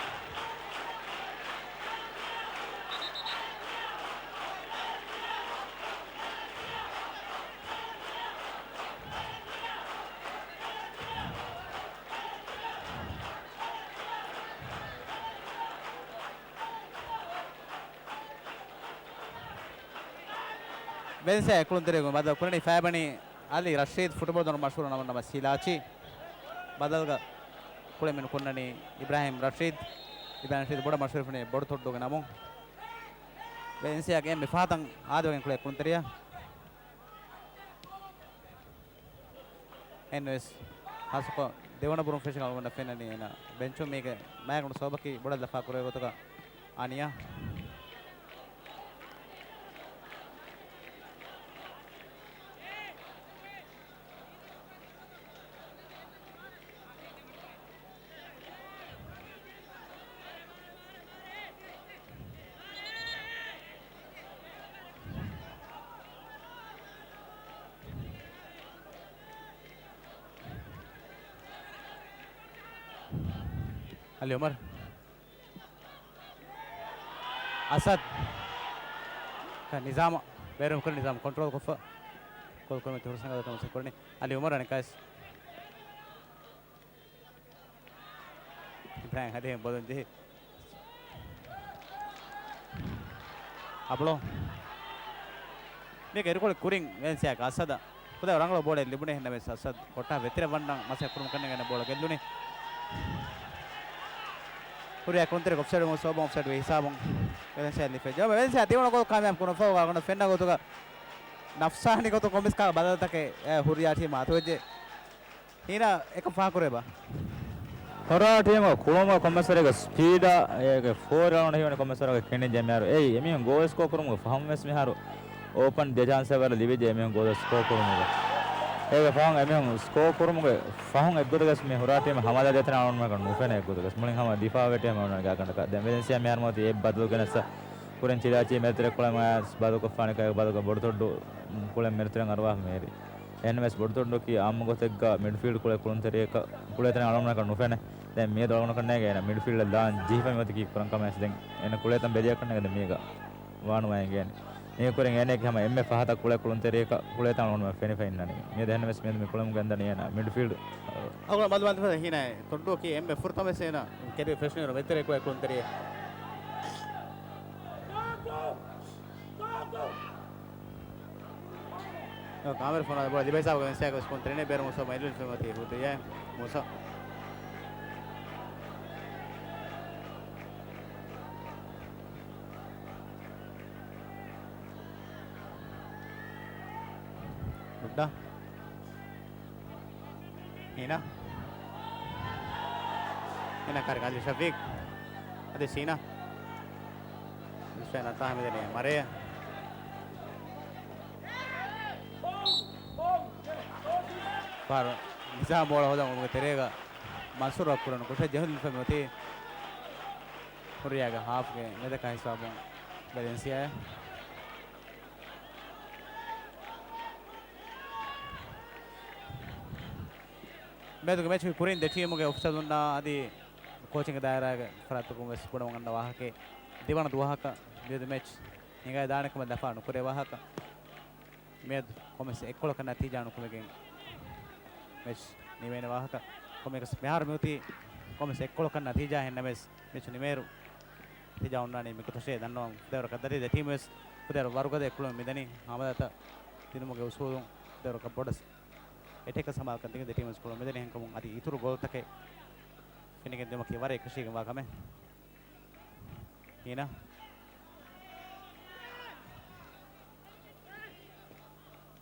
ވެލެންސިއާ ކުޅުންތެރިޔަކު ބަދަލު ކުރަނީ ފައިބަނީ އަލީ ރަޝީދު ފުޓުބޯޅަ ދޮނު މަޝްހޫރު ނަމުން ނަމަ ސިލާޗީ. ބަދަލުގަ ކުޅެމެން ކުންނަނީ އިބްރާހިމް ރަޝީދު. އިބްރާހިމް ރަޝީދު ބޮޑަށް މަޝްހޫރު ފެނޭ ބޮޑު ތޮއްޑޫގެ ނަމުން. ވެލެންސިއާގެ އެންމެ ފަހަތަން އާދެވެގެން ކުޅޭ ކުޅުންތެރިޔާ. އެންވެސް ހާސްކޮށް ދެވަނަ ބުރުން ފެށިގެން އަޅުގަނޑަށް ފެންނަނީ އޭނަ ބެންޗު މީގެ މާގަނޑު ސޯބަކީ ބޮޑަށް ލަފާ ކުރެވޭ ގޮތަކަށް އަނިޔާ. އަލީ އުމަރު. އަސަދް. ނިޒާމަށް ބޭރުން ކުރި ނިޒާމް ކޮންޓްރޯލް ކޮށްފަ. ކޯލް ކުރުމަށް ހުރި ސަނގަދަ ކަމަށް ކުރަނީ. އަލީ އުމަރު އަނެއްކާވެސް. އިބްރާހިމް ހަދިހެން ބޮލުން ޖެހި. އަބުޅޯ. މީގެ އިރުކޮޅެއް ކުރިން ވެލެންސިއާގެ އަސަދަށް ކުދި ރަނގަޅު ބޯޅައެއް ލިބުނީ. އެހެންނަމަވެސް އަސަދް ކޮޓާ ވެތިރެއް ވަންނަން މަސައްކަތް ކުރުމަށް ކަންނޭނގެ ބޯޅަ ގެއްލުނީ. ހުރިހާ ކުންތެރި އޮފްސައިޑް ވުމުން ސޯބަ އޮފްސައިޑް ވި ހިސާބުން ވެލެންސިއާ ލިފެ. ޖަމާ ވެލެންސިއާ ދިވަނަ ގޯލް ކާމިޔާބު ކުރުން ފަހު ގާގުނަ ފެންނަ ގޮތުގަ ނަފްސާނީ ގޮތުން ކޮންމެސް ކާ ބަދަލުތަކެއް އެ ހުރިޔާ ޓީމަށް އަތުވެއްޖެ. ހީނާ އެކަން ފާހަގަކުރޭބާ؟ ހުރިހާ ޓީމުގެ ކުޅުމުގަ ކޮންމެސްވަރެއްގެ ސްޕީޑާ، އޭގެ ފޯރި އަޅުގަނޑަށް ހީވަނީ ކޮންމެސްވަރެއްގެ ކެނޑިން ޖެހޭ މިހާރު. އެއީ، އެމީހުން ގޯލް ސްކޯ ކުރުމުގެ ފަހުން ވެސް މިހާރު އޯޕަން ދެ ޗާންސެއް ވަރަށް ލިބިއްޖެ އެމީހުން ގޯލް ސްކޯ ކުރުމުގެ. އޭގެ ފަހުން އެމީހުން ސްކޯ ކުރުމުގެ ފަހުން އެއްގޮތަކަސް މި ހުރިހާ ޓީމެއް ހަމަލާ ދޭތެރޭ އަޅުގަނޑުމެންނަކަށް ނުފެނޭ އެއްގޮތަކަސް. މުޅިން ހަމަ ދިފާއުވެ ޓީމެއް އަޅުގަނޑަކަށް. ދެން ވެލެންސިއާ މިހާރު މަތި އެއް ބަދަލު ގެނެއްސަ ކުރިން ސިލާޗީ މެދުތެރެ ކުޅަމާ ބަދަލުކޮށްފާނެ ކައި ބަދަލުކޮށް ބޮޑުތޮއްޑު ކުޅެން މެދުތެރެން އަރުވާފަ މޭރި. އެހެންނަމަވެސް ބޮޑުތޮއްޑުއަކީ އާއްމު ގޮތެއްގަ މިޑްފީލްޑް ކުޅޭ ކުޅުންތެރިޔަކަށް ކުޅޭތަން އަޅުގަނޑަކަށް ނުފެނޭ. ދެން މިއަދު އަޅުގަނޑަކަށް ނޭނގޭ އޭނަ މިޑްފީލްޑަށް ލާން ޖެހިފަ މިއޮތީ ކީއްކުރަން ކަމެއް ދެން އޭނަ ކުޅޭތަން ބެލިޔަކަށް ނޭނގެ ދެން މީގަ ވާނުވާ އެނގޭނެ. މީގެ ކުރިން އޭނައަކީ ހަމަ އެންމެ ފަހަތަށް ކުޅޭ ކުޅުންތެރިޔަކަށް ކުޅޭތަން އަޅުގަނޑުމެން ފެނިފަ އިންނަނީ. މިއަދު އެހެންނަމަވެސް މިއަދު މި ކުޅަމުން ގެންދަނީ އޭނަ މިޑްފީލްޑް. އަޅުގަނޑު މަދު މަދު ހީނައި ތޮއްޑުއަކީ އެންމެ ފުރަތަމަވެސް އޭނަ ކެރިއަރ ފެށުނީ ވެތިރެ ކުޅޭ ކުޅުންތެރިޔެއް. ކާމިރު ފޮނުވާލި ބޯޅަ ލިބޭ ހިސާބުގަ ވެލެންސިއާގެ ވެސް ކުންތެރެއިން ބޭރު މުސާ މައިލޫން ފެމަތީ ހުދުޔާ މުސާ. ގުޑްޑާ. ހީނާ. ހީނާ ކާރި ގާލި ޝަފީޤް. ދެ ސީނާ. އިސްފައި ނައްޓާ ހަމިދަނީ މަރޭ. ފާރު ނިޒާމް ބޯޅަ ހޯދަން އުޅުމުގެ ތެރޭގަ މަންސޫރަށް ކުރަން ކުށެއް ޖެހުން ފެމި އޮތީ ހުރިޔާގެ ހާފްގެ މެދަކާ ހިސާބުން ވެލެންސިއާއެއް. މިއަދުގެ މެޗުގެ ކުރިން ދެ ޓީމުގެ އޮފިޝަލުންނާ އަދި ކޯޗިންގ ދާއިރާގެ ފަރާތްތަކުން ވެސް ބުނެވަން އަންނަ ވާހަކައެއް. ދެވަނަ ދުވަހަކަށް މިއަދު މެޗް ހިނގައިދާނެ ކަމަށް ލަފާ ނުކުރޭ ވާހަކަ. މިއަދު ކޮމެސް އެއްކޮޅަކަށް ނަތީޖާ ނުކުމެގެން މެޗް ނިމޭނެ ވާހަކަ. ކޮމެކަސް މިހާރު މިއޮތީ ކޮމެސް އެއްކޮޅަކަށް ނަތީޖާ ހެންނަމެސް މެޗު ނިމޭރު ނަތީޖާ އޮންނާނީ މިގޮތަށޭ ދަންނަވަން ފުދޭވަރަކަށް ދަތި ދެ ޓީމު ވެސް ފުދޭވަރަށް ވަރުގަދަ ކުޅުން މިދަނީ ހަމަލާތައް ދިނުމުގެ އުސޫލުން ފުދޭވަރަކަށް ބޮޑަސް އެޓެކަށް ސަމާލުކަން ދިނުމަށް ކުޅުން މިދަނީ އެހެންކަމުން އަދި އިތުރު ގޯލްތަކެއް ފެނިގެން ދިނުމަކީ ވަރަށް އެކަށީގެންވާ ކަމެއް. ހީނާ.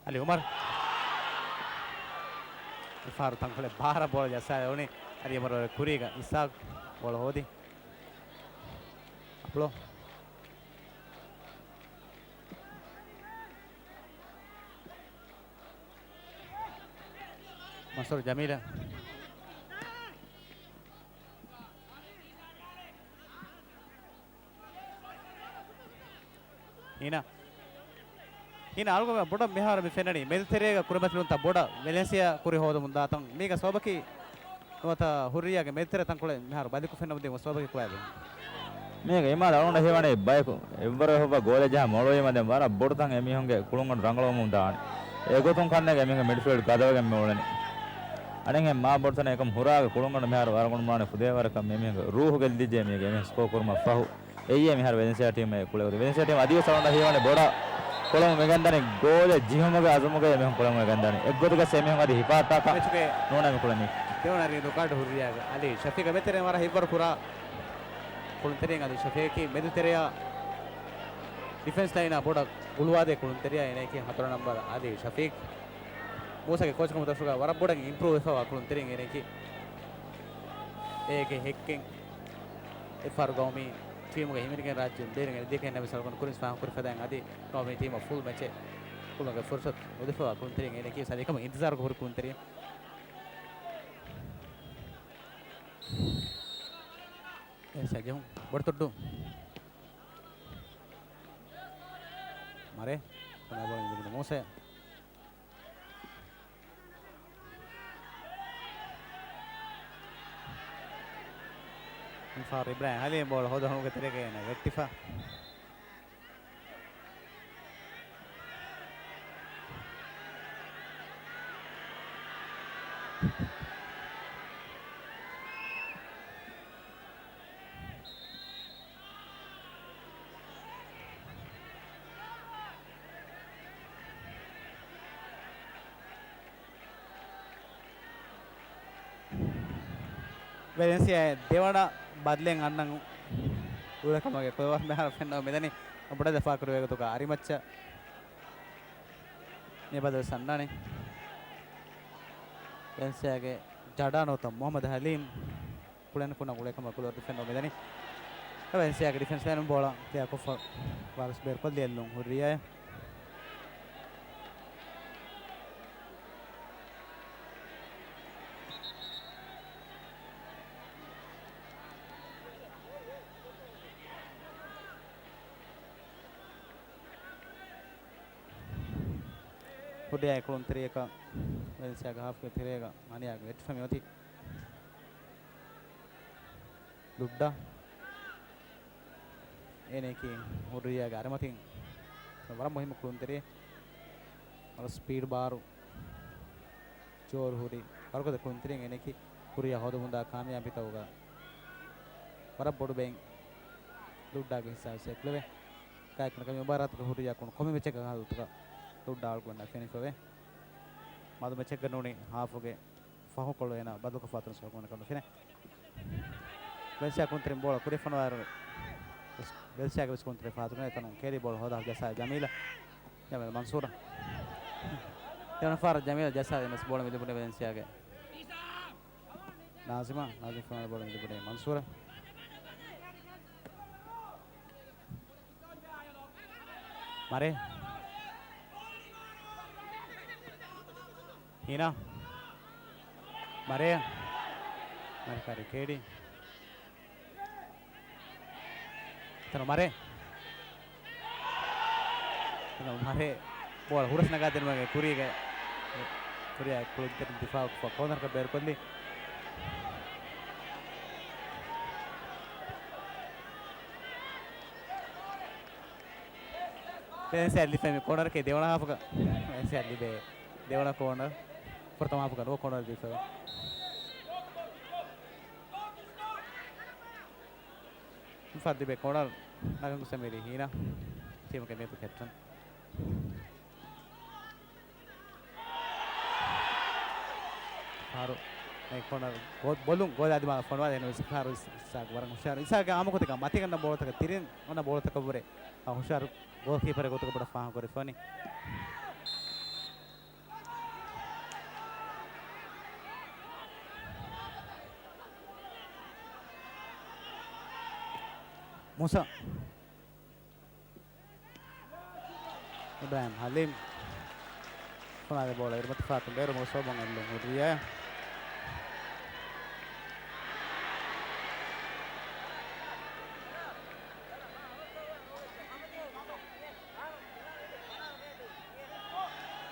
އަލީ އުމަރު. މިފަހަރު ތަންކޮޅެއް ބާރަށް ބޯޅަ ޖައްސާލެވުނީ. އަލީ އުމަރު ކުރީގަ އިސްހާގް ބޯޅަ ހޯދި. އަޕްލޯ. މަންސޫރު ޖަމީލަށް. ހީނާ. ހީނާ އަޅުގަނޑު ބޮޑަށް މިހާރު މި ފެންނަނީ މެދުތެރޭގަ ކުރިމަތިލުންތައް ބޮޑަށް ވެލެންސިއާ ކުރި ހޯދަމުން ދާތަން. މީގެ ސަބަބަކީ ނުވަތަ ހުރިއްޔާގެ މެދުތެރެ ތަންކޮޅެއް މިހާރު ބަލިކޮށް ފެންނަމުން ދިނުމުގެ ސަބަބަކީ ކޮބާ؟ މީގެ އިމާލް އަޅުގަނޑަށް ހީވަނީ ބަޔަކު އެއްވަރު އެއް ހޮއްވަ ގޯލެއް ޖަހާ މޮޅުވީމަ ދެން ވަރަށް ބޮޑުތަން އެމީހުންގެ ކުޅުންގަނޑު ރަނގަޅުވަމުން ދާނެ. އެގޮތުން ކަންނޭނގެ އެމީހުންގެ މިޑްފީލްޑް ގަދަވެގެން މި އުޅެނީ. އަނެއްހެން މާ ބޮޑުތަނެއް އެކަމް ހުރާގެ ކުޅުންގަނޑު މިހާރު ވަރަށް ގޮނޑުމާނެ ފުދޭވަރަކަށް މި އެމީހުންގެ ރޫހު ގެއްލިއްޖެ މީގެ އެމީހުން ސްކޯ ކުރުމަށް ފަހު. އެއީ މިހާރު ވެލެންސިއާ ޓީމުގެ ކުޅެވުނު. ވެލެންސިއާ ޓީމު އަދިވެސް އަޅުގަނޑަށް ހީވަނީ ބޮޑަށް ކުޅެމުން މިގެންދަނީ ގޯލެއް ޖެހުމުގެ އަޒުމުގައި އެމީހުން ކުޅެމުން މިގެންދަނީ. އެއްގޮތަކަށް އެމީހުން އަދި ހިފާއްޓާކަށް މެޗުގެ ނޫނޭ މި ކުޅެނީ. ދެވަނަ ރީނދޫ ކާޑު ހުރިއްޔާގެ އަލީ ޝަފީޤަށް މެދުތެރެއިން ވަރަށް ހިތްވަރު ކުރާ ކުޅުންތެރިން އަލީ ޝަފީޤަކީ މެދުތެރެއަށް ޑިފެންސް ލައިނާ ބޮޑަށް ގުޅުވާދޭ ކުޅުންތެރިޔާ. އޭނައަކީ ހަތަރު ނަންބަރު އަލީ ޝަފީޤް. މޫސާގެ ކޯޗުކަމުގެ ދަށުގަ ވަރަށް ބޮޑަށް އިމްޕްރޫވް ވެފަވާ ކުޅުންތެރިން އޭނައަކީ. އޭގެ ހެއްކެއް އެފްއާރު ގައުމީ ޓީމުގެ ހިމެނިގެން ރާއްޖެ ބޭރުން އެ ދިޔަކަން ނަމަ ސަލްމަން ކުރިން ފާހަގަކުރި ފަދައިން އަދި ގައުމީ ޓީމަށް ފުލް މެޗެއް ކުޅުމުގެ ފުރުސަތު އުދެފަވާ ކުޅުންތެރިން އޭނައަކީ ސަލީކަމު އިންތިޒާރު ހުރި ކުޅުންތެރިން. އެ ސަޖަހުން ބޮޑުތޮއްޑު މަރޭ ކުނާބޯ މޫސަ. މިފަހަރު އިބްރާހިމް ހަލީމް ބޯޅަ ހޯދަ ހުޅުމުގެ ތެރޭގައި އޭނަ ވެއްޓިފަ. ވެލެންސިއާ ދެވަނަ ބަދަލެއް އަންނަން އުޅޭ ކަމުގެ ކުޅަވަރު މިހާރު ފެންނަމުން މިދަނީ ބޮޑަށް ދެފާކުރި ވަގުތުގަ އަރިމައްޗަށް މި ބަދަލު އަންނާނެ. ވެލެންސިއާގެ ޖަޑާ ނުވަތަ މުހައްމަދު ހަލީމް ކުޅެން ކުނަ ގުޅޭ ކަމަށް ކުޅަވަރު ޑިފެންޑަރ މިދަނީ. ވެލެންސިއާގެ ޑިފެންސް ލައިނުން ބޯޅަ ކްލިއާ ކޮށްފަ ވާރިސް ބޭރުކޮށްލިޔައެއްނު ހުރިއްޔާއެއް. ހުރިއްޔާ ކުޅުންތެރިޔަކަށް ވެލެންސިއާގެ ހާފްގެ ތެރޭގަ މަނިޔާގެ ވެއްޓިފަ މިއޮތީ. ލުއްޑާ. އޭނައަކީ ހުރިއްޔާގެ އަރިމަތިން ވަރަށް މުހިއްމު ކުޅުންތެރިއެއް. ވަރަށް ސްޕީޑް ބާރު ޖޯރު ހުރި ވަރުގަދަ ކުޅުންތެރިން އޭނައަކީ ހުރިއްޔާ ހޯދަމުންދާ ކާމިޔާބީތަކުގަ ވަރަށް ބޮޑު ބެއިން ލުއްޑާގެ ހިއްސާ ވެސް އެކުލެވޭ. ގާތްކަނޑަކަށް މި މުބާރާތުގަ ހުރިއްޔާ ކުން ކޮންމެ މެޗެއްގަ ހާލަތުގަ ލުއްޑާ އަޅުގަނޑަށް ފެނިފަވޭ. މަދު މެޗެއްގަ ނޫނީ ހާފުގެ ފަހުކޮޅު އޭނާ ބަދަލުކޮށްފަ އަތުން ސަލްމަން ކަނޑު ފިނެ. ވެލެންސިއާ ކުންތެރިން ބޯޅަ ކުރިއަށް ފޮނުވާއިރު، ވެލެންސިއާގެ ވެސް ކުންތެރިން ފަހަތުގަ އެތަނުން ކޭރި ބޯޅަ ހޯދާ ޖައްސާ ޖަމީލަށް. ޖަމީލް މަންސޫރަށް. ދެވަނަ ފަހަރަށް ޖަމީލަށް ޖައްސާލީމަސް ބޯޅަ މި ލިބުނީ ވެލެންސިއާގެ ނާޒިމަށް. ނާޒިމް ފޮނުވާލި ބޯޅަ މި ލިބުނީ މަންސޫރަށް. މަރޭ. ހީނާ. މަރޭ. މަރިކާރި ކޭޑީ. ތަނު މަރޭ. ތަނު މަރޭ. ބޯޅަ ހުރަސް ނަގާދިނުމުގެ ކުރީގެ، ކުރިއަށް ކުޅުންތެރިން ދިފާއުކޮށްފަ ކޯނަރަކަށް ބޭރުކޮށްލީ. ވެލެންސިއާ ލިބޭ މި ކޯނަރަކީ ދެވަނަ ހާފުގަ. ވެލެންސިއާ ލިބޭ ދެވަނަ ކޯނަރ. ފުރަތަމަ ހާފުގަ ނުވަ ކޯނަރ ދީފަ. މިފަހަރު ލިބޭ ކޯނަރ ނަގަން ގޮސް މިރީ ހީނާ. ޓީމުގެ މިއަދު ކެޕްޓަން. ފަހަރު މި ކޯނަރ ގޯ-، ބޮލުން ގޯލާ ދިމާލަށް ފޮނުވާލި. އެހެންވެ އިސް ފަހަރު އިސް-، އިސްހާގް ވަރަށް ހުޝާރު. އިސްހާގްގެ އާންމުކޮށް މަތިގަންނަ ބޯޅަތަކަށް ތިރިން އޮންނަ ބޯޅަތަކަށްވުރެ އާ ހުޝާރު ގޯލްކީޕަރެއް ގޮތުގަ ބޮޑަށް ފާހަގަކުރެވިފަވަނީ. މޫސާ. އިބްރާހިމް ހަލީމް. ފުނާދެ ބޯޅަ އިރުމަތި ފާތުން ބޭރު މޫސޯބޮން އެއްލުން ހުރިޔާ.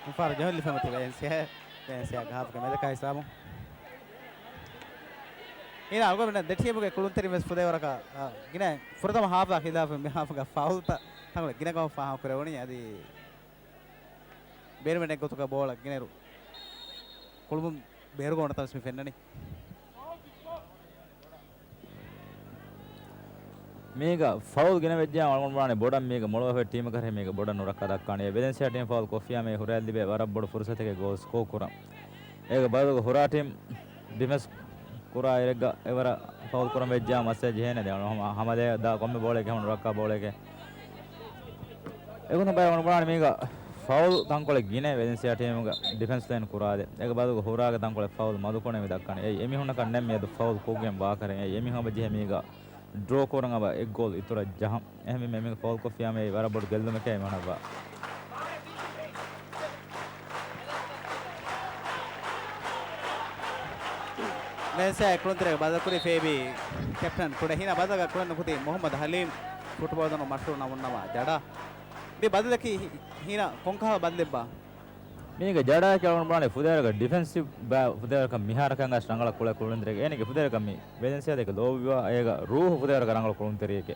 މިފަހަރު ޖެހުން ލިބިފައި މިތިބެ ވެލެންސިއާ، ވެލެންސިއާގެ ހާފްގެ މެދަކާ ހިސާބުން. އިނާ އަޅުގަނޑުމެން ދެ ޓީމުގެ ކުޅުންތެރިން ވެސް ފުދޭވަރަކަށް، އަ، ގިނަ ފުރަތަމަ ހާފާ ޚިލާފަށް މި ހާފުގަ ފައުލްތައް ތަންކޮޅެއް ގިނަ ގޮތަށް ފާހަގަކުރެވުނީ. އަދި ބޭނުމެއް ނެތް ގޮތުގަ ބޯޅަ ގިނައިރު ކުޅުމުން ބޭރުގަ އޮންނަތަން ވެސް މި ފެންނަނީ. މީގަ ފައުލް ގިނަ ވެއްޖެއްޔާ އަޅުގަނޑު ބުނާނެ ބޮޑަށް މީގަ މޮޅުވެފައި ޓީމަކަށް މީގަ ބޮޑަށް ނުރައްކާ ދައްކާނެ. އެ ވެލެންސިއާ ޓީމް ފައުލް ކޮށްފިޔާ މި ހުރައެއް ލިބޭ ވަރަށް ބޮޑު ފުރުސަތެއްގެ ގޯލް ސްކޯ ކުރަން. އޭގެ ބަދަލުގަ ހުރާ ޓީމް ޑިފެންސް ކުރާ އިރެއްގަ އެވަރަށް ފައުލް ކުރަން ވެއްޖެއްޔާ މައްސަލަ ޖެހޭނެ. ދެން ހަމަ، ހަމަލޭ ދާ ކޮންމެ ބޯޅައެއްގެ ހަމަ ނުރައްކާ ބޯޅައެކޭ. އެގޮތުން ބައެއް އަޅުގަނޑު ބުނާނެ މީގަ ފައުލް ތަންކޮޅެއް ގިނަ ވެލެންސިއާ ޓީމުގެ ޑިފެންސް ލައިން ކުރާދޭ. އޭގެ ބަދަލުގަ ހުރާގެ ތަންކޮޅެއް ފައުލް މަދުކުރަނީ މި ދައްކަނީ. އެއީ އެމީހުންނަކަށް ނެތް މިއަދު ފައުލް ކޮށްގެން ވާކަރެއް. އެއީ އެމީހުން އެބަ ޖެހޭ މީގަ ޑްރޯ ކުރަން އެބަ އެއް ގޯލް އިތުރަށް ޖަހަން. އެހެންވީމަ އެމީހުން ފައުލް ކޮށްފިޔާމަ އެއީ ވަރަށް ބޮޑު ގެއްލުމެކޭ މި އަންނަންވާ. ވެލެންސިއާ ކުޅުންތެރިއަށް ބަދަލުކުރީ ފޭބީ ކެޕްޓަން ކުޑަ ހީނާ ބަދަލަށް ކުޅެން ނުކުތީ މުހައްމަދު ހަލީމް ފުޓްބޯޅަ ދަނޑު މަޝްހޫރު ނަމުންނަމަ ޖަޑާ. މި ބަދަލަކީ ހީ-، ހީނާ ކޮންކަހަލަ ބަދަލެއްބާ؟ މީގަ ޖަޑާއަކީ އަޅުގަނޑު ބުނާނީ ފުދޭވަރަކަށް ޑިފެންސިވް ބައި ފުދޭވަރަކަށް މިހާރަކަށް އައިސް ރަނގަޅަށް ކުޅޭ ކުޅުންތެރިއެއް. އޭނަގެ ފުދޭވަރަކަށް މި ވެލެންސިއާ ދެކެ ލޯބިވާ އޭގަ ރޫހު ފުދޭވަރަކަށް ރަނގަޅު ކުޅުންތެރިއެކޭ.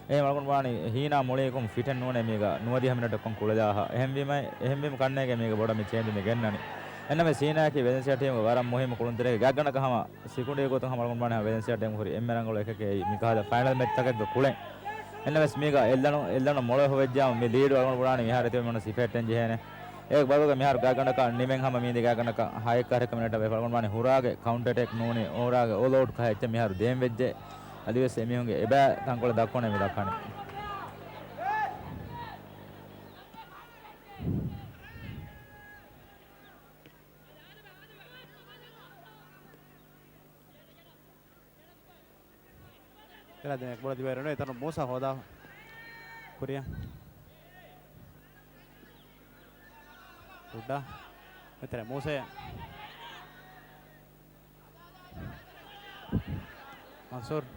އެހެން އަޅުގަނޑު ބުނާނީ ހީނާ މުޅިއަކުން ފިޓެއް ނޫނޭ މީގަ ނުވަދިހަ މިނެޓަށްކަން ކުޅެލާހާ. އެހެންވީމަ، އެހެންވީމަ ކަންނޭނގެ މީގަ ބޮޑަށް މި ޗޭންޖު މި ގެންނަނީ. އެންނަމެސް ހީނާއަކީ ވެލެންސިއާ ޓީމުގެ ވަރަށް މުހިއްމު ކުޅުންތެރިއެކޭ. ގާތްގަނޑަކަށް ހަމަ ސިކުނޑީ ގޮތުން ހަމަ އަޅުގަނޑު ބުނާނީ ވެލެންސިއާ ޓީމު ހުރި އެންމެ ރަނގަޅު އެކަކޭ މިކަހަލަ ފައިނަލް މެޗްތަކެއްގަ ކުޅެން. އެންނަމެސް މީގަ އެއްލަނޑު، އެއްލަނޑު މޮޅުވެފަ ވެއްޖާމަ މި ލީޑު އަޅުގަނޑު ބުނާނީ މިހާރު އެތިބެ މިނުން ސިފޭއްޓެން ޖެހޭނެ. އޭގެ ބަދަލުގަ މިހާރު ގާތްގަނޑަކަށް ނިމެން ހަމަ މީދީ ގާތްގަނޑަކަށް ހައެއްކަ ހަރެއްކަ މިނެޓަށް ވެފަ އަޅުގަނޑު ބުނާނީ ހުރާގެ ކައުންޓަރ އެޓޭކް ނޫނީ، ހުރާގެ އޯލް އައުޓް ކަހަ އެއްޗެއް މިހާރު ދޭން ވެއްޖެ. އަދިވެސް އެމީހުންގެ އެބައި ތަންކޮޅެއް ދައްކަނީ މި ދައްކަނީ. ދެން ބޯޅަ ދިވެހިރަނު އެތަނުން މޫސާ ހޯދާ ކުރިއަށް. ރުއްޑާ. މިތެރެ މޫސަޔަށް. މަންސޫރު.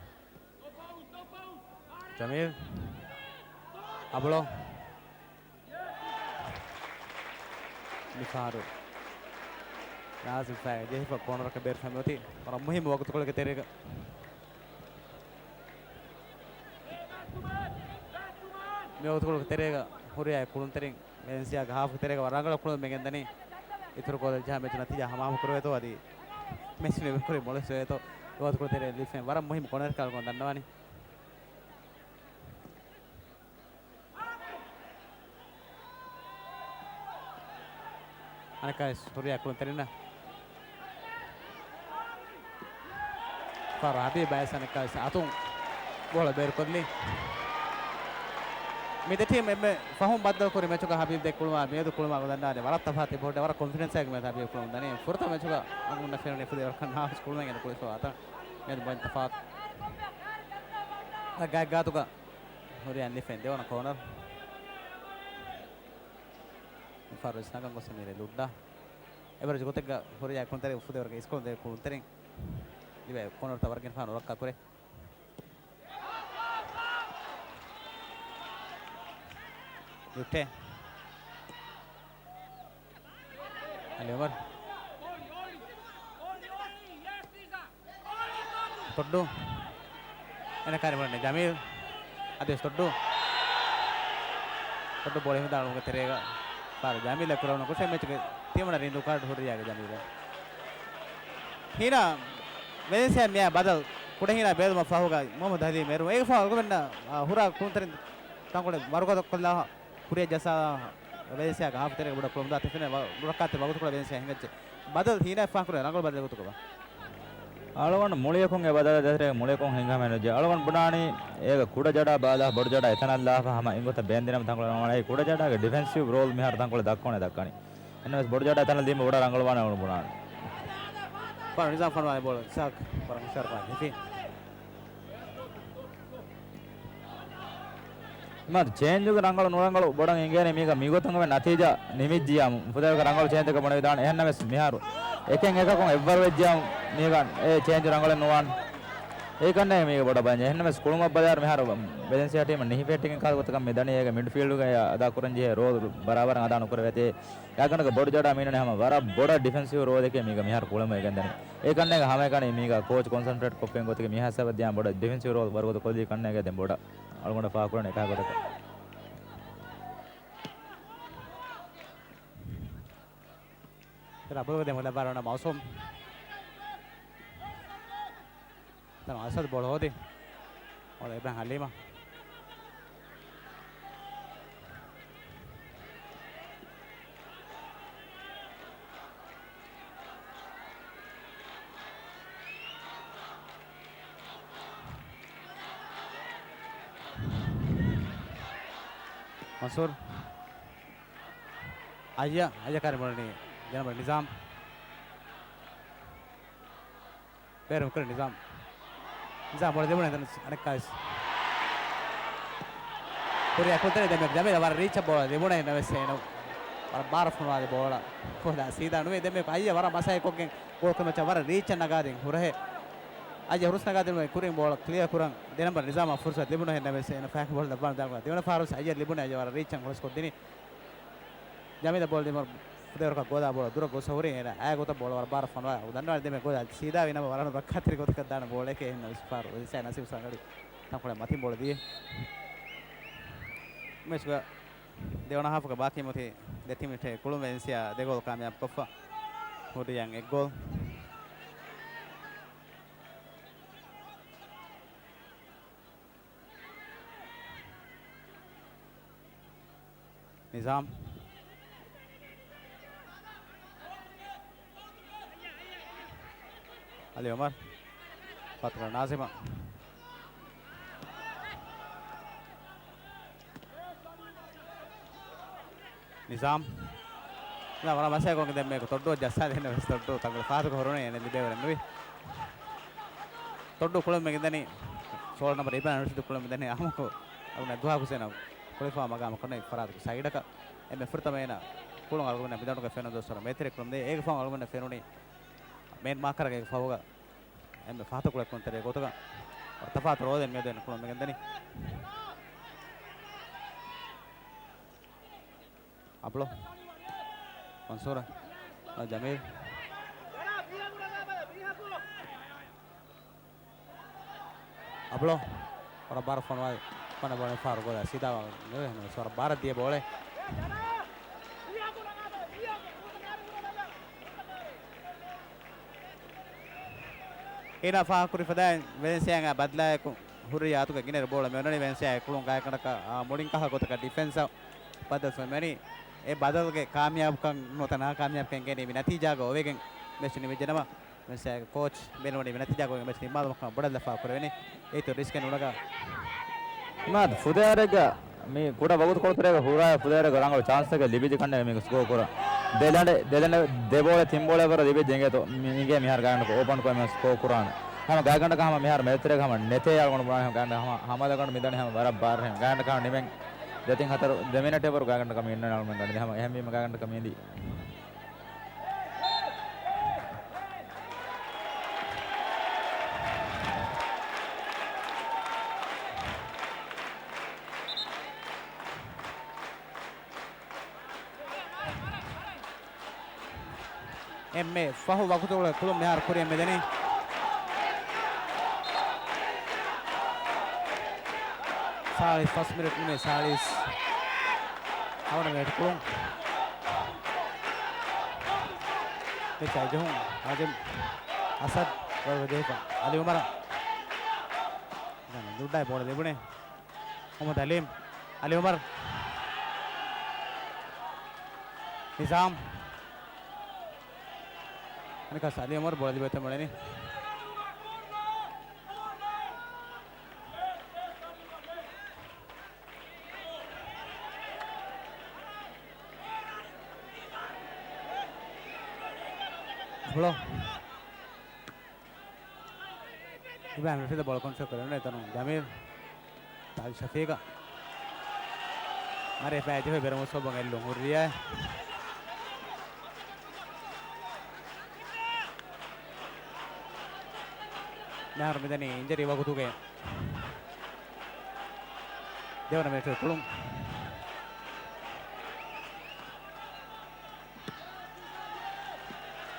ޖަމީލް. އަބުޅޯ. މިފަހަރު ނާޒިމް ފައި ޖެހިފަ ކޯނަރަކަށް ބޭރު ފެންނަ އޮތީ ވަރަށް މުހިއްމު ވަގުތުކޮޅެއްގެ ތެރޭގަ. މި ވަގުތުކޮޅުގެ ތެރޭގަ ހުރިހާ ކުޅުންތެރިން ވެލެންސިއާގެ ހާފްގެ ތެރޭގަ ވަރަށް ރަނގަޅަށް ކުޅުމެއް ގެންދަނީ. އިތުރު ގޯލެއް ޖަހާ މެޗު ނަތީޖާ ހަމަހަމަ ކުރެވޭތޯ އަދި މެޗު ނިމެން ކުރި މޮޅުވެސް ވޭތޯ. އެ ވަގުތުކޮޅުގެ ތެރޭ ލިބިފައި ވަރަށް މުހިއްމު ކޯނަރެއް ކަހަލަ ދަންނަވާނީ. އަނެއްކާވެސް ހުރިހާ ކުޅުންތެރިންނަށް ފަރު ހަބީބް އައިސް އަނެއްކާވެސް އަތުން ބޯޅަ ބޭރުކޮށްލީ. މި ދެ ޓީމް އެންމެ ފަހުން ބައްދަލުކުރި މެޗުގަ ހަބީބް ދެ ކުޅުމާ މިއަދު ކުޅުމާ ގޮތަށް ދަންނާނެ ވަރަށް ތަފާތު ބޯޑެއް ވަރަށް ކޮންފިޑެންސް އެއްގެ މެދު ހަބީބް ކުޅުމުން ދަނީ. ފުރަތަމަ މެޗުގަ އަޅުގަނޑަށް ފެނުނީ ފުދޭވަރަކަށް ނާވެސް ކުޅުމެއް ގެންނަ ކުޅިފަ އަތަށް މިއަދު ބޮލިން ތަފާތު. ގާތްގާތުގަ ހުރި އަންނިފެން ދެވަނަ ކޯނަރު. ފާރުވެސް ނަގަން ގޮސް މީރޭ ލުއްޑާ. އެވަރެޖް ގޮތެއްގަ ހުރިހާ ކުންތެރި ފުދޭވަރުގެ އިސްކޮޅު ދޭ ކުންތެރިން ލިބޭ ކޯނަރުތައް ވަރަށް ގިނަ ފަހަރު ރައްކާ ކުރޭ. ލިއުއްޓޭ. އަލީ އުމަރު. ތޮއްޑޫ. އެނެ ކާރި ބުނަނީ ޖަމީލް. އަދިވެސް ތޮއްޑޫ. ތޮއްޑޫ ބޯޅަ ހިމެނިދާނެ އަޅުގަނޑުގެ ތެރޭގަ. ފާރު ޖަމީލަށް ކުރެވުނު ކުށެއް މެޗުގެ ތިންވަނަ ރީނދޫ ކާޑު ހުރިއްޔާގެ ޖަމީލަށް. ހީނާ ވެލެންސިއާ މިއާ ބަދަލު ކުޑަހީނާ ބޭލުމަށް ފަހުގަ މުހައްމަދު ހަލީމް އެރު. އޭގެ ފަހު އަޅުގަނޑުމެންނަށް، އާ، ހުރާ ކުންތެރިން ތަންކޮޅެއް ވަރުގަދަ ކޮށްލާ ހުރި ޖައްސާ ވެލެންސިއާގެ ހާފް ތެރޭގަ ބޮޑަށް ކުޅަމުންދާ ތިފިނެ ރައްކާތެރި ވަގުތުކޮޅަށް ވެލެންސިއާ ހިނގައްޖެ. ބަދަލު ހީނާ ފާހަގަކުރޭ ރަނގަޅު ބަދަލެއް ގޮތުގަ. އަޅުގަނޑު މުޅިއަކުން އެ ބަދަލަށް ދޭތެރޭ މުޅިއަކުން ހިނގާ މެނުޖެ. އަޅުގަނޑު ބުނާނީ އޭގަ ކުޑަ ޖަޑާ ބާލާ ބޮޑު ޖަޑާ އެތަނަށް ލާފަ ހަމަ އިނގޮތަށް ބޭންދިނަމަ ތަންކޮޅެއް ނުވާނެ. އެ ކުޑަ ޖަޑާގެ ޑިފެންސިވް ރޯލް މިހާރު ތަންކޮޅެއް ދައްކަވަނީ ދައްކަނީ. އެންނަމެސް ބޮޑު ޖަޑާ އެތަނަށް ލީމަ ބޮޑަށް ރަނގަޅުވާނެ އަޅުގަނޑު ބުނާނީ. ފާރު ނިޒާމް ފޮނުވާލި ބޯޅަ އިސްހާޤް ވަރަށް ހުޝާރުކޮށް ހިފި. މާ ޗޭންޖުގެ ރަނގަޅު ނުރަނގަޅު ބޮޑަށް އިނގޭނެ މީގަ މިގޮތުން އެ ނަތީޖާ ނިމިއްޖިޔާމު. ފުދޭވަރުގެ ރަނގަޅު ޗޭންޖަކަށް ބުނެވިދާނެ. އެހެންނަމަވެސް މިހާރު އެކެއް އެކަކުން އެއްވަރުވެއްޖިޔާމު މީގަ އެ ޗޭންޖު ރަނގަޅެއް ނުވާން. އެކަންނޭ މީގަ ބޮޑަށް ބަލަންޖެ. އެހެންނަމަވެސް ކުޅުމަށް ބަލާއިރު މިހާރު ވެލެންސިއާ ޓީމަށް ނިހިފެއްޓިގެން ކާލް ގޮތަކަށް މި ދަނީ އޭގެ މިޑްފީލްޑުގައި އަދާ ކުރަންޖެހޭ ރޯލް ބަރާބަރަށް އަދާ ނުކުރެވޭތީ. ގާތްގަނޑަކަށް ބޮޑު ޖަޑާ މީނަނީ ހަމަ ވަރަށް ބޮޑަށް ޑިފެންސިވް ރޯލެކޭ މީގަ މިހާރު ކުޅަމުން ގެންދަނީ. އެކަންނޭގަ ހަމައެކަނި މީގަ ކޯޗް ކޮންސަންޓްރޭޓް ކޮށްފިން ގޮތެކޭ މިހާ ހިސާބަށް ދިޔާ ބޮޑަށް ޑިފެންސިވް ރޯލް ވަރުގަދަ ކޮށްލީ ކަންނޭގަ ދެން ބޮޑަށް އަޅުގަނޑަށް ފާހަގަކުރަން އެކާ ގޮތަކަށް. ރަބުލުގެ ދެމުލައްވާރަ ވަނަ މައުސޫމް. ތަނު އަސަދު ބޯޅަ ހޯދި. އޮޅ އިބްރާހިމް ހަލީމަށް. މަންސޫރު. އައްޔަ، އައްޔަ ކާރި މުޅިނީ ދެނަމަ ނިޒާމް. ބޭރު ކުރި ނިޒާމް. ނިޒާމް ބޯޅަ ލިބުނެ ދެން އަނެއްކާވެސް. ކުރިއަށް ކުންތެރި ދެމެ ޖަމީލަށް ވަރަށް ރީޗަށް ބޯޅަ ލިބުނެ ނަމަވެސް އޭނަ ވަރަށް ބާރަށް ފޮނުވާލި ބޯޅަ. ކޯލާ ސީދާ ނުވެ ދެމެ އައްޔަ ވަރަށް މަސައްކަތްކޮށްގެން ގޯލް ކުރިމައްޗަށް ވަރަށް ރީޗަށް ނަގާދިން ހުރަހެ. އައްޔަ ހުރުސް ނަގާދިން ކުރިން ބޯޅަ ކްލިއަރ ކުރަން ދެނަމަ ނިޒާމަށް ފުރުސަތު ލިބުނުހެން ނަމަވެސް އޭނަ ފާހަގަކޮށްލައްވާން ދާން ދެވަނަ ފާރުސް އައްޔަ ލިބުނެ އައްޔަ ވަރަށް ރީޗަށް ހުރަސްކޮށްދިނީ. ޖަމީލަށް ބޯޅަ ދިނުމަށް ފުދޭވަރަކަށް ގޯލާ ބޯޅަ ދުރަށް ގޮސް ހުރި އޭނަ އާ ގޮތަށް ބޯޅަ ވަރަށް ބާރަށް ފޮނުވާ ދަންނަވާ ދެމެ ގޯލާ ސީދާވި ނަމަ ވަރަށް ރައްކާތެރި ގޮތަކަށް ދާނެ ބޯޅައެކޭ އެހެން ވިސްފާރު އޮޑިސާ ނަސީބު ސަނގަޑި ތަންކޮޅެއް މަތިން ބޯޅަ ދިޔަ. މެޗުގަ ދެވަނަ ހާފުގަ ބާކީ މިއޮތީ ދެ ޓީމް ކުޅުން ވެލެންސިއާ ދެ ގޯލް ކާމިޔާބު ކޮށްފަ ހުރިޔަން އެއް ގޯލް. ނިޒާމް. އަލީ އުމަރު. ފާތުކުރަން ނާޒިމަށް. ނިޒާމް. ނިޒާމް ވަރަށް މަސައްކަތްކޮށް ގެންދަނީ މީގަ ތޮއްޑޫ ޖައްސާދޭނެ ވެސް ތޮއްޑޫ ތަންކޮޅެއް ފާތުކޮށް ހުރުނީ އޭނަ ލިބޭވަރެއް ނުވި. ތޮއްޑޫ ކުޅުން މި ގެންދަނީ ސޯޅަ ނަމްބަރު އިބްރާހިމް ރަޝީދު ކުޅުން މި ދަނީ އާއްމުކޮށް އަޅުގަނޑު ދުވާކުސޭނަ ކުޅިފާ މަގާމަށް ކޮންނެ ފަރާތަކު ސައިޑަކަށް. އެންމެ ފުރަތަމަ އޭނަ ކުޅުން އަޅުގަނޑު މިދަނޑުގަ ފެނުނު ދުވަސްވަރު މޭތެރެ ކުޅުން ދޭ. އޭގެ ފަހުން އަޅުގަނޑަށް ފެނުނީ މޭން މާކަރަށް އޭގެ ފަހުގަ އެންމެ ފަހަތަކު ކުޅެ ކުންތެރޭ ގޮތުގަ ވަރަށް ތަފާތު ރޯލެއް މިއަދު އެންމެ ކުޅުން މި ގެންދަނީ. އަބްލޯ. މަންސޫރަށް. ޖަމީލް. އަބްލޯ. ވަރަށް ބާރަށް ފޮނުވާލި. ފަނަ ބޯޅަ ފާރު ގޮލަށް ސީދާ ނުވެ ނަމަވެސް ވަރަށް ބާރަށް ދިޔަ ބޯޅަ. އޭނާ ފާހަގަކުރި ފަދައިން ވެލެންސިއާގެ ބަދަލާއެކު ހުރި އާތުގެ ގިނަ ބޯޅަ މިއޮންނަނީ ވެލެންސިއާގެ ކުޅުން ގާތްގަނޑަކަށް މުޅިން ކަހަލަ ގޮތަކަށް ޑިފެންސަށް ބަދަލު މިއޮންނަނީ. އެ ބަދަލުގެ ކާމިޔާބުކަން ނުވަތަ ނާކާމިޔާބުކަން އެނގޭނީ މި ނަތީޖާގަ އޮވެގެން މެޗް ނިމިއްޖެނަމަ. ވެސް އެ ކޯޗް ބޭނުންވަނީ މި ނަތީޖާގަ މެޗް ނިންމާލުމަށް ބޮޑަށް ލަފާ ކުރެވެނީ. އެއީތޯ ރިސްކެއް ނުނަގާ. މާދު ފުދޭވަރެއްގަ މި ކުޑަ ވަގުތުކޮޅުތެރޭގަ ހުރާ ފުދޭވަރެއްގަ ރަނގަޅު ޗާންސްތަކެއް ލިބިއްޖެ ކަންނޭނގެ މީގަ ސްކޯ ކުރާ. ދެ ލަނޑެއް، ދެ ލަނޑެއް، ދެ ބޯޅަ ތިން ބޯޅަ ވަރަށް ލިބިއްޖެ އިނގޭތޯ. މި އިނގޭ މިހާރު ގާތްގަނޑަކަށް އޯޕަން ކޮށް މި ސްކޯ ކުރާނެ. ހަމަ ގާތްގަނޑަކަށް ހަމަ މިހާރު މޭތެރޭގަ ހަމަ ނެތޭ އަޅުގަނޑު ބުނާނެ ހަމަ ގާތްގަނޑަކަށް ހަމަ، ހަމަލަގަނޑު މިދަނީ ހަމަ ވަރަށް ބާރަށް ހެން. ގާތްގަނޑަކަށް ނިމެން. ދެތިން ހަތަރު ދެ މިނެޓެއް ވަރު ގާތްގަނޑަކަށް މި އިންނަނީ އަޅުމެން ގަނޑެއް. ދެ ހަމަ އެހެންވީމަ ގާތްގަނޑަކަށް މި އިންދީ. އެންމެ ފަހު ވަގުތުކޮޅެއް ކުޅުން މިހާރު ކުރިއަށް މިދަނީ. ސާޅީސް ފަސް މިނެޓް ނިމޭ، ސާޅީސް ހަވަނަ މިނެޓް ކުޅުން. މެޗާ ޖެހުން ހާޒިމް އަސަދް ވަރުގަ ޖެހިފަ އަލި އުމަރަށް. ދުއްޑާއި ބޯޅަ ލިބުނޭ. މުހައްމަދު އަލީމް. އަލީ އުމަރު. ނިޒާމް. އަނެއްކާވެސް އަލީ އުމަރު ބޯޅަ ލިބޭތޯ މިއުޅެނީ. ބޯޅަ. އިބްރާހިމް ރަޝީދަށް ބޯޅަ ކޮންޓްރޯލް ކުރެވުނު އެތަނުން ޖަމީލް. ތާޖް ޝަފީޤަށް. މަރޭ ފައި ޖެހި ބެރުމު ސޯބޮން އެއްލުން ހުއްރިޔާ. މިހާރު މިދަނީ އިންޖަރީ ވަގުތުގެ ދެވަނަ މިނެޓުގެ ކުޅުން.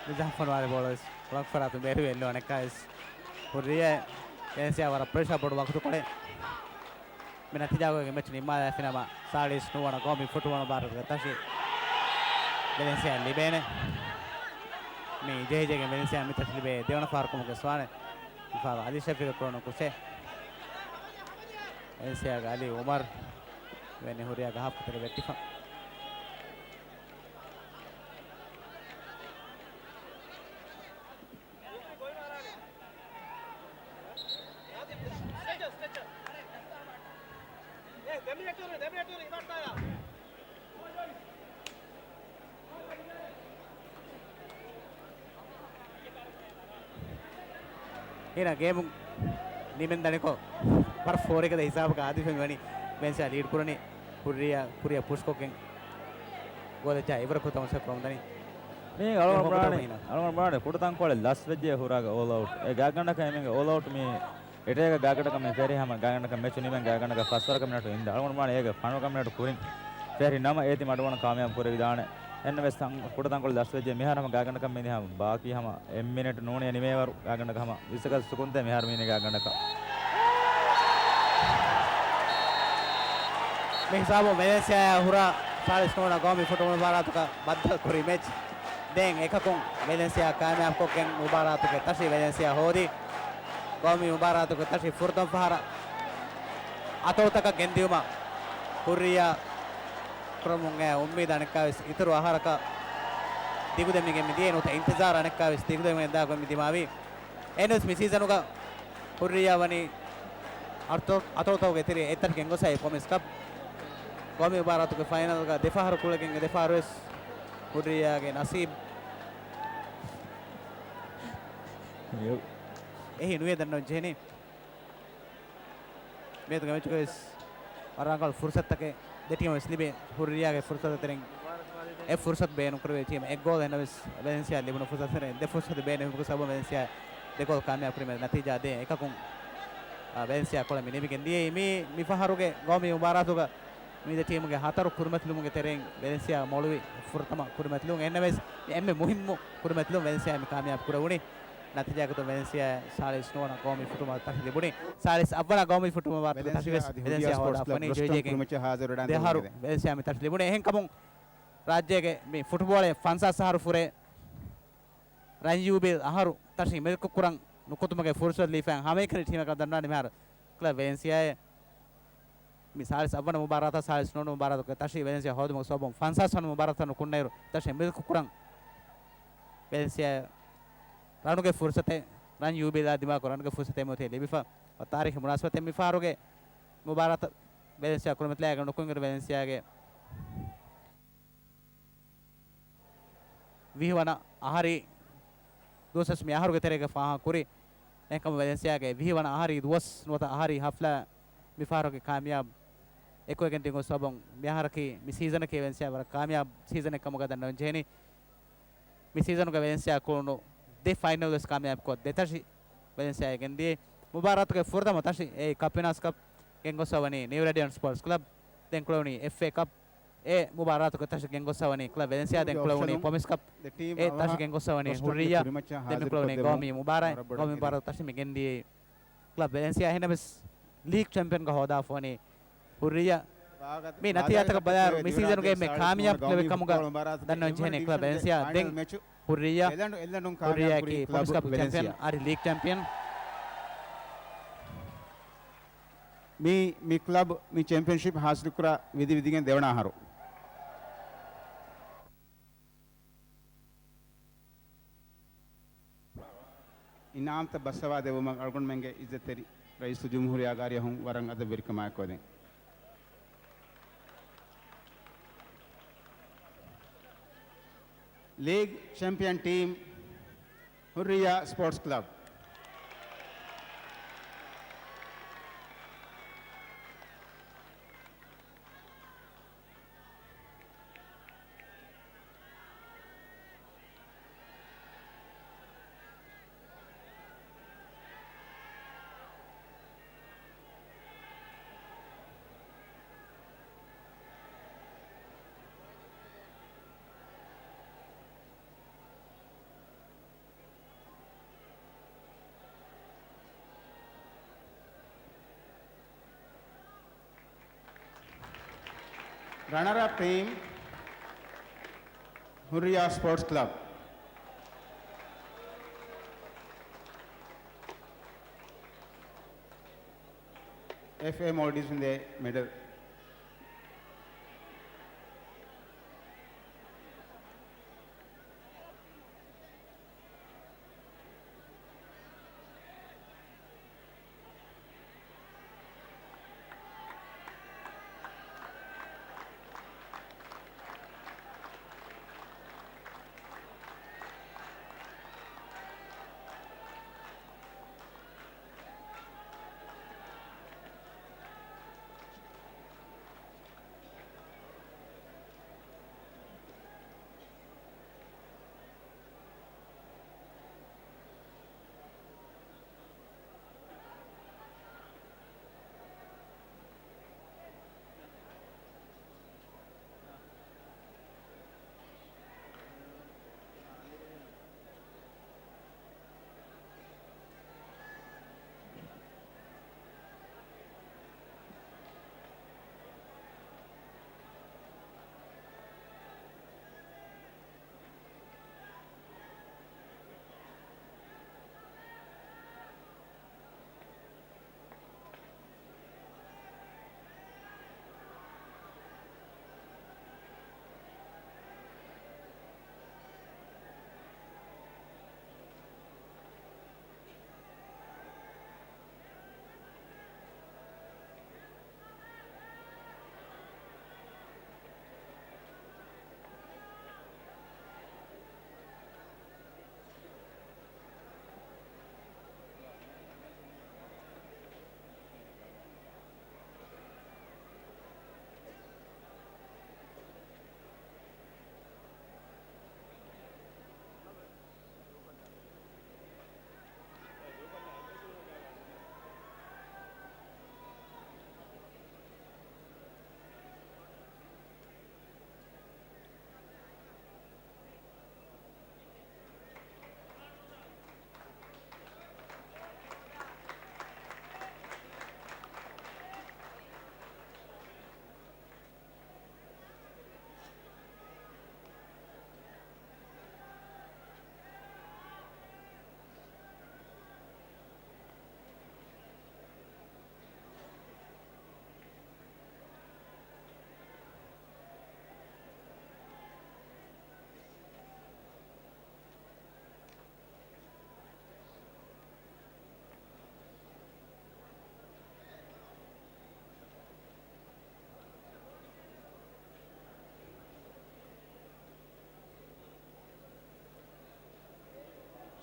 މި ޖަހަން ފޮނުވާލި ބޯޅަ ވެސް ކުޅަނގު ފަރާތުން ބޭރުވި އެއްލުން އަނެއްކާވެސް ހުއްރިޔާ ވެލެންސިއާ ވަރަށް ޕްރެޝާ ބޮޑު ވަގުތުކޮޅެއް. މި ނަތީޖާގައި މެޗް ނިންމާލާފިނަމަ، ސާޅީސް ނުވަނަ ގައުމީ ފުޓުބޯޅަ މުބާރާތުގެ ތަށި ވެލެންސިއާ ލިބޭނެ. މި ޖެހިޖެހިގެން ވެލެންސިއާ މި ތަށި ލިބޭ ދެވަނަ ފަހަރު ކަމުގެ ސުވާލެއް. މިފަހަރު އަލީ ޝަފީޤަށް ކުރެވުނު ކުށެއް. ވެލެންސިއާގެ އަލީ އުމަރު ވެނި ހުރިޔާގެ ހާފް ކަތަރެ ވެއްޓިފަ. އޭނާ ގޭމު ނިމެން ދަނިކޮށް، ވަރަށް ފޯރިގަދަ ހިސާބަކަށް އާދިފެން ވަނީ ވެލެންސިއާ ލީޑް ކުރަނީ. ކުރިއަށް، ކުރިއަށް ޕުޝްކޮށްގެން ގޯލެއް ޖަހާ އިވުރަ ކުރިތަކުން ސެޓް ކުރަމުން ދަނީ. މީ އަޅުގަނޑު ބުނާނެ، އަޅުގަނޑު ބުނާނެ ކުޑަތަންކޮޅެއް ލަސް ވެއްޖެ ހުރާގަ އޯލް އައުޓް. އެ ގާތްގަނޑަކަށް އެމީގެ އޯލް އައުޓް މީ އެޓޭގަ ގާތްގަނޑަކަށް މި ފެރި ހަމަ ގާތްގަނޑަކަށް މެޗު ނިމެން ގާތްގަނޑަކަށް ފަސްވަރަކަށް މިނެޓު އިންދާ. އަޅުގަނޑު ބުނާނެ އޭގެ ފަނަރަ މިނެޓު ކުރިން ފެރި ނަމަ އޭތި މަޑުވަނަ ކާމިޔާބު ކުރެވިދާނެ. އެންނަ ވެސް ތަން-، ކުޑަތަންކޮޅެއް ލަސް ވެއްޖެ މިހާރު ހަމަ ގާތްގަނޑަކަށް މި ހަމަ ބާކީ ހަމަ އެއް މިނެޓު ނޫނޭ ނިމޭވަރު ގާތްގަނޑަކަށް ހަމަ ވިސް އަކަސް ސުކުންތޭ މިހާރު މީނީ ގާތްގަނޑަކަށް. މި ހިސާބުން ވެލެންސިއާއާ ހުރާ ސާޅީސް ނުވަ ގައުމީ ފުޓުބޯޅަ މުބާރާތަކަށް ބައްދަލު ކުރި މެޗް ދެން އެކަކުން ވެލެންސިއާ ކާމިޔާބުކޮށްގެން މުބާރާތުގެ ތަށި ވެލެންސިއާ ހޯދީ. ގައުމީ މުބާރާތުގެ ތަށި ފުރަތަމަ ފަހަރަށް އަތޮޅުތަކަށް ގެންދިއުމަށް ހުއްރިޔާ ކުރަމުން އެ އުއްމީދު އަނެއްކާވެސް އިތުރު އަހަރަކަށް ދިގުދެމިގެން މިދިޔައީ ނުވަތަ އިންތިޒާރު އަނެއްކާވެސް ދިގުދެމިގެން ދާގޮތް މި ދިމާވީ. އެހެނަސް މި ސީޒަނުގަ ހުއްރިޔާ ވަނީ އަތޮ-، އަތޮޅުތަކުގެ ތެރެއަށް އެއްތަނަކަށް ގެންގޮސް އައި ކޮމިސް ކަޕް. ގައުމީ މުބާރާތުގެ ފައިނަލްގަ ދެފަހަރު ކުޅެގެން އެ ދެފަހަރުވެސް ހުއްރިޔާގެ ނަސީބު އެހީ ނުވޭ ދަންނަވަން ޖެހެނީ. މިއަދުގެ މެޗުގައިވެސް ވަރަށް ރަނގަޅު ފުރުސަތުތަކެއް ދެ ޓީމަށް ވެސް ލިބޭ. ހުއްރިޔާގެ ފުރުސަތު ތެރެއިން އެއް ފުރުސަތު ބޭނުން ކުރެވޭ ޓީމަށް އެއް ގޯލް އެންނަވެސް ވެލެންސިއާ ލިބުނު ފުރުސަތު ތެރެއިން ދެ ފުރުސަތު ބޭނުން ހިފުގެ ސަބަބުން ވެލެންސިއާ ދެ ގޯލް ކާމިޔާބު ކުރީމެ ނަތީޖާ ދޭ އެކަކުން، އާ، ވެލެންސިއާ ކޮޅަށް މި ނިމިގެން ދިޔައީ. މީ މި ފަހަރުގެ ގައުމީ މުބާރާތުގަ މި ދެ ޓީމުގެ ހަތަރު ކުރިމަތިލުމުގެ ތެރެއިން ވެލެންސިއާ މޮޅުވި ފުރަތަމަ ކުރިމަތިލުން. އެންނަވެސް މި އެންމެ މުހިއްމު ކުރިމަތިލުން ވެލެންސިއާ މި ކާމިޔާބު ކުރެވުނީ. ނަތީޖާގަތުން ވެލެންސިއާ ސާޅީސް ނުވަ ގައުމީ ފުޓުބޯޅަ ތަށި ލިބުނީ. ސާޅީސް އަށްވަނަ ގައުމީ ފުޓުބޯޅަ ތަށި ވެސް ވެލެންސިއާ ހޯދާފަ ވަނީ ޖެހިޖެހިގެން. ދެ އަހަރު ވެލެންސިއާ މި ތަށި ލިބުނީ. އެހެންކަމުން ރާއްޖޭގެ މި ފުޓުބޯޅަ ފަންސާސް އަހަރު ފުރޭ ރަން ޔޫބިލް އަހަރު ތަށި މިލްކު ކުރަން ނުކުތުމުގެ ފުރުސަތު ލިބިފައި ހަމައެކަނި ޓީމަކަށް ދަންނާނެ މިހާރު ކްލަބް ވެލެންސިއާއޭ. މި ސާޅީސް އަށްވަނަ މުބާރާތާ ސާޅީސް ނުވަ މުބާރާތުގެ ތަށި ވެލެންސިއާ ހޯދުމުގެ ސަބަބުން ފަންސާސް ވަނަ މުބާރާތަށް ނުކުންނައިރު ތަށި މިލްކު ކުރަން ވެލެންސިއާ ރަނުގެ ފުރުސަތެއް، ރަން ޔޫބިލްއާ ދިމާކޮށް ރަނުގެ ފުރުސަތެއް މިއޮތީ ލިބިފަ. ތާރީޚީ މުނާސަބަތެއް މިފަހަރުގެ މުބާރާތަށް ވެލެންސިއާ ކުރިމަތިލާގެން ނުކުތުމުގެ ވެލެންސިއާގެ ވިހި ވަނަ އަހަރީ ދުވަސް ވެސް މި އަހަރުގެ ތެރޭގަ ފާހަގަކުރި. އެހެންކަމުން ވެލެންސިއާގެ ވިހި ވަނަ އަހަރީ ދުވަސް ނުވަތަ އަހަރީ ހަފްލާ މި ފަހަރުގެ ކާމިޔާބު އެކުވެގެން ދިގު ސަބަބުން މިއަހަރަކީ މި ސީޒަނަކީ ވެލެންސިއާ ވަރަށް ކާމިޔާބު ސީޒަނެއް ކަމުގަ ދަންނަވަން ޖެހެނީ. މި ސީޒަނުގަ ވެލެންސިއާ ކުޅުނު ދެ ފައިނަލް ވެސް ކާމިޔާބުކޮށް، ދެތަށި ވެލެންސިއާ ގެންދިޔައީ. މުބާރާތުގެ ފުރަތަމަ ތަށި އެއީ ކަޕް ވިނާސް ކަޕް ގެންގޮސްފަ ވަނީ ނިއު ރެޑިއަންޓް ސްޕޯޓްސް ކްލަބް. ދެން ކުޅެވުނީ އެފްއޭ ކަޕް. އެ މުބާރާތުގެ ތަށި ގެންގޮސްފަ ވަނީ ކްލަބް ވެލެންސިއާ. ދެން ކުޅެވުނީ ޕޮމިސް ކަޕް. އެ ތަށި ގެންގޮސްފަ ވަނީ ހުއްރިއްޔާ. ދެން މި ކުޅެވުނީ ގައުމީ މުބާރާތް. ގައުމީ މުބާރާތު ތަށި މި ގެންދިޔައީ ކްލަބް ވެލެންސިއާ. އެހެންނަމަވެސް ލީގް ޗެމްޕިއަންގަ ހޯދާފަ ވަނީ ހުއްރިއްޔާ. މި ނަތީޖާތަކަށް ބަލާއިރު، މި ސީޒަނުގެ އެންމެ ކާމިޔާބު ކްލަބެއް ކަމުގަ ދަންނަވަން ޖެހެނީ ކްލަބް ވެލެންސިއާ. ދެން ހުއްރިއްޔާ، ހުއްރިއްޔާއަކީ ޕޮމިސް ކަޕް ޗެމްޕިއަން، އަދި ލީގް ޗެމްޕިއަން. މި، މި ކްލަބް މި ޗެމްޕިއަންޝިޕް ހާސިލުކުރާ ވިދި ވިދިގެން ދެވަނަ އަހަރު. އިނާމްތައް ބައްސަވާ ދެއްވުމަށް އަޅުގަނޑުމެންގެ އިއްޒަތްތެރި ރައީސުލްޖުމްހޫރިއްޔާގެ އަރިއަހުން ވަރަށް އަދަބުވެރިކަމާއެކު އެދެން. ލީގް ޗެމްޕިއަން ޓީމް، ހުއްރިއްޔާ ސްޕޯޓްސް ކްލަބް. ރަނަރަޕް ޓީމް، ހުއްރިއްޔާ ސްޕޯޓްސް ކްލަބް. އެފްއޭ މޯލްޑިވްސް އިން ދޭ މެޑަލް.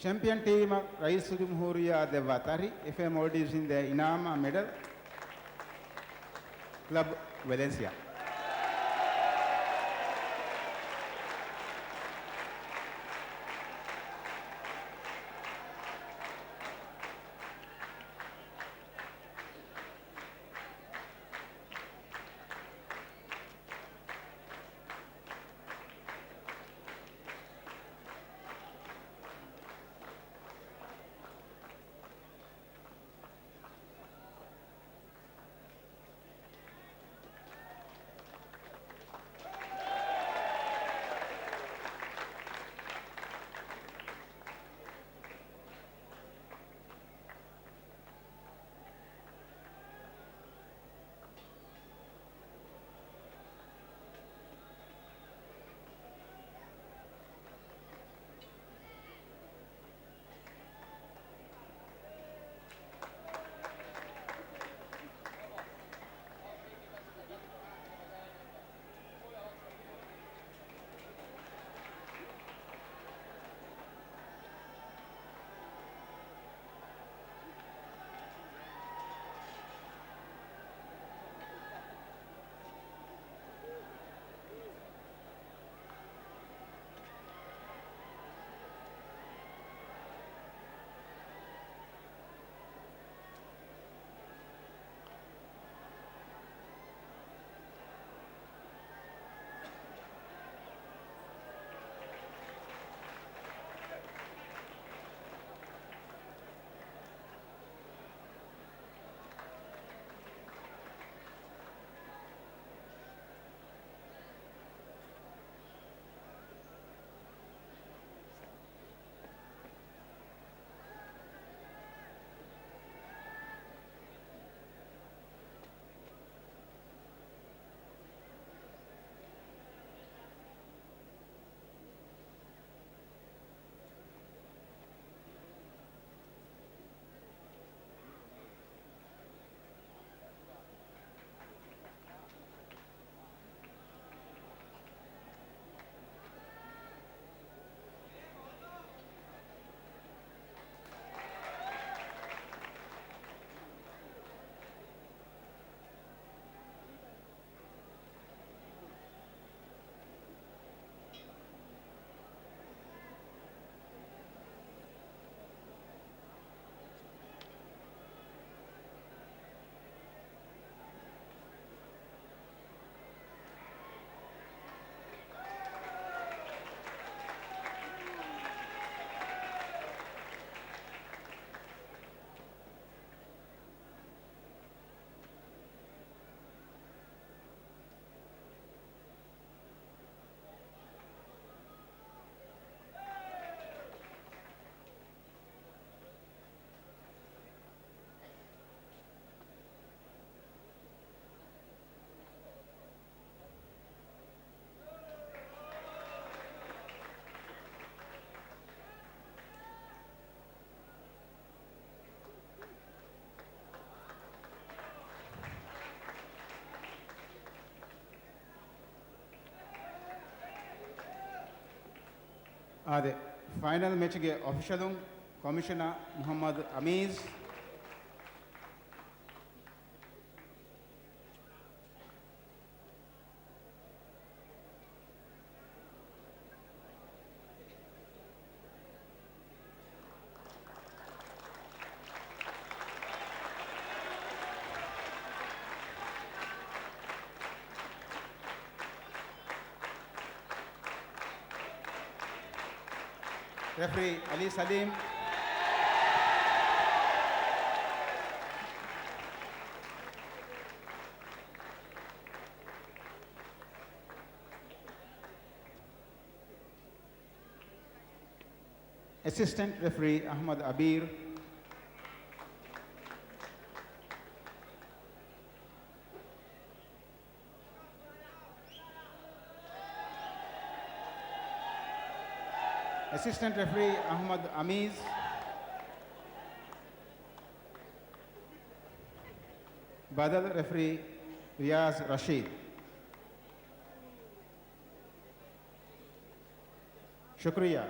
ޗެމްޕިއަން ޓީމަށް ރައީސުލްޖުމްހޫރިއްޔާ ދެއްވާ ތަށި، އެފްއޭ މޯލްޑިވްސް އިން ދޭ އިނާމާ މެޑަލް. ކްލަބް ވެލެންސިއާ. އާދެ، ފައިނަލް މެޗްގެ އޮފިޝަލުން ކޮމިޝަނަރ މުޙައްމަދު އަމީޒް. ރެފްރީ އަލީ ސަލީމް. އެސިސްޓެންޓް ރެފްރީ އަޙްމަދު އަބީރު. އެސިސްޓެންޓް ރެފްރީ އަޙްމަދު އަމީޒް. ބަދަލު ރެފްރީ ރިޔާޒް ރަޝީދު. ޝުކުރިއްޔާ.